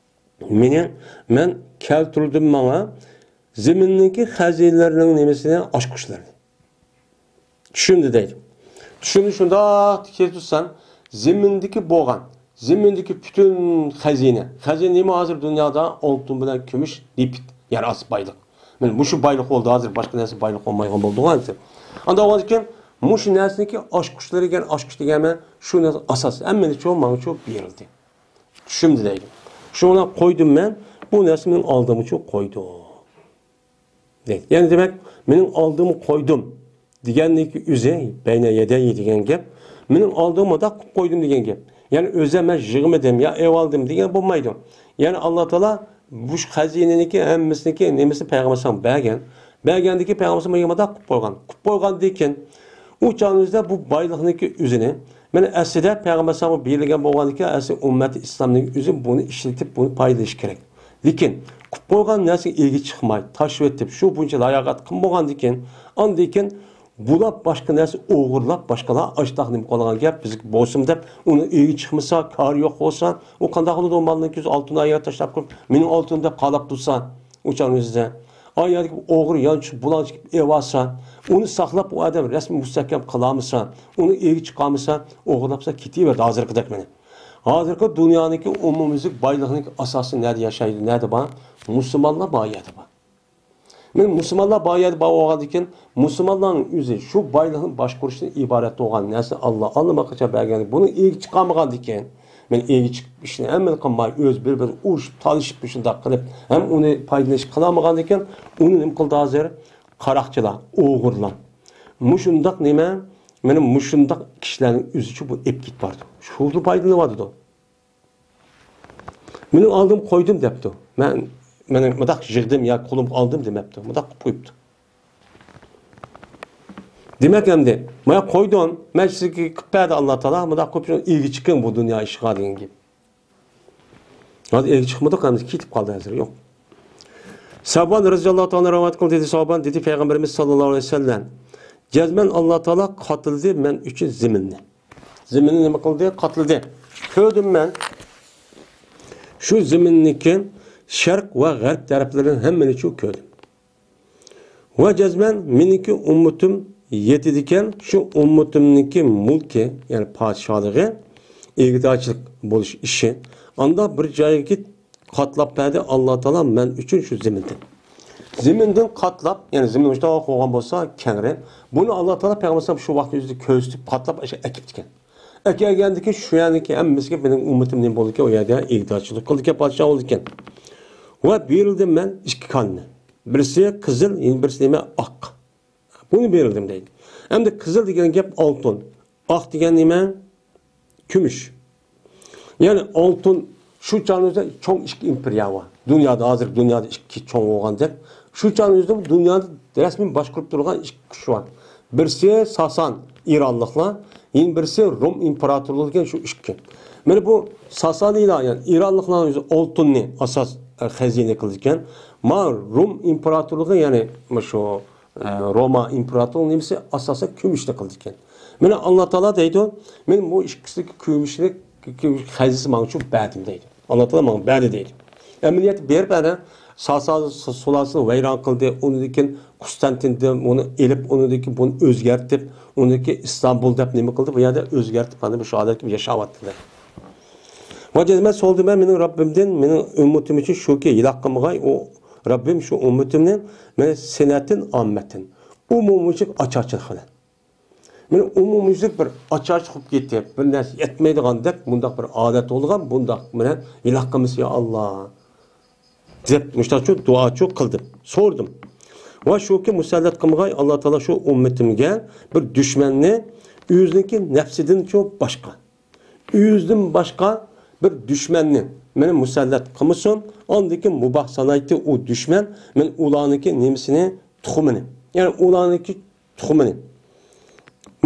مېنى، مەن كەلتۈردۈم ماڭا زېمىننىڭكى خەزىنىلىرىنىڭ نېمىسىنى، ئاچقۇچلىرىنى. چۈشۈمدە دەيدۇ. چۈشۈمدە شۇنداق كېلىپ تۇرسام، زېمىندىكى بولغان، زېمىندىكى پۈتۈن خەزىنە. خەزىنە نېمە ھازىر دۇنيادا؟ ئالتۇن بىلەن كۈمۈش، نېفىت، يەر ئاستى بايلىق. مانا مۇشۇ بايلىق بولدى، ھازىر باشقا نەرسە بايلىق بولمايدىغان بولدىغۇ ھازىر. ئانداق بولغاندىكىن مۇشۇ نەرسىنىڭكى ئاچقۇچلىرى دېگەن، ئاچقۇچ دېگەنمەن، شۇ نەرسە ئاساس، ھەممىنى شۇ ماڭا شۇ بېرىلدى. چۈشۈمدە دەيدۇ. شۇنى قويدۇم مەن، بۇ نەرسە مېنىڭ ئالدىمغىچە قويدۇم. دەيدۇ. يەنى دېمەك، مېنىڭ ئالدىمغا قويدۇم دېگەننىڭكى ئۆزى، بەينە يەدەيي دېگەن گەپ، مېنىڭ ئالدىمغا مۇنداق قىلىپ قويدۇم دېگەن گەپ. يەنى ئۆزۈم مەن يىغمىدىم يا ئېۋالدىم دېگەن بولمايدۇ. يەنى ئاللا تائالا بۇ خەزىنىنىڭكى ھەممىسىنىڭكى نېمىسىنى پەيغەمبەرگە بەرگەن. بەرگەندىكى پەيغەمبەر مۇنداق قىلىپ قويغان. قىلىپ قويغاندىن كېيىن، ئۇ چاغنىڭ ئۆزىدە بۇ بايلىقنىڭكى ئۆزىنى، مانا ئەسلىدە پەيغەمبەر ئەلەيھىسسالامغا بېرىلگەن بولغاندىكىن، ئەسلى ئۈممەتى ئىسلامنىڭ ئۆزى بۇنى ئىشلىتىپ، بۇنى پايدىلىنىشى كېرەك. لېكىن قىلىپ قويغان نەرسىگە ئىگە چىقماي، تاشلىۋېتىپ، شۇ بويىچە لاياقەت قىلمىغاندىكىن، ئاندىن كېيىن بۇلار باشقا نەرسە ئوغرىلاپ، باشقىلار ئاشتاق نېمە قىلغان گەپ بىزگە بولسىمۇ دەپ، ئۇنىڭ ئۆيىگە چىقمىسا، كارى يوق بولسا، ئۇ قانداق قىلىدۇ؟ مالنىڭ كۆزى ئالتۇن ئاياغ تاشلاپ قويۇپ، مېنىڭ ئالتۇنۇم دەپ قالاپ تۇرسا، ئۇ چاغنىڭ ئۆزىدە ئاياغدىكى ئوغرى يانچۇق بۇلانچۇ كېلىپ ئېۋالسا، ئۇنى ساقلاپ، ئۇ ئادەم رەسمىي مۇستەھكەم قىلالمىسا، ئۇنى ئۆيگە چىقارمىسا، ئوغرىلاپسا كېتىۋەردى ھازىرقىدەك مېنى. ھازىرقى دۇنيانىڭكى ئومۇميۈزلۈك بايلىقنىڭ ئاساسى نەدە ياشايدۇ، نەدە بار؟ مۇسۇلمانلار بار يەردە بار. مانا مۇسۇلمانلار بار يەردە بار بولغاندىكىن، مۇسۇلمانلارنىڭ ئۆزى شۇ بايلىقنى باشقۇرۇشتىن ئىبارەت بولغان نەرسە ئاللا ئاللىماقاچان بەرگەن، بۇنى ئىگە چىقارمىغاندىكىن، مانا ئىگە چىقىپ ئىشنى ئەمەل قىلماي، ئۆز بىر-بىرى ئۇرۇشۇپ، تالىشىپ، شۇنداق قىلىپ، ھەم ئۇنى پايدىلىنىش قىلالمىغاندىكىن، ئۇنى نېمە قىلدى ھازىر؟ قاراقچىلار، ئوغرىلار. مۇشۇنداق نېمە؟ مانا مۇشۇنداق كىشىلەرنىڭ ئۆزىچۇ بۇ ئېلىپ كېتىپ بارىدۇ. شۇلا پايدىلىنىۋاتىدۇ. مېنىڭ ئالدىم قويدۇم دەپتۇ. مەن، مېنىڭ مۇنداق يىغدىم يا قولۇمغا ئالدىم دېمەپتۇ. مۇنداق قىلىپ قويۇپتۇ. دېمەك ئەمدى، مانا قويدۇم، مەن سىزگە قىلىپ بەردى ئاللا تائالا، مۇنداق قىلىپ ئىگە چىقىڭ بۇ دۇنيا ئىشىغا دېگەن گەپ. ھازىر ئىگە چىقمىدۇق، ئەمدى كېتىپ قالدى ھازىر، يوق. سەۋبان رەزىياللاھۇ تائالا رىۋايەت قىلدى، دېدى سەۋبان، دېدى پەيغەمبىرىمىز ساللاللاھۇ ئەلەيھى ۋەسەللەم، جەزمەن ئاللا تائالا قاتىلدى مەن ئۈچۈن زېمىننى. زېمىننى نېمە قىلدى؟ قاتلىدى. كۆردۈم مەن. شۇ زېمىننىڭكى شەرق ۋە غەرب تەرەپلىرىنى ھەممىنى شۇ كۆردۈم. ۋە جەزمەن مېنىڭكى ئۈممىتىم يېتىدىكەن، شۇ ئۈممىتىمنىڭكى مۇلكى، يەنى پادىشاھلىقى، ئىگىدارچىلىق بولۇش ئىشى، ئاندا بىر جايغا قاتلاپ بەردى ئاللا تائالا مەن ئۈچۈن شۇ زېمىندىن. زېمىندىن قاتلاپ، يەنى زېمىن مۇشۇنداق قويغان بولسا كەڭرى، بۇنى ئاللا تائالا پەيغەمبەر ئەلەيھىسسالام شۇ ۋاقىتنىڭ ئۆزىدە كۆرسىتىپ، قاتلاپ ئەكىپتىكەن. ئەكەلگەندىكىن شۇ يەرنىڭكى ھەممىسىگە مېنىڭ ئۈممىتىم نېمە بولىدىكەن، ئۇ يەردە ئىگىدارچىلىق قىلىدىكەن، پادىشاھ بولىدىكەن. ۋە بېرىلدىم مەن ئىككى كاننى. بىرسى قىزىل، يەنە بىرسى نېمە؟ ئاق. بۇنى بېرىلدىم دەيدۇ. ئەمدى قىزىل دېگەن گەپ ئالتۇن. ئاق دېگەن نېمە؟ كۈمۈش. يەنى ئالتۇن شۇ چاغنىڭ ئۆزىدە چوڭ ئىككى ئىمپېرىيە بار. دۇنيادا، ھازىر دۇنيادا ئىككى چوڭ بولغاندەك، شۇ چاغنىڭ ئۆزىدە دۇنيانى رەسمىي باشقۇرۇپ تۇرغان ئىككى كۈچ بار. بىرسى ساسان ئىرانلىقلار، يەنە بىرسى روم ئىمپېراتورلۇقى دېگەن شۇ ئىككى. مانا بۇ ساسانىيلار، يەنى ئىرانلىقلارنىڭ ئۆزى ئالتۇننى ئاساس، ئە، خەزىنە قىلىدىكەن. ما روم ئىمپېراتورلۇقى، يەنى مۇشۇ ئە، روما ئىمپېراتورلۇق نېمىسى ئاساسەن كۈمۈشنى قىلىدىكەن. مانا ئاللا تائالا دەيدۇ، مەن بۇ ئىككىسىدىكى كۈمۈشنى، كۈمۈش خەزىنىسى ماڭا شۇ بەردىم دەيدۇ. ئاللا تائالا ماڭا بەردى دەيدۇ. ئەمەلىيەتتە بېرىپ ئەنە ساسان سۇلالىسىنى ۋەيران قىلدى، ئۇنىڭدىن كېيىن قۇستانتىندىن ئۇنى ئېلىپ، ئۇنىڭدىن كېيىن بۇنى ئۆزگەرتىپ، ئۇنىڭدىن كېيىن ئىستانبۇل دەپ نېمە قىلدى، بۇ يەردە ئۆزگەرتىپ، ئەنە مۇشۇ ھالەتكە ياشاۋاتىدۇ. ۋە جەزمەن سورىدىم مەن مېنىڭ رەببىمدىن، مېنىڭ ئۈممىتىم ئۈچۈن شۇكى، ھالاك قىلمىغاي ئۇ رەببىم شۇ ئۈممىتىمنى، مەن سەنەتىن ئاممەتىن، ئومۇميۈزلۈك ئاچارچىلىق بىلەن. مېنىڭ ئومۇميۈزلۈك بىر ئاچارچىلىق بولۇپ كېتىپ، بىر نەرسە يەتمەيدىغاندەك، بۇنداق بىر ھالەت بولغان، بۇنداق مېنى ھالاك قىلمىسۇن يا ئاللا، دەپ مۇشۇنداقچۇ دۇئاچۇ قىلدىم، سورىدىم. ۋە شۇكى، مۇسەللەت قىلمىغاي ئاللا تائالا شۇ ئۈممىتىمگە بىر دۈشمەننى ئۆزىنىڭكى نەپسىدىنچۇ باشقا، ئۆزىدىن باشقا بىر دۈشمەننى مېنى مۇسەللەت قىلمىسۇن. ئاندىن كېيىن مۇباھ سانايتتى ئۇ دۈشمەن، مەن ئۇلارنىڭكى نېمىسىنى، تۇخۇمىنى، يەنى ئۇلارنىڭكى تۇخۇمىنى.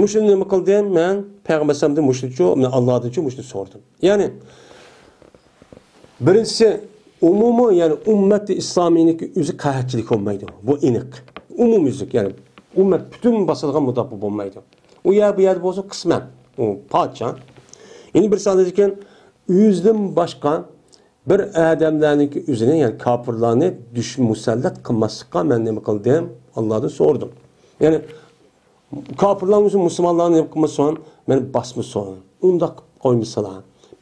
مۇشۇنى نېمە قىلدىم؟ مەن پەيغەمبەر ئەلەيھىسسالامدىن مۇشۇنىچۇ، مەن ئاللادىنچۇ مۇشۇنى سورىدىم. يەنى بىرىنچىسى، ئومۇمىي، يەنى ئۈممەت ئىسلامىينىڭكى ئۆزى قەھەتچىلىك بولمايدۇ. بۇ ئېنىق. ئومۇميۈزلۈك، يەنى ئۈممەت پۈتۈن باسىدىغان مۇداپىئە بولمايدۇ. ئۇ يەر، بۇ يەردە بولسا قىسمەن. ئۇ پارچە. يەنە بىرسى ئاندىن كېيىن ئۆزىدىن باشقا بىر ئادەملەرنىڭكى ئۆزىنى، يەنى كاپىرلارنى دۈشمەن مۇسەللەت قىلماسلىققا مەن نېمە قىلدىم؟ ئاللادىن سورىدىم. يەنى كاپىرلارنىڭ ئۆزى مۇسۇلمانلارنى نېمە قىلمىسۇن؟ مېنى باسمىسۇن. ئۇنداق قىلىپ قويمىسىلا.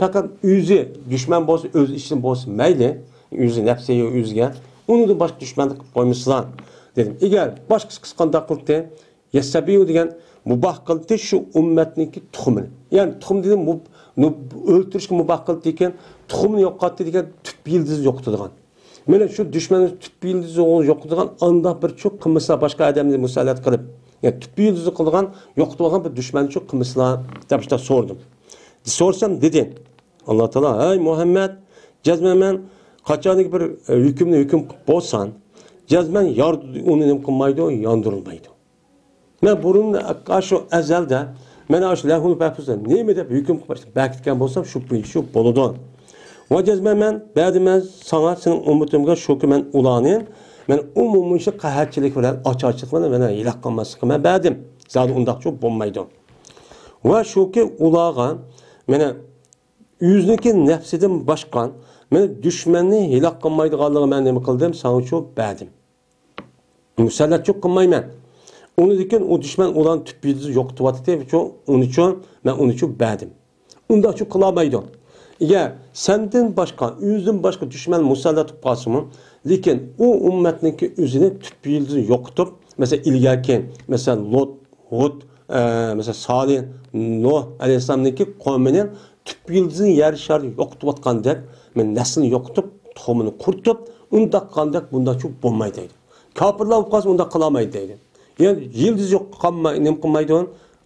پەقەت ئۆزى دۈشمەن بولسا، ئۆز ئىچىدىن بولسا مەيلى. ئۆزى نەپسى ئۆزىگە. ئۇنىڭدىن باشقا دۈشمەنلىك قىلىپ قويمىسىلا، دېدىم. ئەگەر باشقىسى قىلسا قانداق قىلدى؟ يەسسەبىيۇ دېگەن مۇباھ قىلدى شۇ ئۈممەتنىڭكى تۇخۇمىنى. يەنى تۇخۇم دېگەن مۇب-، نۇب-، ئۆلتۈرۈشكە مۇباھ قىلدى دېگەن، تۇخۇمنى يوقاتتى دېگەن، تۈپ يىلدىزى يوقىتىدىغان. مانا شۇ دۈشمەننىڭ تۈپ يىلدىزى يوقىدىغان ئانداق بىر چۇ قىلمىسىلا، باشقا ئادەمنى مۇسەللەت قىلىپ، يەنى تۈپ يىلدىزى قىلىدىغان، يوقىتىدىغان بىر دۈشمەن چۇ قىلمىسىلا، دەپ شۇنداق سورىدىم. سورىسام دېدى ئاللا تائالا، ھەي مۇھەممەد، جەزمەن مەن قاچانكى بىر، ئە، ھۆكۈمنى ھۆكۈم قىلىپ بولسام، جەزمەن يار-، ئۇنى نېمە قىلمايدۇ، ياندۇرۇلمايدۇ. مەن بۇرۇن ئاشۇ ئەزەلدە، مەن ئاشۇ لەۋھۇل مەھپۇزدا نېمە دەپ ھۆكۈم قىلىپ بەرگەن بولسام، شۇ بويىچە شۇ بولىدۇ. ۋە جەزمەن مەن بەردىم مەن ساڭا، سېنىڭ ئۈممىتىڭگە شۇكى مەن ئۇلارنى، مەن ئومۇميۈزلۈك قەھەتچىلىك بىلەن، ئاچارچىلىق بىلەن مەن ھالاك قىلماسلىققا مەن بەردىم. زادى ئۇنداقچۇ بولمايدۇ. ۋە شۇكى ئۇلارغا، مانا، ئۆزىنىڭكى نەپسىدىن باشقا، مانا، دۈشمەننى ھالاك قىلمايدىغانلىقىنى مەن نېمە قىلدىم؟ ساڭىچۇ بەردىم. مۇسەللەتچۇ قىلمايمەن. ئۇنىڭدىن كېيىن ئۇ دۈشمەن ئۇلارنى تۈپ يىلدىزى يوقىتىۋاتىدۇ، شۇ، ئۇنىچۇ مەن ئۇنىچۇ بەردىم. ئۇنداقچۇ قىلالمايدۇ. ئەگەر سەندىن باشقا، ئۆزىدىن باشقا دۈشمەن مۇسەللەت قىلىپ قالسىمۇ، لېكىن ئۇ ئۈممەتنىڭكى ئۆزىنى تۈپ يىلدىزى يوقىتىپ، مەسىلەن، ئىلگەركى، مەسىلەن، لوت، ھۇد، ئە، مەسىلەن، سالىھ، نۇھ ئەلەيھىسسالامنىڭكى قومىنى تۈپ يىلدىزىنى يەر شارى يوقىتىۋاتقاندەك، مەن نەسلىنى يوقىتىپ، تۇخۇمىنى قۇرۇتۇپ، ئۇنداق قىلغاندەك بۇنداقچۇ بولمايدۇ دەيدۇ. كاپىرلار بولۇپ قالسا ئۇنداق قىلالمايدۇ دەيدۇ. يەنى يىلدىز يوق قالماي، نېمە قىلمايدۇ؟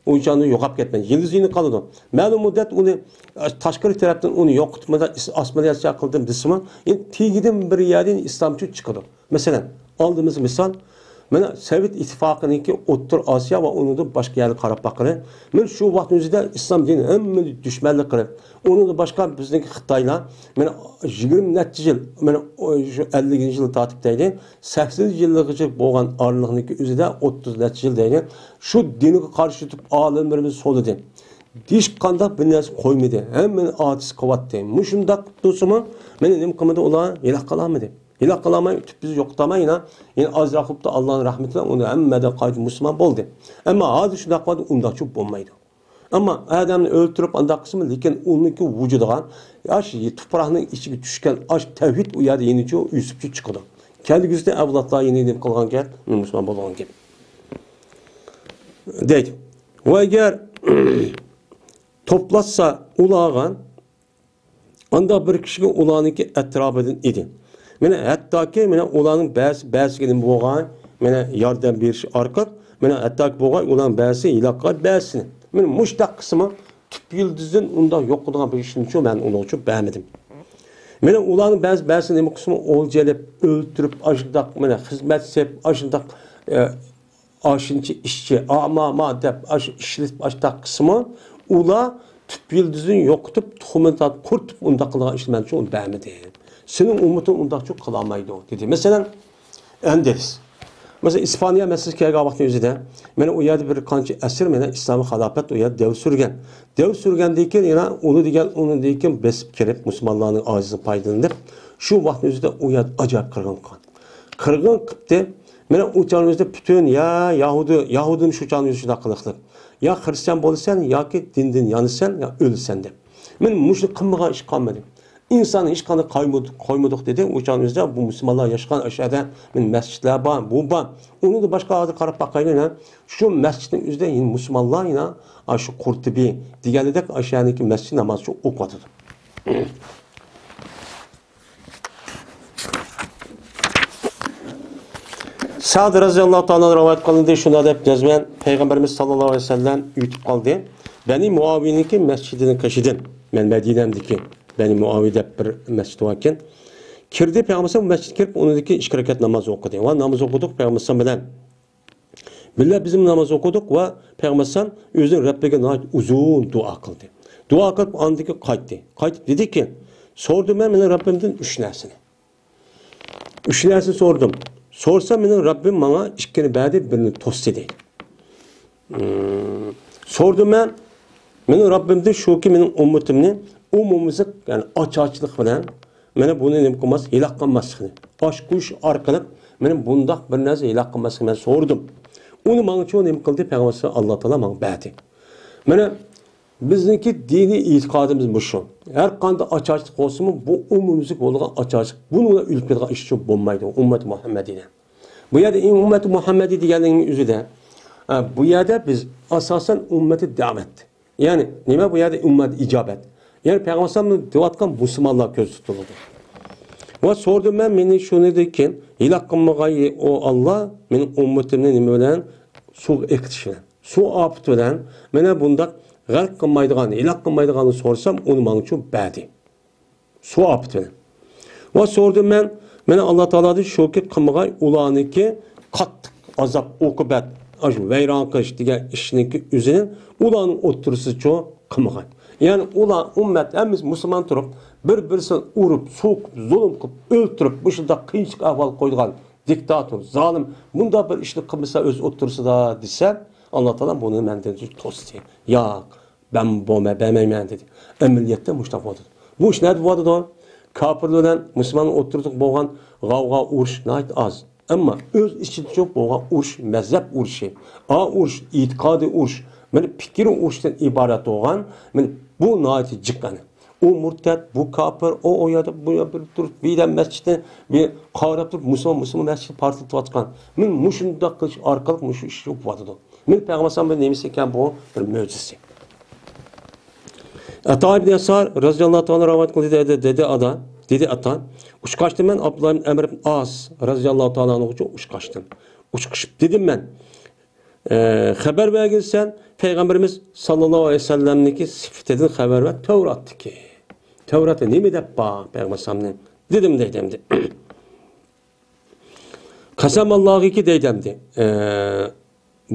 ئۇ جانى يوقاپ كەتمەيدۇ. يىلدىز يەنە قالىدۇ. مەلۇم مۇددەت ئۇنى، ئە، تاشقىرى تەرەپتىن ئۇنى يوقىتىپ، مۇنداق ئىس-، ئاسسىمىلياتسىيە قىلدىم دېسىمۇ، يەنە تېگىدىن بىر يەردىن ئىسلامچۇ چىقىدۇ. مەسىلەن، ئالدىمىز مىسال، مانا سوۋېت ئىتتىپاقىنىڭكى ئوتتۇرا ئاسىيا ۋە ئۇنىڭدىن باشقا يەرلەرگە قاراپ باققىلى. مانا شۇ ۋاقىتنىڭ ئۆزىدە ئىسلام دىنى ھەممىنى دۈشمەنلىك قىلىپ، ئۇنىڭدىن باشقا بىزنىڭكى خىتايلار، مانا يىگىرمە نەچچە يىل، مانا شۇ ئەللىكىنچى يىل تارتىپ دەيلى، سەكسىنىنچى يىللىرىغىچە بولغان ئارىلىقنىڭكى ئۆزىدە ئوتتۇز نەچچە يىل دەيلى، شۇ دىنغا قارشى تۇرۇپ ئالىملىرىمىز سولىدى. ھېچقانداق بىر نەرسە قويمىدى. ھەممىنى ئاجىز قىلىۋەتتى. مۇشۇنداق تۇرسىمۇ، مېنى نېمە قىلمىدى ئۇلار؟ ھالاك قىلالمىدى. ھېلاك قىلالماي، تۈپتۈزى يوقىتالماي، يەنە، يەنە ئازراق بولۇپتۇ، ئاللانىڭ رەھمىتى بىلەن ئۇنى ھەممىدىن قايتا مۇسۇلمان بولدى. ئەمما ھازىر شۇنداق بولدى، ئۇنداقچە بولمايدۇ. ئەمما ئادەمنى ئۆلتۈرۈپ ئانداق قىلسىمۇ، لېكىن ئۇنىڭكى ۋۇجۇدىغا، ئاش تۇپراقنىڭ ئىچىگە چۈشكەن ئاش تەۋھىد ئۇ يەردە يېنىچە ئۆسۈپچە چىقىدۇ. كەلگۈسىدە ئەۋلادلار يېنى نېمە قىلغان گەپ، مۇسۇلمان بولغان گەپ. دەيدۇ. ۋە ئەگەر توپلاشسا ئۇلارغا، ئانداق بىر كىشىگە ئۇلارنىڭكى ئەتراپىدىن ئىدى. مانا ھەتتاكى مانا ئۇلارنىڭ بەزى، بەزىسىگە نېمە بولغاي، مانا ياردەم بېرىش ئارقىلىق، مانا ھەتتاكى بولغاي ئۇلارنىڭ بەزىسى ھېلاك قىلغان بەزىسىنى. مانا مۇشتاق قىسمى تۈپ يىلتىزدىن ئۇنداق يوق قىلىدىغان بىر ئىشنىچۇ مەن ئۇنىڭ ئۈچۈن بەرمىدىم. مانا ئۇلارنىڭ بەزى، بەزىسى نېمە قىسمى ئولجا ئېلىپ، ئۆلتۈرۈپ، ئاشۇنداق مانا خىزمەت سېپ، ئاشۇنداق، ئە، ئاشۇنچە ئىشچى، ئا، ما، ما دەپ، ئاشۇ ئىشلىتىپ، ئاشۇنداق قىسمى، ئۇلار تۈپ يىلتىزىنى يوقىتىپ، تۇخۇمىنى تارتىپ، قۇرۇتۇپ، ئۇنداق قىلىدىغان ئىشنى مەن شۇ بەرمىدىم. سېنىڭ ئۈممىتىڭ ئۇنداقچە قىلالمايدۇ، دېدى. مەسىلەن، ئەندىز. مەسىلەن، ئىسپانىيە مەسىلىسى كەلگەن ۋاقىتنىڭ ئۆزىدە، مانا ئۇ يەردە بىر قانچە ئەسىر، مانا ئىسلامىي خىلاپەت ئۇ يەردە دەۋر سۈرگەن. دەۋر سۈرگەندىن كېيىن، يەنە ئۇنى دېگەن، ئۇنى دېگەن بېسىپ كىرىپ، مۇسۇلمانلارنىڭ ئاجىزلىقىدىن پايدىلىنىپ، شۇ ۋاقىتنىڭ ئۆزىدە ئۇ يەردە ئاجايىپ قىرغىن قىلغان. قىرغىن قىپتى. مانا ئۇ چاغنىڭ ئۆزىدە پۈتۈن يا يەھۇدىي، يەھۇدىيمۇ شۇ چاغنىڭ ئۆزىدە شۇنداق قىلىقلىق. يا خىرىستىيان بولىسەن ياكى دىندىن يانىسەن يا ئۆلىسەن دەپ. مانا مۇشۇنى قىلمىغان ئىش قالمىدى. ئىنسان ھېچقانداق قايمۇ-، قويمىدۇق دېدى. ئۇ چاغنىڭ ئۆزىدە بۇ مۇسۇلمانلار ياشىغان ئاشۇ يەردە مانا مەسچىتلەر بار، بۇ بار. ئۇنىڭدا باشقا ھازىر قاراپ باقايلى، ھە. شۇ مەسچىتنىڭ ئۆزىدە يەنە مۇسۇلمانلار يەنە ئاشۇ قۇرتۇبى دېگەندەك ئاشۇ يەرنىڭكى مەسچىت نامازىنى ئوقۇۋاتىدۇ. سەئد رەزىياللاھۇ تائالا رىۋايەت قىلىندى، شۇنداق دەپ جەزمەن پەيغەمبىرىمىز ساللاللاھۇ ئەلەيھى ۋەسەللەم ئۆتۈپ قالدى. بەنى مۇئاۋىيىنىڭكى مەسچىتىنىڭ قېشىدىن، مەن مەدىنەمدىكى بەنى مۇئاۋىيە دەپ بىر مەسچىت باركەن. كىردى، پەيغەمبەر مەسچىتكە كىرىپ، ئۇنىڭدىكى ئىككى رەكەت ناماز ئوقۇدى. ۋە ناماز ئوقۇدۇق پەيغەمبەر بىلەن. بىللە بىزمۇ ناماز ئوقۇدۇق ۋە پەيغەمبەر ئۆزىنىڭ رەببىگە ناھايىتى ئۇزۇن دۇئا قىلدى. دۇئا قىلىپ، ئاندىن كېيىن قايتتى. قايتىپ دېدىكى، سورىدىم مەن مېنىڭ رەببىمدىن ئۈچ نەرسىنى. ئۈچ نەرسىنى سورىدىم. سورىسام، مېنىڭ رەببىم ماڭا ئىككىنى بەردى، بىرىنى توستى دەيدۇ. ئىم، سورىدىم مەن، مېنىڭ رەببىمدىن شۇكى، مېنىڭ ئۈممىتىمنى ئومۇميۈزلۈك، يەنى ئاچارچىلىق بىلەن، مانا بۇنى نېمە قىلماس، ھېلاك قىلماسلىقىنى، ئاش قويۇش ئارقىلىق مانا بۇنداق بىر نەرسە ھېلاك قىلماسلىقىنى مەن سورىدىم. ئۇنى ماڭىچۇ نېمە قىلدى؟ پەيغەمبەر ئاللا تائالا ماڭا بەردى. مانا بىزنىڭكى دىنىي ئېتىقادىمىز مۇشۇ. ھەر قانداق ئاچارچىلىق بولسىمۇ، بۇ ئومۇميۈزلۈك بولىدىغان ئاچارچىلىق. بۇنىڭ بىلەن ئۆلۈپ كېتىدىغان ئىش ئۈچۈن بولمايدۇ، ئۈممەت مۇھەممەدىينى. بۇ يەردە ئۈممەت مۇھەممەدىي دېگەننىڭ ئۆزىدە، ئە، بۇ يەردە بىز ئاساسەن ئۈممەتى دەۋەت. يەنى نېمە بۇ يەردە ئۈممەت ئىجابەت؟ يەنى پەيغەمبەر ئەلەيھىسسالامنى دەۋاتقان مۇسۇلمانلار كۆزدە تۇتۇلىدۇ. ۋە سورىدىم مەن، مېنى شۇنىڭدىن كېيىن ھېلاك قىلمىغاي ئۇ ئاللا، مېنىڭ ئۈممىتىمنى نېمە بىلەن؟ سۇغا ئېقىتىش بىلەن. سۇ ئاپىتى بىلەن مانا بۇنداق غەرق قىلمايدىغان، ھېلاك قىلمايدىغاننى سورىسام، ئۇنى ماڭىچۇ بەردى. سۇ ئاپىتى بىلەن. ۋە سورىدىم مەن، مانا ئاللا تائالادىن شۇكى قىلمىغاي ئۇلارنىڭكى قاتتىق ئازاب، ئوقۇبەت، ئاشۇ ۋەيران قىلىش دېگەن ئىشنىڭكى ئۆزىنى ئۇلارنىڭ ئوتتۇرىسىچۇ قىلمىغاي. يەنى ئۇلار ئۈممەت ھەممىسى مۇسۇلمان تۇرۇپ، بىر-بىرسىنى ئۇرۇپ، سوقۇپ، زۇلۇم قىلىپ، ئۆلتۈرۈپ، مۇشۇنداق قىيىنچىلىق ئەھۋالغا قويىدىغان دىكتاتور، زالىم، بۇنداق بىر ئىشنى قىلمىسا ئۆز ئوتتۇرىسىدا دېسە، ئاللا تائالا بۇنى مەندىن توستى. ياق، مەن بولماي، بەرمەيمەن دېدى. ئەمەلىيەتتە مۇشۇنداق بولدى. بۇ ئىش نەدە بولۇۋاتىدۇ؟ كاپىرلار بىلەن مۇسۇلمانلار ئوتتۇرىسىدا بولغان غەۋغا، ئۇرۇش ناھايىتى ئاز. ئەمما ئۆز ئىچىدىچۇ بولغان ئۇرۇش، مەزھەپ ئۇرۇشى، ئا ئۇرۇش، ئېتىقادىي ئۇرۇش، مانا پىكىر ئۇرۇشتىن ئىبارەت بولغان، مانا بۇ ناھايىتى جىق ئەنە. ئۇ مۇرتەت، بۇ كاپىر، ئۇ، ئۇ يەردە، بۇ يەردە بىر تۇرۇپ، بىردەم مەسچىتنى بىر قاراپ تۇرۇپ، مۇسۇلمان، مۇسۇلمان مەسچىتى پارتلىتىۋاتقان. مانا مۇشۇنداق قىلىش ئارقىلىق مۇشۇ ئىش بولۇۋاتىدۇ. مانا پەيغەمبەر ئەلەيھىسسالام نېمىسى ئىكەن بۇ؟ بىر مۆجىزىسى. ئاتا ئىبن ياسار رەزىياللاھۇ تائالا رىۋايەت قىلدى، دېدى، دېدى ئادا، دېدى ئاتا، ئۇچقاچتىم مەن ئابدۇللا ئىبن ئەمر ئىبن ئاس رەزىياللاھۇ تائالا ئانھۇغىچە ئۇچقاچتىم. ئۇچقۇچۇپ دېدىم مەن، ئە، خەۋەر بەرگىن سەن، پەيغەمبىرىمىز ساللاللاھۇ ئەلەيھى ۋەسەللەمنىڭكى سۈپىتىدىن خەۋەر بەر، تەۋراتتىكى. تەۋراتتا نېمە دەپ بار پەيغەمبەر ئەلەيھىسسالامنى؟ دېدىم دەيدۇ ئەمدى. قەسەم ئاللاھىكى دەيدۇ ئەمدى. ئە،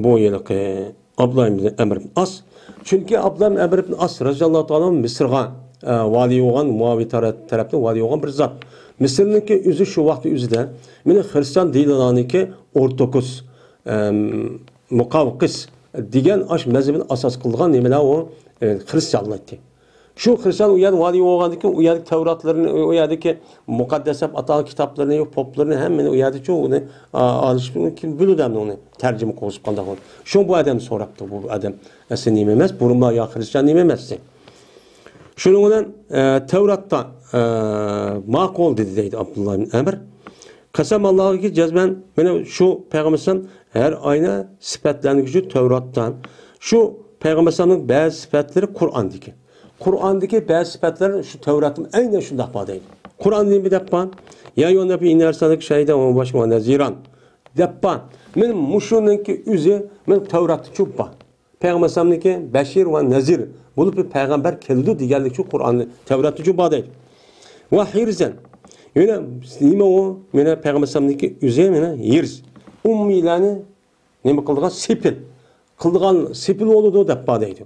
بۇ ھېلىقى ئابدۇللا ئىبن ئەمر ئىبن ئاس. چۈنكى ئابدۇللا ئىبن ئەمر ئىبن ئاس رەزىياللاھۇ تائالا مىسىرغا، ئە، ۋالىي بولغان، مۇئاۋىيە تەرە-، تەرەپتىن ۋالىي بولغان بىر زات. مىسىرنىڭكى ئۆزى شۇ ۋاقىت ئۆزىدە مېنى خىرىستىيان دىنىنىڭكى ئورتوكس، ئەم، مۇقاۋقىس دېگەن ئاش مەزھىپىنى ئاساس قىلغان نېمىلەر ئۇ، ئە، خىرىستىيانلار ئىدى. شۇ خرىستىيان ئۇ يەردە ۋالىي بولغاندىن كېيىن، ئۇ يەردىكى تەۋراتلىرىنى، ئۇ يەردىكى مۇقەددەس دەپ ئاتالغان كىتابلىرىنى، پوپلىرىنى ھەممىنى ئۇ يەردىچۇ ئۇنى، ئا، ئالىشىپ، كىم بىلىدۇ ئەمدى ئۇنى تەرجىمە قىلغۇچى قانداق بولدى. شۇ بۇ ئادەم سوراپتۇ، بۇ ئادەم ئەسلى نېمە ئەمەس، بۇرۇنلا يا خرىستىيان نېمە ئەمەس. شۇنىڭ بىلەن، ئە، تەۋراتتا، ئە، ماقۇل دېدى دەيدۇ ئابدۇللا ئىبن ئەمر. قەسەم ئاللاھقى جەزمەن، مانا شۇ پەيغەمبەر ئەلەيھىسسالام ھەر ئاينى سۈپەتلەنگۈچى تەۋراتتا. شۇ پەيغەمبەر ئەلەيھىسسالامنىڭ بەزى سۈپەتلىرى قۇرئاندىكى. قۇرئاندىكى بەزى سۈپەتلەر شۇ تەۋراتتا ئەينەن شۇنداق بار دەيدۇ. قۇرئان نېمە دەپ بار؟ يا ئەييۇھەننەبىييۇ ئىننا ئەرسەلناكە شاھىدەن ۋە مۇبەششىرەن ۋە نەزىرا دەپ بار. مانا مۇشۇنىڭكى ئۆزى مانا تەۋراتتىچۇ بار. پەيغەمبەر ئەلەيھىسسالامنىڭكى بەشىر ۋە نەزىر بولۇپ بىر پەيغەمبەر كېلىدۇ دېگەنلىكچۇ قۇرئان تەۋراتتىچۇ بار دەيدۇ. ۋە ھىرزەن. يەنە نېمە ئۇ؟ مانا پەيغەمبەر ئەلەيھىسسالامنىڭكى ئۆزى مانا ھىرز. ئۇممىيلارنى نېمە قىلىدىغان؟ سېپىل. قىلىدىغان سېپىل بولىدۇ دەپ بار دەيدۇ.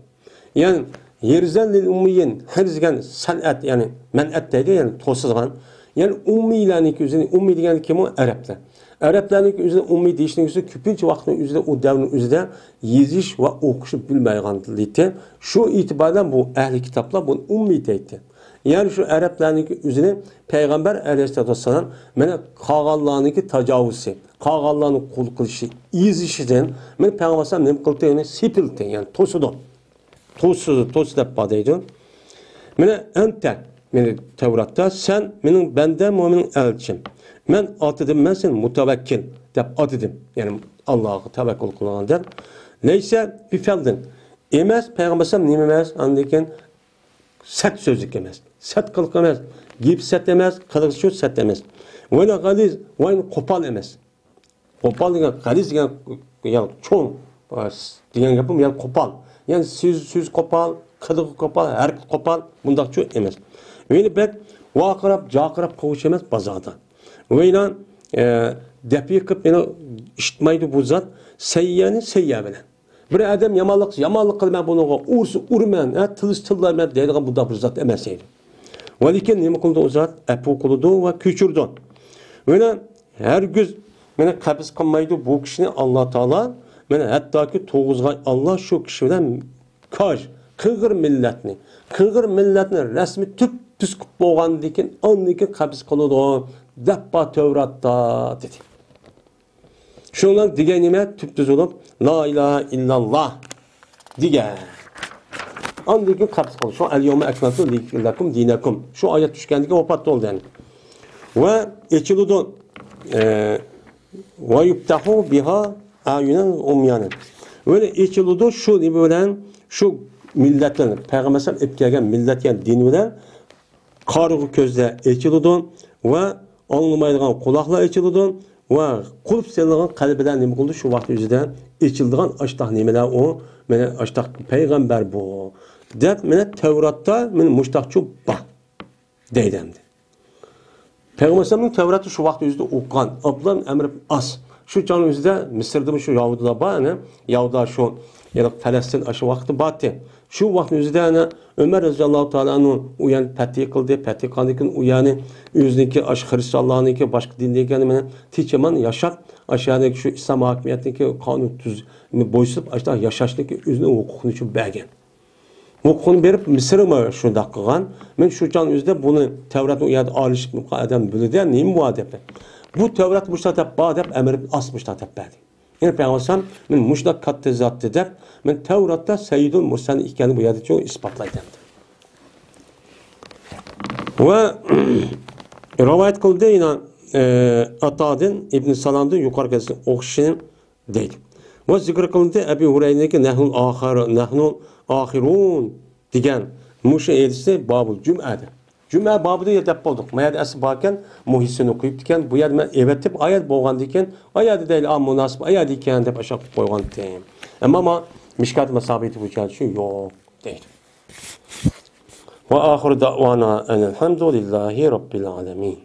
يەنى ھىرزەن لىل ئۇممىيين، ھىرز دېگەن سەنئەت، يەنى مەنئەت دەيدۇ، يەنى توسىدىغان. يەنى ئۇممىيلارنىڭكى ئۆزىنى، ئۇممىي دېگەن كىم ئۇ؟ ئەرەبلەر. ئەرەبلەرنىڭكى ئۆزىنى ئۇممىي دېيىشنىڭ ئۆزى كۆپىنچە ۋاقىتنىڭ ئۆزىدە، ئۇ دەۋرنىڭ ئۆزىدە يېزىش ۋە ئوقۇشنى بىلمەيدىغانلىكى. شۇ ئېتىبار بىلەن بۇ ئەھلى كىتابلار بۇنى ئۇممىي دەيتتى. يەنى شۇ ئەرەبلەرنىڭكى ئۆزىنى پەيغەمبەر ئەلەيھىسسالاتۇ ۋەسسالام مانا قالغانلارنىڭكى تاجاۋۇزى، قالغانلارنى قۇل قىلىشى، ئېزىشىدىن مانا پەيغەمبەر ئەلەيھىسسالام نېمە قىلدى؟ يەنى سېپىلتى، يەنى توسىدۇ. توسىدۇ، توسى دەپ بار دەيدۇ. مانا ئەنتە، مېنى تەۋراتتا، سەن مېنىڭ بەندەم ۋە مېنىڭ ئەلچىم. مەن ئاتىدىم، مەن سېنى مۇتەۋەككىل دەپ ئاتىدىم. يەنى ئاللاغا تەۋەككۈل قىلغان دەپ. لەيسە بىفەللىن. ئەمەس، پەيغەمبەر ئەلەيھىسسالام نېمە ئەمەس؟ ئاندىن كېيىن سەت سۆزلۈك ئەمەس، سەت قىلىق ئەمەس، گېپى سەت ئەمەس، قىلىقى شۇ سەت ئەمەس. ۋەلا غەلىز، ۋە قوپال ئەمەس. قوپال دېگەن، غەلىز دېگەن، يا چوڭ، ئە، دېگەن گەپمۇ، يا قوپال. يەنى سۆز، سۆز قوپال، قىلىقى قوپال، ھەرىكىتى قوپال، بۇنداقچۇ ئەمەس. ۋەلا بەك ۋارقىراپ، جارقىراپ قىلغۇچى ئەمەس بازاردا. ۋەلا، ئە، دەپئى قىلىپ، يەنى ئىشتمايدۇ بۇ زات. سەييەنى سەييە بىلەن. بىر ئادەم يامانلىق، يامانلىق قىلىمەن بۇنىڭغا، ئۇرسا ئۇرىمەن، ھە، تىللىسا تىللايمەن دەيدىغان بۇنداق بىر زات ئەمەس ئىدى. ۋەلىكىن نېمە قىلىدۇ ئۇ زات؟ ئەپۇ قىلىدۇ ۋە كۆچۈرىدۇ. مانا ھەرگىز مانا قەپەس قىلمايدۇ بۇ كىشىنى ئاللا تائالا. مانا ھەتتاكى تۇرغۇزغان ئاللا شۇ كىشى بىلەن كاج، قىڭغىر مىللەتنى، قىڭغىر مىللەتنى رەسمىي تۈپتۈز قىلىپ بولغاندىن كېيىن، ئاندىن كېيىن قەپەس قىلىدۇ دەپ بار تەۋراتتا، دېدى. شۇنىڭ دېگەن نېمە؟ تۈپتۈز بولۇپ، لا ئىلاھە ئىللاللا دېگەن. ئاندىن كېيىن قەپەس قىلدى. شۇ ئەل يەۋمە ئەكمەلتۇ لەكۇم دىنەكۇم. شۇ ئايەت چۈشكەندىن كېيىن ۋاپات بولدى يەنى. ۋە ئېچىلىدۇ. ئە، ۋە يۇپتەھۇ بىھا ئەيۇنەن ئۇميانەن. ۋە ئېچىلىدۇ شۇ نېمە بىلەن؟ شۇ مىللەتلەرنى، پەيغەمبەر ئەلەيھىسسالام ئېلىپ كەلگەن مىللەت، يەنى دىن بىلەن قارىغۇ كۆزلەر ئېچىلىدۇ ۋە ئاڭلىمايدىغان قۇلاقلار ئېچىلىدۇ ۋە قۇلۇپ سېلىنغان قەلبلەر نېمە قىلىدۇ؟ شۇ ۋاقىت ئۆزىدە ئېچىلىدىغان ئاشتاق نېمىلەر ئۇ؟ مانا ئاشتاق پەيغەمبەر بۇ دەپ، مانا تەۋراتتا مانا مۇشتاقچۇ بار دەيدۇ ئەمدى. پەيغەمبەر ئەلەيھىسسالامنىڭ تەۋراتى شۇ ۋاقىت ئۆزىدە ئوقۇغان ئابدۇللا ئىبن ئەمر ئىبن ئاس. شۇ چاغنىڭ ئۆزىدە مىسىردا شۇ يەھۇدىيلار بار، ئەنە يەھۇدىيلار شۇ، يەنى پەلەستىن ئاشۇ ۋاقىتتا بارتى. شۇ ۋاقىتنىڭ ئۆزىدە ئەنە ئۆمەر رەزىياللاھۇ تائالا ئەنھۇ ئۇ يەرنى پەتھى قىلدى. پەتھى قىلغاندىن كېيىن ئۇ يەرنى ئۆزىنىڭكى ئاشۇ خرىستىيانلارنىڭكى باشقا دىندىكىنى مانا تىنچ ئامان ياشاپ، ئاشۇ يەردىكى شۇ ئىسلام ھاكىمىيەتنىڭكى قانۇن تۈز بويسۇنۇپ ئاشۇنداق ياشاشنىڭكى ئۆزىنىڭ ھوقۇقىنى شۇ بەرگەن. ھوقۇقىنى بېرىپ، مىسىرمۇ شۇنداق قىلغان. مەن شۇ چاغنىڭ ئۆزىدە بۇنى تەۋراتنىڭ ئۇ يەردە ئارىلىشىپ ئادەم بىلىدۇ، نېمە بار دەپ. بۇ تەۋرات مۇشۇنداق دەپ بار دەپ، ئەمر ئىبن ئاس مۇشۇنداق دەپ بەردى. يەنى پەيغەمبەر ئەلەيھىسسالام، مەن مۇشۇنداق كاتتا زاتنى دەپ، مەن تەۋراتتا سەييىدۇل مۇرسەلىن ئىكەننى بۇ يەردە چوڭ ئىسپاتلايدۇ ئەمدى. ۋە رىۋايەت قىلدى يەنە، ئە، ئاتادىن، ئىبن سالامدىن يۇقىرىقى ھەدىسنى ئوخشىشىنى دەيدۇ. ۋە زىكىر قىلىندى ئەبى ھۇرەيرىنىڭكى نەھنۇل ئاخىر، نەھنۇل ئاخىرۇن دېگەن مۇشۇ ھەدىسى بابۇل جۈمئەدە. جۈمئە بابىدا دەپ بولدۇق. ما يەردە ئەسلى باركەن، مۇھسىننى قويۇپتىكەن. بۇ يەردە مەن ئەۋەتىپ، ئايەت بولغاندىكىن، ئايەت دەيلى، ئا، مۇناسىپ ئايەت ئىكەن دەپ ئاشۇ قىلىپ قويغانتىم. ئەمما ما مىشكات مەسابىتى بويىچە شۇ يوق دەيدۇ. ۋە ئاخىر دەۋانا ئەنىل ھەمدۇلىللاھى رەببىل ئالەمىن.